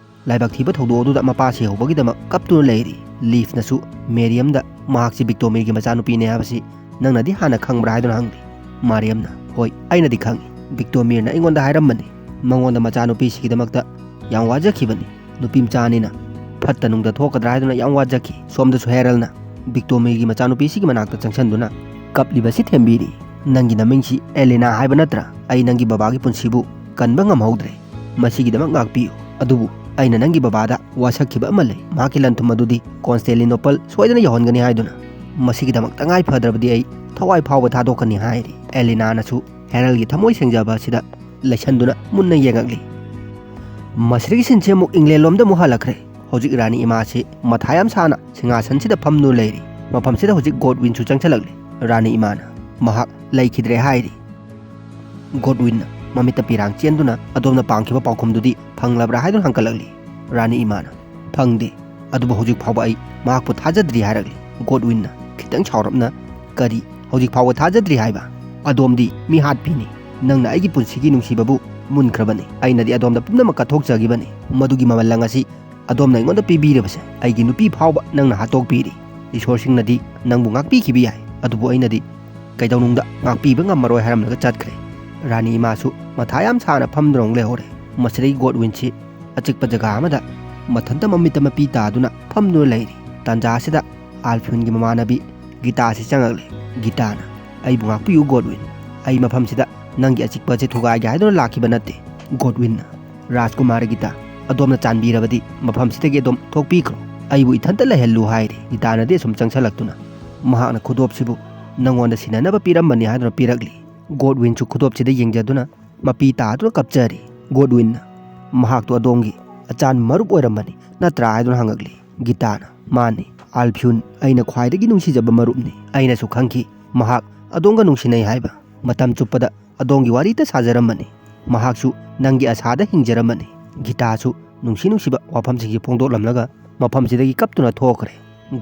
ꯂꯥꯏꯕꯛ ꯊꯤꯕ ꯊꯧꯗꯣꯛ ꯑꯗꯨꯗ ꯃꯄꯥ ꯁꯤꯍꯧꯕꯒꯤꯗꯃꯛ ꯀꯞꯇꯨꯅ ꯂꯩꯔꯤ꯫ ꯂꯤꯐꯅꯁꯨ ꯃꯦꯔꯤꯌꯝꯗ ꯃꯍꯥꯛꯁꯤ ꯕꯤꯛꯇꯣꯃꯤꯔꯒꯤ ꯃꯆꯥꯅꯨꯄꯤꯅꯦ ꯍꯥꯏꯕꯁꯤ ꯅꯪꯅꯗꯤ ꯍꯥꯟꯅ ꯈꯪꯕ꯭ꯔꯥ ꯍꯥꯏꯗꯨꯅ ꯍꯪꯂꯤ꯫ ꯃꯥꯔꯤꯌꯝꯅ, "ꯍꯣꯏ, ꯑꯩꯅꯗꯤ ꯈꯪꯏ꯫ ꯕꯤꯛꯇꯣꯃꯤꯔꯅ ꯑꯩꯉꯣꯟꯗ ꯍꯥꯏꯔꯝꯕꯅꯤ꯫ ꯃꯉꯣꯟꯗ ꯃꯆꯥꯅꯨꯄꯤꯁꯤꯒꯤꯗꯃꯛꯇ ꯌꯥꯝ ꯋꯥꯖꯈꯤꯕꯅꯤ꯫ ꯅꯨꯄꯤ ꯃꯆꯥꯅꯤꯅ ꯐꯠꯇ ꯅꯨꯡꯗ ꯊꯣꯛꯀꯗ꯭ꯔꯥ ꯍꯥꯏꯗꯨꯅ ꯌꯥꯝ ꯋꯥꯖꯈꯤ"꯫ ꯁꯣꯝꯗꯁꯨ ꯍꯦꯔꯜꯅ ꯕꯤꯛꯇꯣꯃꯤꯔꯒꯤ ꯃꯆꯥꯅꯨꯄꯤꯁꯤꯒꯤ ꯃꯅꯥꯛꯇ ꯆꯪꯁꯤꯟꯗꯨꯅ ꯀꯞꯂꯤꯕꯁꯤ ꯊꯦꯝꯕꯤꯔꯤ꯫ "ꯅꯪꯒꯤ ꯅꯃꯤꯡꯁꯤ ꯑꯦꯂꯤꯅꯥ ꯍꯥꯏꯕ ꯅꯠꯇ꯭ꯔꯥ? ꯑꯩ ꯅꯪꯒꯤ ꯕꯕꯥꯒꯤ ꯄꯨꯟꯁꯤꯕꯨ ꯀꯟꯕ ꯉꯝꯍꯧꯗ꯭ꯔꯦ꯫ ꯃꯁꯤꯒꯤꯗꯃꯛ ꯉꯥꯛꯄꯤꯌꯨ꯫ ꯑꯗꯨꯕꯨ ꯑꯩꯅ ꯅꯪꯒꯤ ꯕꯕꯥꯗ ꯋꯥꯁꯛꯈꯤꯕ ꯑꯃ ꯂꯩ꯫ ꯃꯍꯥꯛꯀꯤ ꯂꯟꯊꯨꯝ ꯑꯗꯨꯗꯤ ꯀꯣꯟꯁꯇꯦꯂꯤꯅꯣꯄꯜ ꯁꯣꯏꯗꯅ ꯌꯧꯍꯟꯒꯅꯤ ꯍꯥꯏꯗꯨꯅ꯫ ꯃꯁꯤꯒꯤꯗꯃꯛ ꯇꯉꯥꯏ ꯐꯗ꯭ꯔꯕꯗꯤ ꯑꯩ ꯊꯋꯥꯏ ꯐꯥꯎꯕ ꯊꯥꯗꯣꯛꯀꯅꯤ" ꯍꯥꯏꯔꯤ꯫ ꯑꯦꯂꯤꯅꯥꯅꯁꯨ ꯍꯦꯔꯜꯒꯤ ꯊꯃꯣꯏ ꯁꯦꯡꯖꯕ ꯑꯁꯤꯗ ꯂꯩꯁꯟꯗꯨꯅ ꯃꯨꯟꯅ ꯌꯦꯡꯉꯛꯂꯤ꯫ ꯃꯁꯤꯗꯒꯤ ꯁꯤꯟꯁꯤ ꯑꯃꯨꯛ ꯏꯪꯂꯦꯟ ꯂꯣꯝꯗ ꯑꯃꯨꯛ ꯍꯜꯂꯛꯈ꯭ꯔꯦ꯫ ꯍꯧꯖꯤꯛ ꯔꯥꯅꯤ ꯏꯃꯥꯁꯤ ꯃꯊꯥ ꯌꯥꯝ ꯁꯥꯅ ꯁꯤꯡꯍꯥꯁꯟꯁꯤꯗ ꯐꯝꯗꯨꯅ ꯂꯩꯔꯤ꯫ ꯃꯐꯝꯁꯤꯗ ꯍꯧꯖꯤꯛ ꯒꯣꯗꯋꯤꯟꯁꯨ ꯆꯪꯁꯤꯜꯂꯛꯂꯤ꯫ ꯔꯥꯅꯤ ꯏꯃꯥꯅ, "ꯃꯍꯥꯛ ꯂꯩꯈꯤꯗ꯭ꯔꯦ" ꯍꯥꯏꯔꯤ꯫ ꯒꯣꯗꯋꯤꯟꯅ ꯃꯃꯤꯠꯇ ꯄꯤꯔꯥꯡ ꯆꯦꯟꯗꯨꯅ, "ꯑꯗꯣꯝꯅ ꯄꯥꯝꯈꯤꯕ ꯄꯥꯎꯈꯨꯝꯗꯨꯗꯤ ꯐꯪꯂꯕ꯭ꯔꯥ?" ꯍꯥꯏꯗꯨꯅ ꯍꯪꯒꯠꯂꯛꯂꯤ꯫ ꯔꯥꯅꯤ ꯏꯃꯥꯅ, "ꯐꯪꯗꯦ, ꯑꯗꯨꯕꯨ ꯍꯧꯖꯤꯛ ꯐꯥꯎꯕ ꯑꯩ ꯃꯍꯥꯛꯄꯨ ꯊꯥꯖꯗ꯭ꯔꯤ" ꯍꯥꯏꯔꯛꯂꯤ꯫ ꯒꯣꯗꯋꯤꯟꯅ ꯈꯤꯇꯪ ꯁꯥꯎꯔꯞꯅ, "ꯀꯔꯤ, ꯍꯧꯖꯤꯛ ꯐꯥꯎꯕ ꯊꯥꯖꯗ꯭ꯔꯤ ꯍꯥꯏꯕ? ꯑꯗꯣꯝꯗꯤ ꯃꯤꯍꯥꯠꯄꯤꯅꯤ꯫ ꯅꯪꯅ ꯑꯩꯒꯤ ꯄꯨꯟꯁꯤꯒꯤ ꯅꯨꯡꯁꯤꯕꯕꯨ ꯃꯨꯟꯈ꯭ꯔꯕꯅꯤ꯫ ꯑꯩꯅꯗꯤ ꯑꯗꯣꯝꯗ ꯄꯨꯝꯅꯃꯛ ꯀꯠꯊꯣꯛꯆꯈꯤꯕꯅꯤ꯫ ꯃꯗꯨꯒꯤ ꯃꯃꯜ ꯂꯪ ꯑꯁꯤ ꯑꯗꯣꯝꯅ ꯑꯩꯉꯣꯟꯗ ꯄꯤꯕꯤꯔꯕꯁꯦ, ꯑꯩꯒꯤ ꯅꯨꯄꯤ ꯐꯥꯎꯕ ꯅꯪꯅ ꯍꯥꯠꯇꯣꯛꯄꯤꯔꯤ꯫ ꯏꯁꯣꯔꯁꯤꯡꯅꯗꯤ ꯅꯪꯕꯨ ꯉꯥꯛꯄꯤꯈꯤꯕ ꯌꯥꯏ, ꯑꯗꯨꯕꯨ ꯑꯩꯅꯗꯤ ꯀꯩꯗꯧꯅꯨꯡꯗ ꯉꯥꯛꯄꯤꯕ ꯉꯝꯃꯔꯣꯏ" ꯍꯥꯏꯔꯝꯂꯒ ꯆꯠꯈ꯭ꯔꯦ꯫ ꯔꯥꯅꯤ ꯏꯃꯥꯁꯨ ꯃꯊꯥ ꯌꯥꯝ ꯁꯥꯅ ꯐꯝꯗꯨꯅ ꯑꯃꯨꯛ ꯂꯩꯍꯧꯔꯦ꯫ ꯃꯁꯤꯗꯒꯤ ꯒꯣꯗꯋꯤꯟꯁꯤ ꯑꯆꯤꯛꯄ ꯖꯒꯥ ꯑꯃꯗ ꯃꯊꯟꯇ ꯃꯃꯤꯠꯇ ꯃꯄꯤ ꯇꯥꯗꯨꯅ ꯐꯝꯗꯨꯅ ꯂꯩꯔꯤ꯫ ꯇꯥꯟꯖꯥ ꯑꯁꯤꯗ ꯑꯥꯜꯐꯤꯌꯨꯟꯒꯤ ꯃꯃꯥꯟꯅꯕꯤ ꯒꯤꯇꯥꯁꯤ ꯆꯪꯉꯛꯂꯦ꯫ ꯒꯤꯇꯥꯅ, "ꯑꯩꯕꯨ ꯉꯥꯛꯄꯤꯌꯨ ꯒꯣꯗꯋꯤꯟ, ꯑꯩ ꯃꯐꯝꯁꯤꯗ ꯅꯪꯒꯤ ꯑꯆꯤꯛꯄ ꯑꯁꯤ ꯊꯨꯒꯥꯏꯒꯦ ꯍꯥꯏꯗꯨꯅ ꯂꯥꯛꯈꯤꯕ ꯅꯠꯇꯦ"꯫ ꯒꯣꯗꯋꯤꯟꯅ, "ꯔꯥꯖꯀꯨꯃꯥꯔ ꯒꯤꯇꯥ, ꯑꯗꯣꯝꯅ ꯆꯥꯟꯕꯤꯔꯕꯗꯤ ꯃꯐꯝꯁꯤꯗꯒꯤ ꯑꯗꯨꯝ ꯊꯣꯛꯄꯤꯈ꯭ꯔꯣ, ꯑꯩꯕꯨ ꯏꯊꯟꯇ ꯂꯩꯍꯜꯂꯨ" ꯍꯥꯏꯔꯤ꯫ ꯒꯤꯇꯥꯅꯗꯤ ꯑꯁꯨꯝ ꯆꯪꯁꯜꯂꯛꯇꯨꯅ, "ꯃꯍꯥꯛꯅ ꯈꯨꯗꯣꯞꯁꯤꯕꯨ ꯅꯪꯉꯣꯟꯗ ꯁꯤꯟꯅꯅꯕ ꯄꯤꯔꯝꯕꯅꯤ" ꯍꯥꯏꯗꯨꯅ ꯄꯤꯔꯛꯂꯤ꯫ ꯒꯣꯗꯋꯤꯟꯁꯨ ꯈꯨꯗꯣꯞꯁꯤꯗ ꯌꯦꯡꯖꯗꯨꯅ ꯃꯄꯤ ꯇꯥꯗꯨꯅ ꯀꯞꯆꯔꯤ꯫ ꯒꯣꯗꯋꯤꯟꯅ, "ꯃꯍꯥꯛꯇꯨ ꯑꯗꯣꯝꯒꯤ ꯑꯆꯥꯟꯕ ꯃꯔꯨꯞ ꯑꯣꯏꯔꯝꯕꯅꯤ ꯅꯠꯇ꯭ꯔꯥ?" ꯍꯥꯏꯗꯨꯅ ꯍꯪꯉꯛꯂꯤ꯫ ꯒꯤꯇꯥꯅ, "ꯃꯥꯅꯤ, ꯑꯥꯜꯐꯤꯌꯨꯟ ꯑꯩꯅ ꯈ꯭ꯋꯥꯏꯗꯒꯤ ꯅꯨꯡꯁꯤꯖꯕ ꯃꯔꯨꯞꯅꯤ꯫ ꯑꯩꯅꯁꯨ ꯈꯪꯈꯤ ꯃꯍꯥꯛ ꯑꯗꯣꯝꯒ ꯅꯨꯡꯁꯤꯅꯩ ꯍꯥꯏꯕ꯫ ꯃꯇꯝ ꯆꯨꯞꯄꯗ ꯑꯗꯣꯝꯒꯤ ꯋꯥꯔꯤꯇ ꯁꯥꯖꯔꯝꯕꯅꯤ꯫ ꯃꯍꯥꯛꯁꯨ ꯅꯪꯒꯤ ꯑꯁꯥꯗ ꯍꯤꯡꯖꯔꯝꯕꯅꯤ"꯫ ꯒꯤꯇꯥꯁꯨ ꯅꯨꯡꯁꯤ ꯅꯨꯡꯁꯤꯕ ꯋꯥꯐꯝꯁꯤꯡꯁꯤ ꯐꯣꯡꯗꯣꯛꯂꯝꯂꯒ ꯃꯐꯝꯁꯤꯗꯒꯤ ꯀꯞꯇꯨꯅ ꯊꯣꯛꯈ꯭ꯔꯦ꯫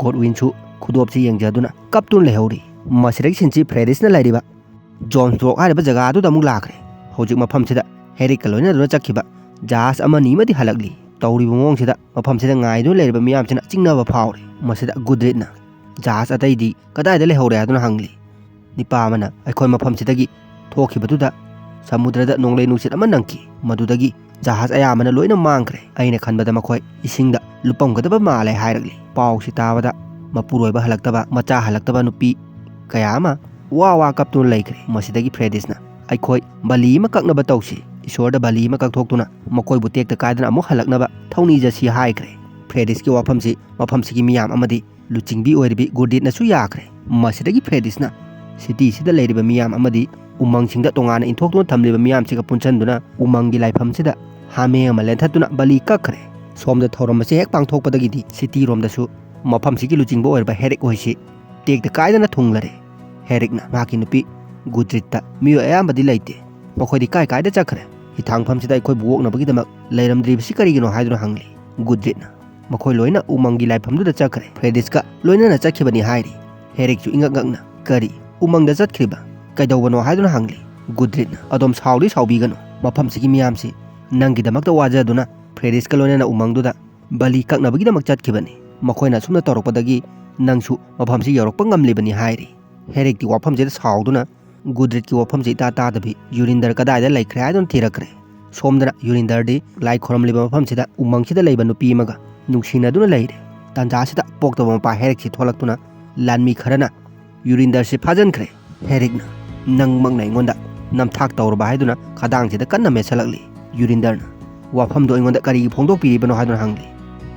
ꯒꯣꯗꯋꯤꯟꯁꯨ ꯈꯨꯗꯣꯞꯁꯤ ꯌꯦꯡꯖꯗꯨꯅ ꯀꯞꯇꯨꯅ ꯂꯩꯍꯧꯔꯤ꯫ ꯃꯁꯤꯗꯒꯤ ꯁꯤꯟꯁꯤ ꯐ꯭ꯔꯦꯗꯤꯁꯅ ꯂꯩꯔꯤꯕ ꯖꯣꯟꯁꯕꯣꯔꯒ ꯍꯥꯏꯔꯤꯕ ꯖꯒꯥ ꯑꯗꯨꯗ ꯑꯃꯨꯛ ꯂꯥꯛꯈ꯭ꯔꯦ꯫ ꯍꯧꯖꯤꯛ ꯃꯐꯝꯁꯤꯗ ꯍꯦꯔꯤꯛꯀ ꯂꯣꯏꯅꯗꯨꯅ ꯆꯠꯈꯤꯕ ꯖꯍꯥꯖ ꯑꯃꯅꯤ ꯑꯃꯗꯤ ꯍꯜꯂꯛꯂꯤ꯫ ꯇꯧꯔꯤꯕ ꯃꯑꯣꯡꯁꯤꯗ ꯃꯐꯝꯁꯤꯗ ꯉꯥꯏꯗꯨꯅ ꯂꯩꯔꯤꯕ ꯃꯤꯌꯥꯝꯁꯤꯅ ꯆꯤꯡꯅꯕ ꯐꯥꯎꯔꯦ꯫ ꯃꯁꯤꯗ ꯒꯨꯗ꯭ꯔꯤꯠꯅ, "ꯖꯍꯥꯖ ꯑꯇꯩꯗꯤ ꯀꯗꯥꯏꯗ ꯂꯩꯍꯧꯔꯦ?" ꯍꯥꯏꯗꯨꯅ ꯍꯪꯂꯤ꯫ ꯅꯤꯄꯥ ꯑꯃꯅ, "ꯑꯩꯈꯣꯏ ꯃꯐꯝꯁꯤꯗꯒꯤ ꯊꯣꯛꯈꯤꯕꯗꯨꯗ ꯁꯃꯨꯗ꯭ꯔꯗ ꯅꯣꯡꯂꯩ ꯅꯨꯡꯁꯤꯠ ꯑꯃ ꯅꯪꯈꯤ, ꯃꯗꯨꯗꯒꯤ ꯖꯍꯥꯖ ꯑꯌꯥꯝꯕꯅ ꯂꯣꯏꯅ ꯃꯥꯡꯈ꯭ꯔꯦ꯫ ꯑꯩꯅ ꯈꯟꯕꯗ ꯃꯈꯣꯏ ꯏꯁꯤꯡꯗ ꯂꯨꯞꯄꯝꯒꯗꯕ ꯃꯥꯜꯂꯦ" ꯍꯥꯏꯔꯛꯂꯤ꯫ ꯄꯥꯎꯁꯤ ꯇꯥꯕꯗ ꯃꯄꯨꯔꯣꯏꯕ ꯍꯜꯂꯛꯇꯕ, ꯃꯆꯥ ꯍꯜꯂꯛꯇꯕ ꯅꯨꯄꯤ ꯀꯌꯥ ꯑꯃ ꯋꯥ ꯋꯥ ꯀꯞꯇꯨꯅ ꯂꯩꯈ꯭ꯔꯦ꯫ ꯃꯁꯤꯗꯒꯤ ꯐ꯭ꯔꯦꯗꯤꯁꯅ, "ꯑꯩꯈꯣꯏ ꯕꯂꯤ ꯑꯃ ꯀꯛꯅꯕ ꯇꯧꯁꯤ꯫ ꯏꯁꯣꯔꯗ ꯕꯂꯤ ꯑꯃ ꯀꯛꯊꯣꯛꯇꯨꯅ ꯃꯈꯣꯏꯕꯨ ꯇꯦꯛꯇ ꯀꯥꯏꯗꯅ ꯑꯃꯨꯛ ꯍꯜꯂꯛꯅꯕ ꯊꯧꯅꯤꯖꯁꯤ" ꯍꯥꯏꯈ꯭ꯔꯦ꯫ ꯐ꯭ꯔꯦꯗꯤꯁꯀꯤ ꯋꯥꯐꯝꯁꯤ ꯃꯐꯝꯁꯤꯒꯤ ꯃꯤꯌꯥꯝ ꯑꯃꯗꯤ ꯂꯨꯆꯤꯡꯕꯤ ꯑꯣꯏꯔꯤꯕꯤ ꯒꯨꯔꯗꯤꯠꯅꯁꯨ ꯌꯥꯈ꯭ꯔꯦ꯫ ꯃꯁꯤꯗꯒꯤ ꯐ꯭ꯔꯦꯗꯤꯁꯅ ꯁꯤꯇꯤꯁꯤꯗ ꯂꯩꯔꯤꯕ ꯃꯤꯌꯥꯝ ꯑꯃꯗꯤ ꯎꯃꯪꯁꯤꯡꯗ ꯇꯣꯉꯥꯟꯅ ꯏꯟꯊꯣꯛꯇꯨꯅ ꯊꯝꯂꯤꯕ ꯃꯤꯌꯥꯝꯁꯤꯒ ꯄꯨꯟꯁꯤꯟꯗꯨꯅ ꯎꯃꯪꯒꯤ ꯂꯥꯏꯐꯝꯁꯤꯗ ꯍꯥꯃꯦꯡ ꯑꯃ ꯂꯦꯟꯊꯠꯇꯨꯅ ꯕꯂꯤ ꯀꯛꯈ꯭ꯔꯦ꯫ ꯁꯣꯝꯗ ꯊꯧꯔꯝ ꯑꯁꯤ ꯍꯦꯛ ꯄꯥꯡꯊꯣꯛꯄꯗꯒꯤꯗꯤ ꯁꯤꯇꯤꯔꯣꯝꯗꯁꯨ ꯃꯐꯝꯁꯤꯒꯤ ꯂꯨꯆꯤꯡꯕ ꯑꯣꯏꯔꯤꯕ ꯍꯦꯔꯤꯛ ꯍꯣꯏꯁꯤ ꯇꯦꯛꯇ ꯀꯥꯏꯗꯅ ꯊꯨꯡꯂꯔꯦ꯫ ꯍꯦꯔꯤꯛꯅ ꯃꯍꯥꯛꯀꯤ ꯅꯨꯄꯤ ꯒꯨꯗ꯭ꯔꯤꯠꯇ, "ꯃꯤꯑꯣꯏ ꯑꯌꯥꯝꯕꯗꯤ ꯂꯩꯇꯦ꯫ ꯃꯈꯣꯏꯗꯤ ꯀꯥꯏ ꯀꯥꯏꯗ ꯆꯠꯈ꯭ꯔꯦ? ꯍꯤꯊꯥꯡꯐꯝꯁꯤꯗ ꯑꯩꯈꯣꯏꯕꯨ ꯑꯣꯛꯅꯕꯒꯤꯗꯃꯛ ꯂꯩꯔꯝꯗ꯭ꯔꯤꯕꯁꯤ ꯀꯔꯤꯒꯤꯅꯣ?" ꯍꯥꯏꯗꯨꯅ ꯍꯪꯂꯤ꯫ ꯒꯨꯗ꯭ꯔꯤꯠꯅ, "ꯃꯈꯣꯏ ꯂꯣꯏꯅ ꯎꯃꯪꯒꯤ ꯂꯥꯏꯐꯝꯗꯨꯗ ꯆꯠꯈ꯭ꯔꯦ꯫ ꯐ꯭ꯔꯦꯗꯤꯁꯀ ꯂꯣꯏꯅꯅ ꯆꯠꯈꯤꯕꯅꯤ" ꯍꯥꯏꯔꯤ꯫ ꯍꯦꯔꯤꯛꯁꯨ ꯏꯉꯛ ꯉꯛꯅ, "ꯀꯔꯤ? ꯎꯃꯪꯗ ꯆꯠꯈ꯭ꯔꯤꯕ? ꯀꯩꯗꯧꯕꯅꯣ?" ꯍꯥꯏꯗꯨꯅ ꯍꯪꯂꯤ꯫ ꯒꯨꯗ꯭ꯔꯤꯠꯅ, "ꯑꯗꯣꯝ ꯁꯥꯎꯗꯤ ꯁꯥꯎꯕꯤꯒꯅꯨ꯫ ꯃꯐꯝꯁꯤꯒꯤ ꯃꯤꯌꯥꯝꯁꯤ ꯅꯪꯒꯤꯗꯃꯛꯇ ꯋꯥꯖꯗꯨꯅ ꯐ꯭ꯔꯦꯗꯤꯁꯀ ꯂꯣꯏꯅꯅ ꯎꯃꯪꯗꯨꯗ ꯕꯂꯤ ꯀꯛꯅꯕꯒꯤꯗꯃꯛ ꯆꯠꯈꯤꯕꯅꯤ꯫ ꯃꯈꯣꯏꯅ ꯑꯁꯨꯝꯅ ꯇꯧꯔꯛꯄꯗꯒꯤ ꯅꯪꯁꯨ ꯃꯐꯝꯁꯤ ꯌꯧꯔꯛꯄ ꯉꯝꯂꯤꯕꯅꯤ" ꯍꯥꯏꯔꯤ꯫ ꯍꯦꯔꯤꯛꯀꯤ ꯋꯥꯐꯝꯁꯤꯗ ꯁꯥꯎꯗꯨꯅ ꯒꯨꯗ꯭ꯔꯤꯠꯀꯤ ꯋꯥꯐꯝꯁꯤ ꯏꯇꯥ ꯇꯥꯗꯕꯤ ꯌꯨꯔꯤꯟꯗꯔ ꯀꯗꯥꯏꯗ ꯂꯩꯈ꯭ꯔꯦ ꯍꯥꯏꯗꯨꯅ ꯊꯤꯔꯛꯈ꯭ꯔꯦ꯫ ꯁꯣꯝꯗꯅ ꯌꯨꯔꯤꯟꯗꯔꯗꯤ ꯂꯥꯏ ꯈꯨꯔꯝꯂꯤꯕ ꯃꯐꯝꯁꯤꯗ ꯎꯃꯪꯁꯤꯗ ꯂꯩꯕ ꯅꯨꯄꯤ ꯑꯃꯒ ꯅꯨꯡꯁꯤꯅꯗꯨꯅ ꯂꯩꯔꯦ꯫ ꯇꯥꯟꯖꯥꯁꯤꯗ ꯄꯣꯛꯇꯕ ꯃꯄꯥ ꯍꯦꯔꯤꯛꯁꯤ ꯊꯣꯛꯂꯛꯇꯨꯅ ꯂꯥꯟꯃꯤ ꯈꯔꯅ ꯌꯨꯔꯤꯟꯗꯔꯁꯤ ꯐꯥꯖꯤꯟꯈ꯭ꯔꯦ꯫ ꯍꯦꯔꯤꯛꯅ, "ꯅꯪꯃꯛꯅ ꯑꯩꯉꯣꯟꯗ ꯅꯝꯊꯥꯛ ꯇꯧꯔꯕ" ꯍꯥꯏꯗꯨꯅ ꯈꯗꯥꯡꯁꯤꯗ ꯀꯟꯅ ꯃꯦꯠꯁꯤꯜꯂꯛꯂꯤ꯫ ꯌꯨꯔꯤꯟꯗꯔꯅ, "ꯋꯥꯐꯝꯗꯣ ꯑꯩꯉꯣꯟꯗ ꯀꯔꯤꯒꯤ ꯐꯣꯡꯗꯣꯛꯄꯤꯔꯤꯕꯅꯣ?" ꯍꯥꯏꯗꯨꯅ ꯍꯪꯂꯤ꯫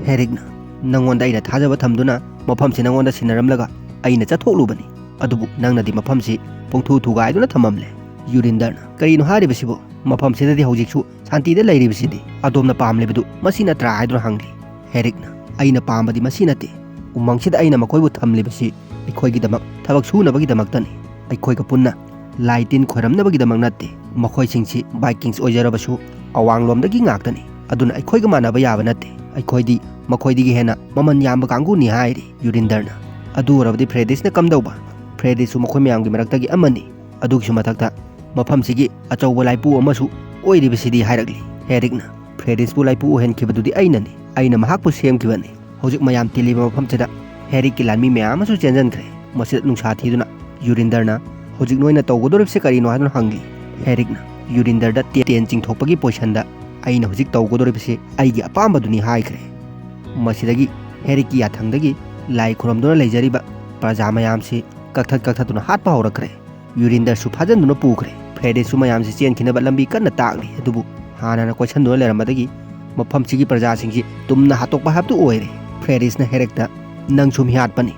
ꯍꯦꯔꯤꯛꯅ, "ꯅꯪꯉꯣꯟꯗ ꯑꯩꯅ ꯊꯥꯖꯕ ꯊꯝꯗꯨꯅ ꯃꯐꯝꯁꯤ ꯅꯪꯉꯣꯟꯗ ꯁꯤꯟꯅꯔꯝꯂꯒ ꯑꯩꯅ ꯆꯠꯊꯣꯛꯂꯨꯕꯅꯤ꯫ ꯑꯗꯨꯕꯨ ꯅꯪꯅꯗꯤ ꯃꯐꯝꯁꯤ ꯄꯨꯡꯊꯨ ꯊꯨꯒꯥꯏꯗꯨꯅ ꯊꯝꯃꯝꯂꯦ꯫" ꯌꯨꯔꯤꯟꯗꯔꯅ, "ꯀꯔꯤꯅꯣ ꯍꯥꯏꯔꯤꯕꯁꯤꯕꯨ? ꯃꯐꯝꯁꯤꯗꯗꯤ ꯍꯧꯖꯤꯛꯁꯨ ꯁꯥꯟꯇꯤꯗ ꯂꯩꯔꯤꯕꯁꯤꯗꯤ꯫ ꯑꯗꯣꯝꯅ ꯄꯥꯝꯂꯤꯕꯗꯨ ꯃꯁꯤ ꯅꯠꯇ꯭ꯔꯥ?" ꯍꯥꯏꯗꯨꯅ ꯍꯪꯂꯤ꯫ ꯍꯦꯔꯤꯛꯅ, "ꯑꯩꯅ ꯄꯥꯝꯕꯗꯤ ꯃꯁꯤ ꯅꯠꯇꯦ꯫ ꯎꯃꯪꯁꯤꯗ ꯑꯩꯅ ꯃꯈꯣꯏꯕꯨ ꯊꯝꯂꯤꯕꯁꯤ ꯑꯩꯈꯣꯏꯒꯤꯗꯃꯛ ꯊꯕꯛ ꯁꯨꯅꯕꯒꯤꯗꯃꯛꯇꯅꯤ꯫ ꯑꯩꯈꯣꯏꯒ ꯄꯨꯟꯅ ꯂꯥꯏ ꯇꯤꯟ ꯈꯣꯏꯔꯝꯅꯕꯒꯤꯗꯃꯛ ꯅꯠꯇꯦ꯫ ꯃꯈꯣꯏꯁꯤꯡꯁꯤ ꯚꯥꯏꯀꯤꯡꯁ ꯑꯣꯏꯖꯔꯕꯁꯨ ꯑꯋꯥꯡꯂꯣꯝꯗꯒꯤ ꯉꯥꯛꯇꯅꯤ꯫ ꯑꯗꯨꯅ ꯑꯩꯈꯣꯏꯒ ꯃꯥꯟꯅꯕ ꯌꯥꯕ ꯅꯠꯇꯦ꯫ ꯑꯩꯈꯣꯏꯗꯤ ꯃꯈꯣꯏꯗꯒꯤ ꯍꯦꯟꯅ ꯃꯃꯜ ꯌꯥꯝꯕ ꯀꯥꯡꯕꯨꯅꯤ" ꯍꯥꯏꯔꯤ ꯌꯨꯔꯤꯟꯗꯔꯅ꯫ "ꯑꯗꯨ ꯑꯣꯏꯔꯕꯗꯤ ꯐ꯭ꯔꯦꯗꯤꯁꯅ ꯀꯝꯗꯧꯕ? ꯐ꯭ꯔꯦꯗꯤꯁꯁꯨ ꯃꯈꯣꯏ ꯃꯌꯥꯝꯒꯤ ꯃꯔꯛꯇꯒꯤ ꯑꯃꯅꯤ꯫ ꯑꯗꯨꯒꯤꯁꯨ ꯃꯊꯛꯇ ꯃꯐꯝꯁꯤꯒꯤ ꯑꯆꯧꯕ ꯂꯥꯏꯄꯨ ꯑꯃꯁꯨ ꯑꯣꯏꯔꯤꯕꯁꯤꯗꯤ" ꯍꯥꯏꯔꯛꯂꯤ꯫ ꯍꯦꯔꯤꯛꯅ, "ꯐ꯭ꯔꯦꯗꯤꯁꯄꯨ ꯂꯥꯏꯄꯨ ꯑꯣꯏꯍꯟꯈꯤꯕꯗꯨꯗꯤ ꯑꯩꯅꯅꯤ꯫ ꯑꯩꯅ ꯃꯍꯥꯛꯄꯨ ꯁꯦꯝꯈꯤꯕꯅꯤ꯫" ꯍꯧꯖꯤꯛ ꯃꯌꯥꯝ ꯇꯤꯜꯂꯤꯕ ꯃꯐꯝꯁꯤꯗ ꯍꯦꯔꯤꯛꯀꯤ ꯂꯥꯟꯃꯤ ꯃꯌꯥꯝ ꯑꯃꯁꯨ ꯆꯦꯟꯁꯤꯟꯈ꯭ꯔꯦ꯫ ꯃꯁꯤꯗ ꯅꯨꯡꯁꯥ ꯊꯤꯗꯨꯅ ꯌꯨꯔꯤꯟꯗꯔꯅ, "ꯍꯧꯖꯤꯛ ꯅꯣꯏꯅ ꯇꯧꯒꯗꯧꯔꯤꯕꯁꯤ ꯀꯔꯤꯅꯣ?" ꯍꯥꯏꯗꯨꯅ ꯍꯪꯂꯤ꯫ ꯍꯦꯔꯤꯛꯅ, "ꯌꯨꯔꯤꯟꯗꯔꯗ ꯇꯦꯟ ꯆꯤꯡꯊꯣꯛꯄꯒꯤ ꯄꯣꯏꯁꯟꯗ ꯑꯩꯅ ꯍꯧꯖꯤꯛ ꯇꯧꯒꯗꯧꯔꯤꯕꯁꯤ ꯑꯩꯒꯤ ꯑꯄꯥꯝꯕꯗꯨꯅꯤ" ꯍꯥꯏꯈ꯭ꯔꯦ꯫ ꯃꯁꯤꯗꯒꯤ ꯍꯦꯔꯤꯛꯀꯤ ꯌꯥꯊꯪꯗꯒꯤ ꯂꯥꯏ ꯈꯨꯔꯨꯝꯗꯨꯅ ꯂꯩꯖꯔꯤꯕ ꯄ꯭ꯔꯖꯥ ꯃꯌꯥꯝꯁꯤ ꯀꯛꯊꯠ ꯀꯛꯊꯠꯇꯨꯅ ꯍꯥꯠꯄ ꯍꯧꯔꯛꯈ꯭ꯔꯦ꯫ ꯌꯨꯔꯤꯟꯗꯔꯁꯨ ꯐꯥꯖꯤꯟꯗꯨꯅ ꯄꯨꯈ꯭ꯔꯦ꯫ ꯐ꯭ꯔꯦꯗꯤꯁꯁꯨ ꯃꯌꯥꯝꯁꯤ ꯆꯦꯟꯈꯤꯅꯕ ꯂꯝꯕꯤ ꯀꯟꯅ ꯇꯥꯛꯂꯤ꯫ ꯑꯗꯨꯕꯨ ꯍꯥꯟꯅꯅ ꯀꯣꯏꯁꯟꯗꯨꯅ ꯂꯩꯔꯝꯕꯗꯒꯤ ꯃꯐꯝꯁꯤꯒꯤ ꯄ꯭ꯔꯖꯥꯁꯤꯡꯁꯤ ꯇꯨꯝꯅ ꯍꯥꯠꯇꯣꯛꯄ ꯍꯥꯏꯕꯗꯨ ꯑꯣꯏꯔꯦ꯫ ꯐ꯭ꯔꯦꯗꯤꯁꯅ ꯍꯦꯔꯤꯛꯇ, "ꯅꯪꯁꯨ ꯃꯤꯍꯥꯠꯄꯅꯤ꯫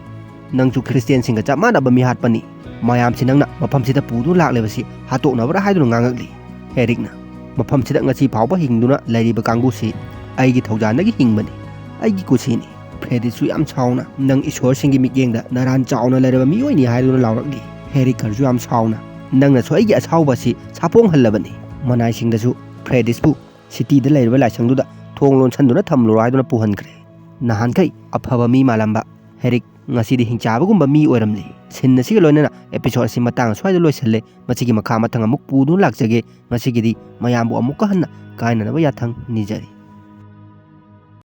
ꯅꯪꯁꯨ ꯈ꯭ꯔꯤꯁꯇꯤꯌꯥꯟꯁꯤꯡꯒ ꯆꯞ ꯃꯥꯟꯅꯕ ꯃꯤꯍꯥꯠꯄꯅꯤ꯫ ꯃꯌꯥꯝꯁꯤ ꯅꯪꯅ ꯃꯐꯝꯁꯤꯗ ꯄꯨꯗꯨꯅ ꯂꯥꯛꯂꯤꯕꯁꯤ ꯍꯥꯠꯇꯣꯛꯅꯕ꯭ꯔꯥ?" ꯍꯥꯏꯗꯨꯅ ꯉꯥꯡꯉꯛꯂꯤ꯫ ꯍꯦꯔꯤꯛꯅ, "ꯃꯐꯝꯁꯤꯗ ꯉꯁꯤ ꯐꯥꯎꯕ ꯍꯤꯡꯗꯨꯅ ꯂꯩꯔꯤꯕ ꯀꯥꯡꯕꯨꯁꯤ ꯑꯩꯒꯤ ꯊꯧꯖꯥꯜꯗꯒꯤ ꯍꯤꯡꯕꯅꯤ, ꯑꯩꯒꯤ ꯀꯨꯁꯤꯅꯤ꯫" ꯐ꯭ꯔꯦꯗꯤꯁꯁꯨ ꯌꯥꯝ ꯁꯥꯎꯅ, "ꯅꯪ ꯏꯁꯣꯔꯁꯤꯡꯒꯤ ꯃꯤꯠꯌꯦꯡꯗ ꯅꯔꯥꯟ ꯆꯥꯎꯅ ꯂꯩꯔꯕ ꯃꯤꯑꯣꯏꯅꯤ" ꯍꯥꯏꯗꯨꯅ ꯂꯥꯎꯔꯛꯂꯤ꯫ ꯍꯦꯔꯤꯛꯀꯔꯁꯨ ꯌꯥꯝ ꯁꯥꯎꯅ, "ꯅꯪꯅꯁꯨ ꯑꯩꯒꯤ ꯑꯁꯥꯎꯕ ꯑꯁꯤ ꯁꯥꯐꯣꯡꯍꯜꯂꯕꯅꯤ"꯫ ꯃꯅꯥꯏꯁꯤꯡꯗꯁꯨ ꯐ꯭ꯔꯦꯗꯤꯁꯄꯨ ꯁꯤꯇꯤꯗ ꯂꯩꯔꯤꯕ ꯂꯥꯏꯁꯪꯗꯨꯗ ꯊꯣꯡ ꯂꯣꯟꯁꯟꯗꯨꯅ ꯊꯝꯂꯨꯔꯣ ꯍꯥꯏꯗꯨꯅ ꯄꯨꯍꯟꯈ꯭ꯔꯦ꯫ ꯅꯍꯥꯟꯈꯩ ꯑꯐꯕ ꯃꯤ ꯃꯥꯜꯂꯝꯕ ꯍꯦꯔꯤꯛ ꯉꯁꯤꯗꯤ ꯍꯤꯡꯆꯥꯕꯒꯨꯝꯕ ꯃꯤ ꯑꯣꯏꯔꯝꯂꯦ꯫ ꯁꯤꯟ ꯑꯁꯤꯒ ꯂꯣꯏꯅꯅ episode ꯑꯁꯤ ꯃꯇꯥꯡ ꯑꯁ꯭ꯋꯥꯏꯗ ꯂꯣꯏꯁꯤꯜꯂꯦ꯫ ꯃꯁꯤꯒꯤ ꯃꯈꯥ ꯃꯊꯪ ꯑꯃꯨꯛ ꯄꯨꯗꯨꯅ ꯂꯥꯛꯆꯒꯦ꯫ ꯉꯁꯤꯒꯤꯗꯤ ꯃꯌꯥꯝꯕꯨ ꯑꯃꯨꯛꯀ ꯍꯟꯅ ꯀꯥꯏꯅꯅꯕ ꯌꯥꯊꯪ ꯅꯤꯖꯔꯤ꯫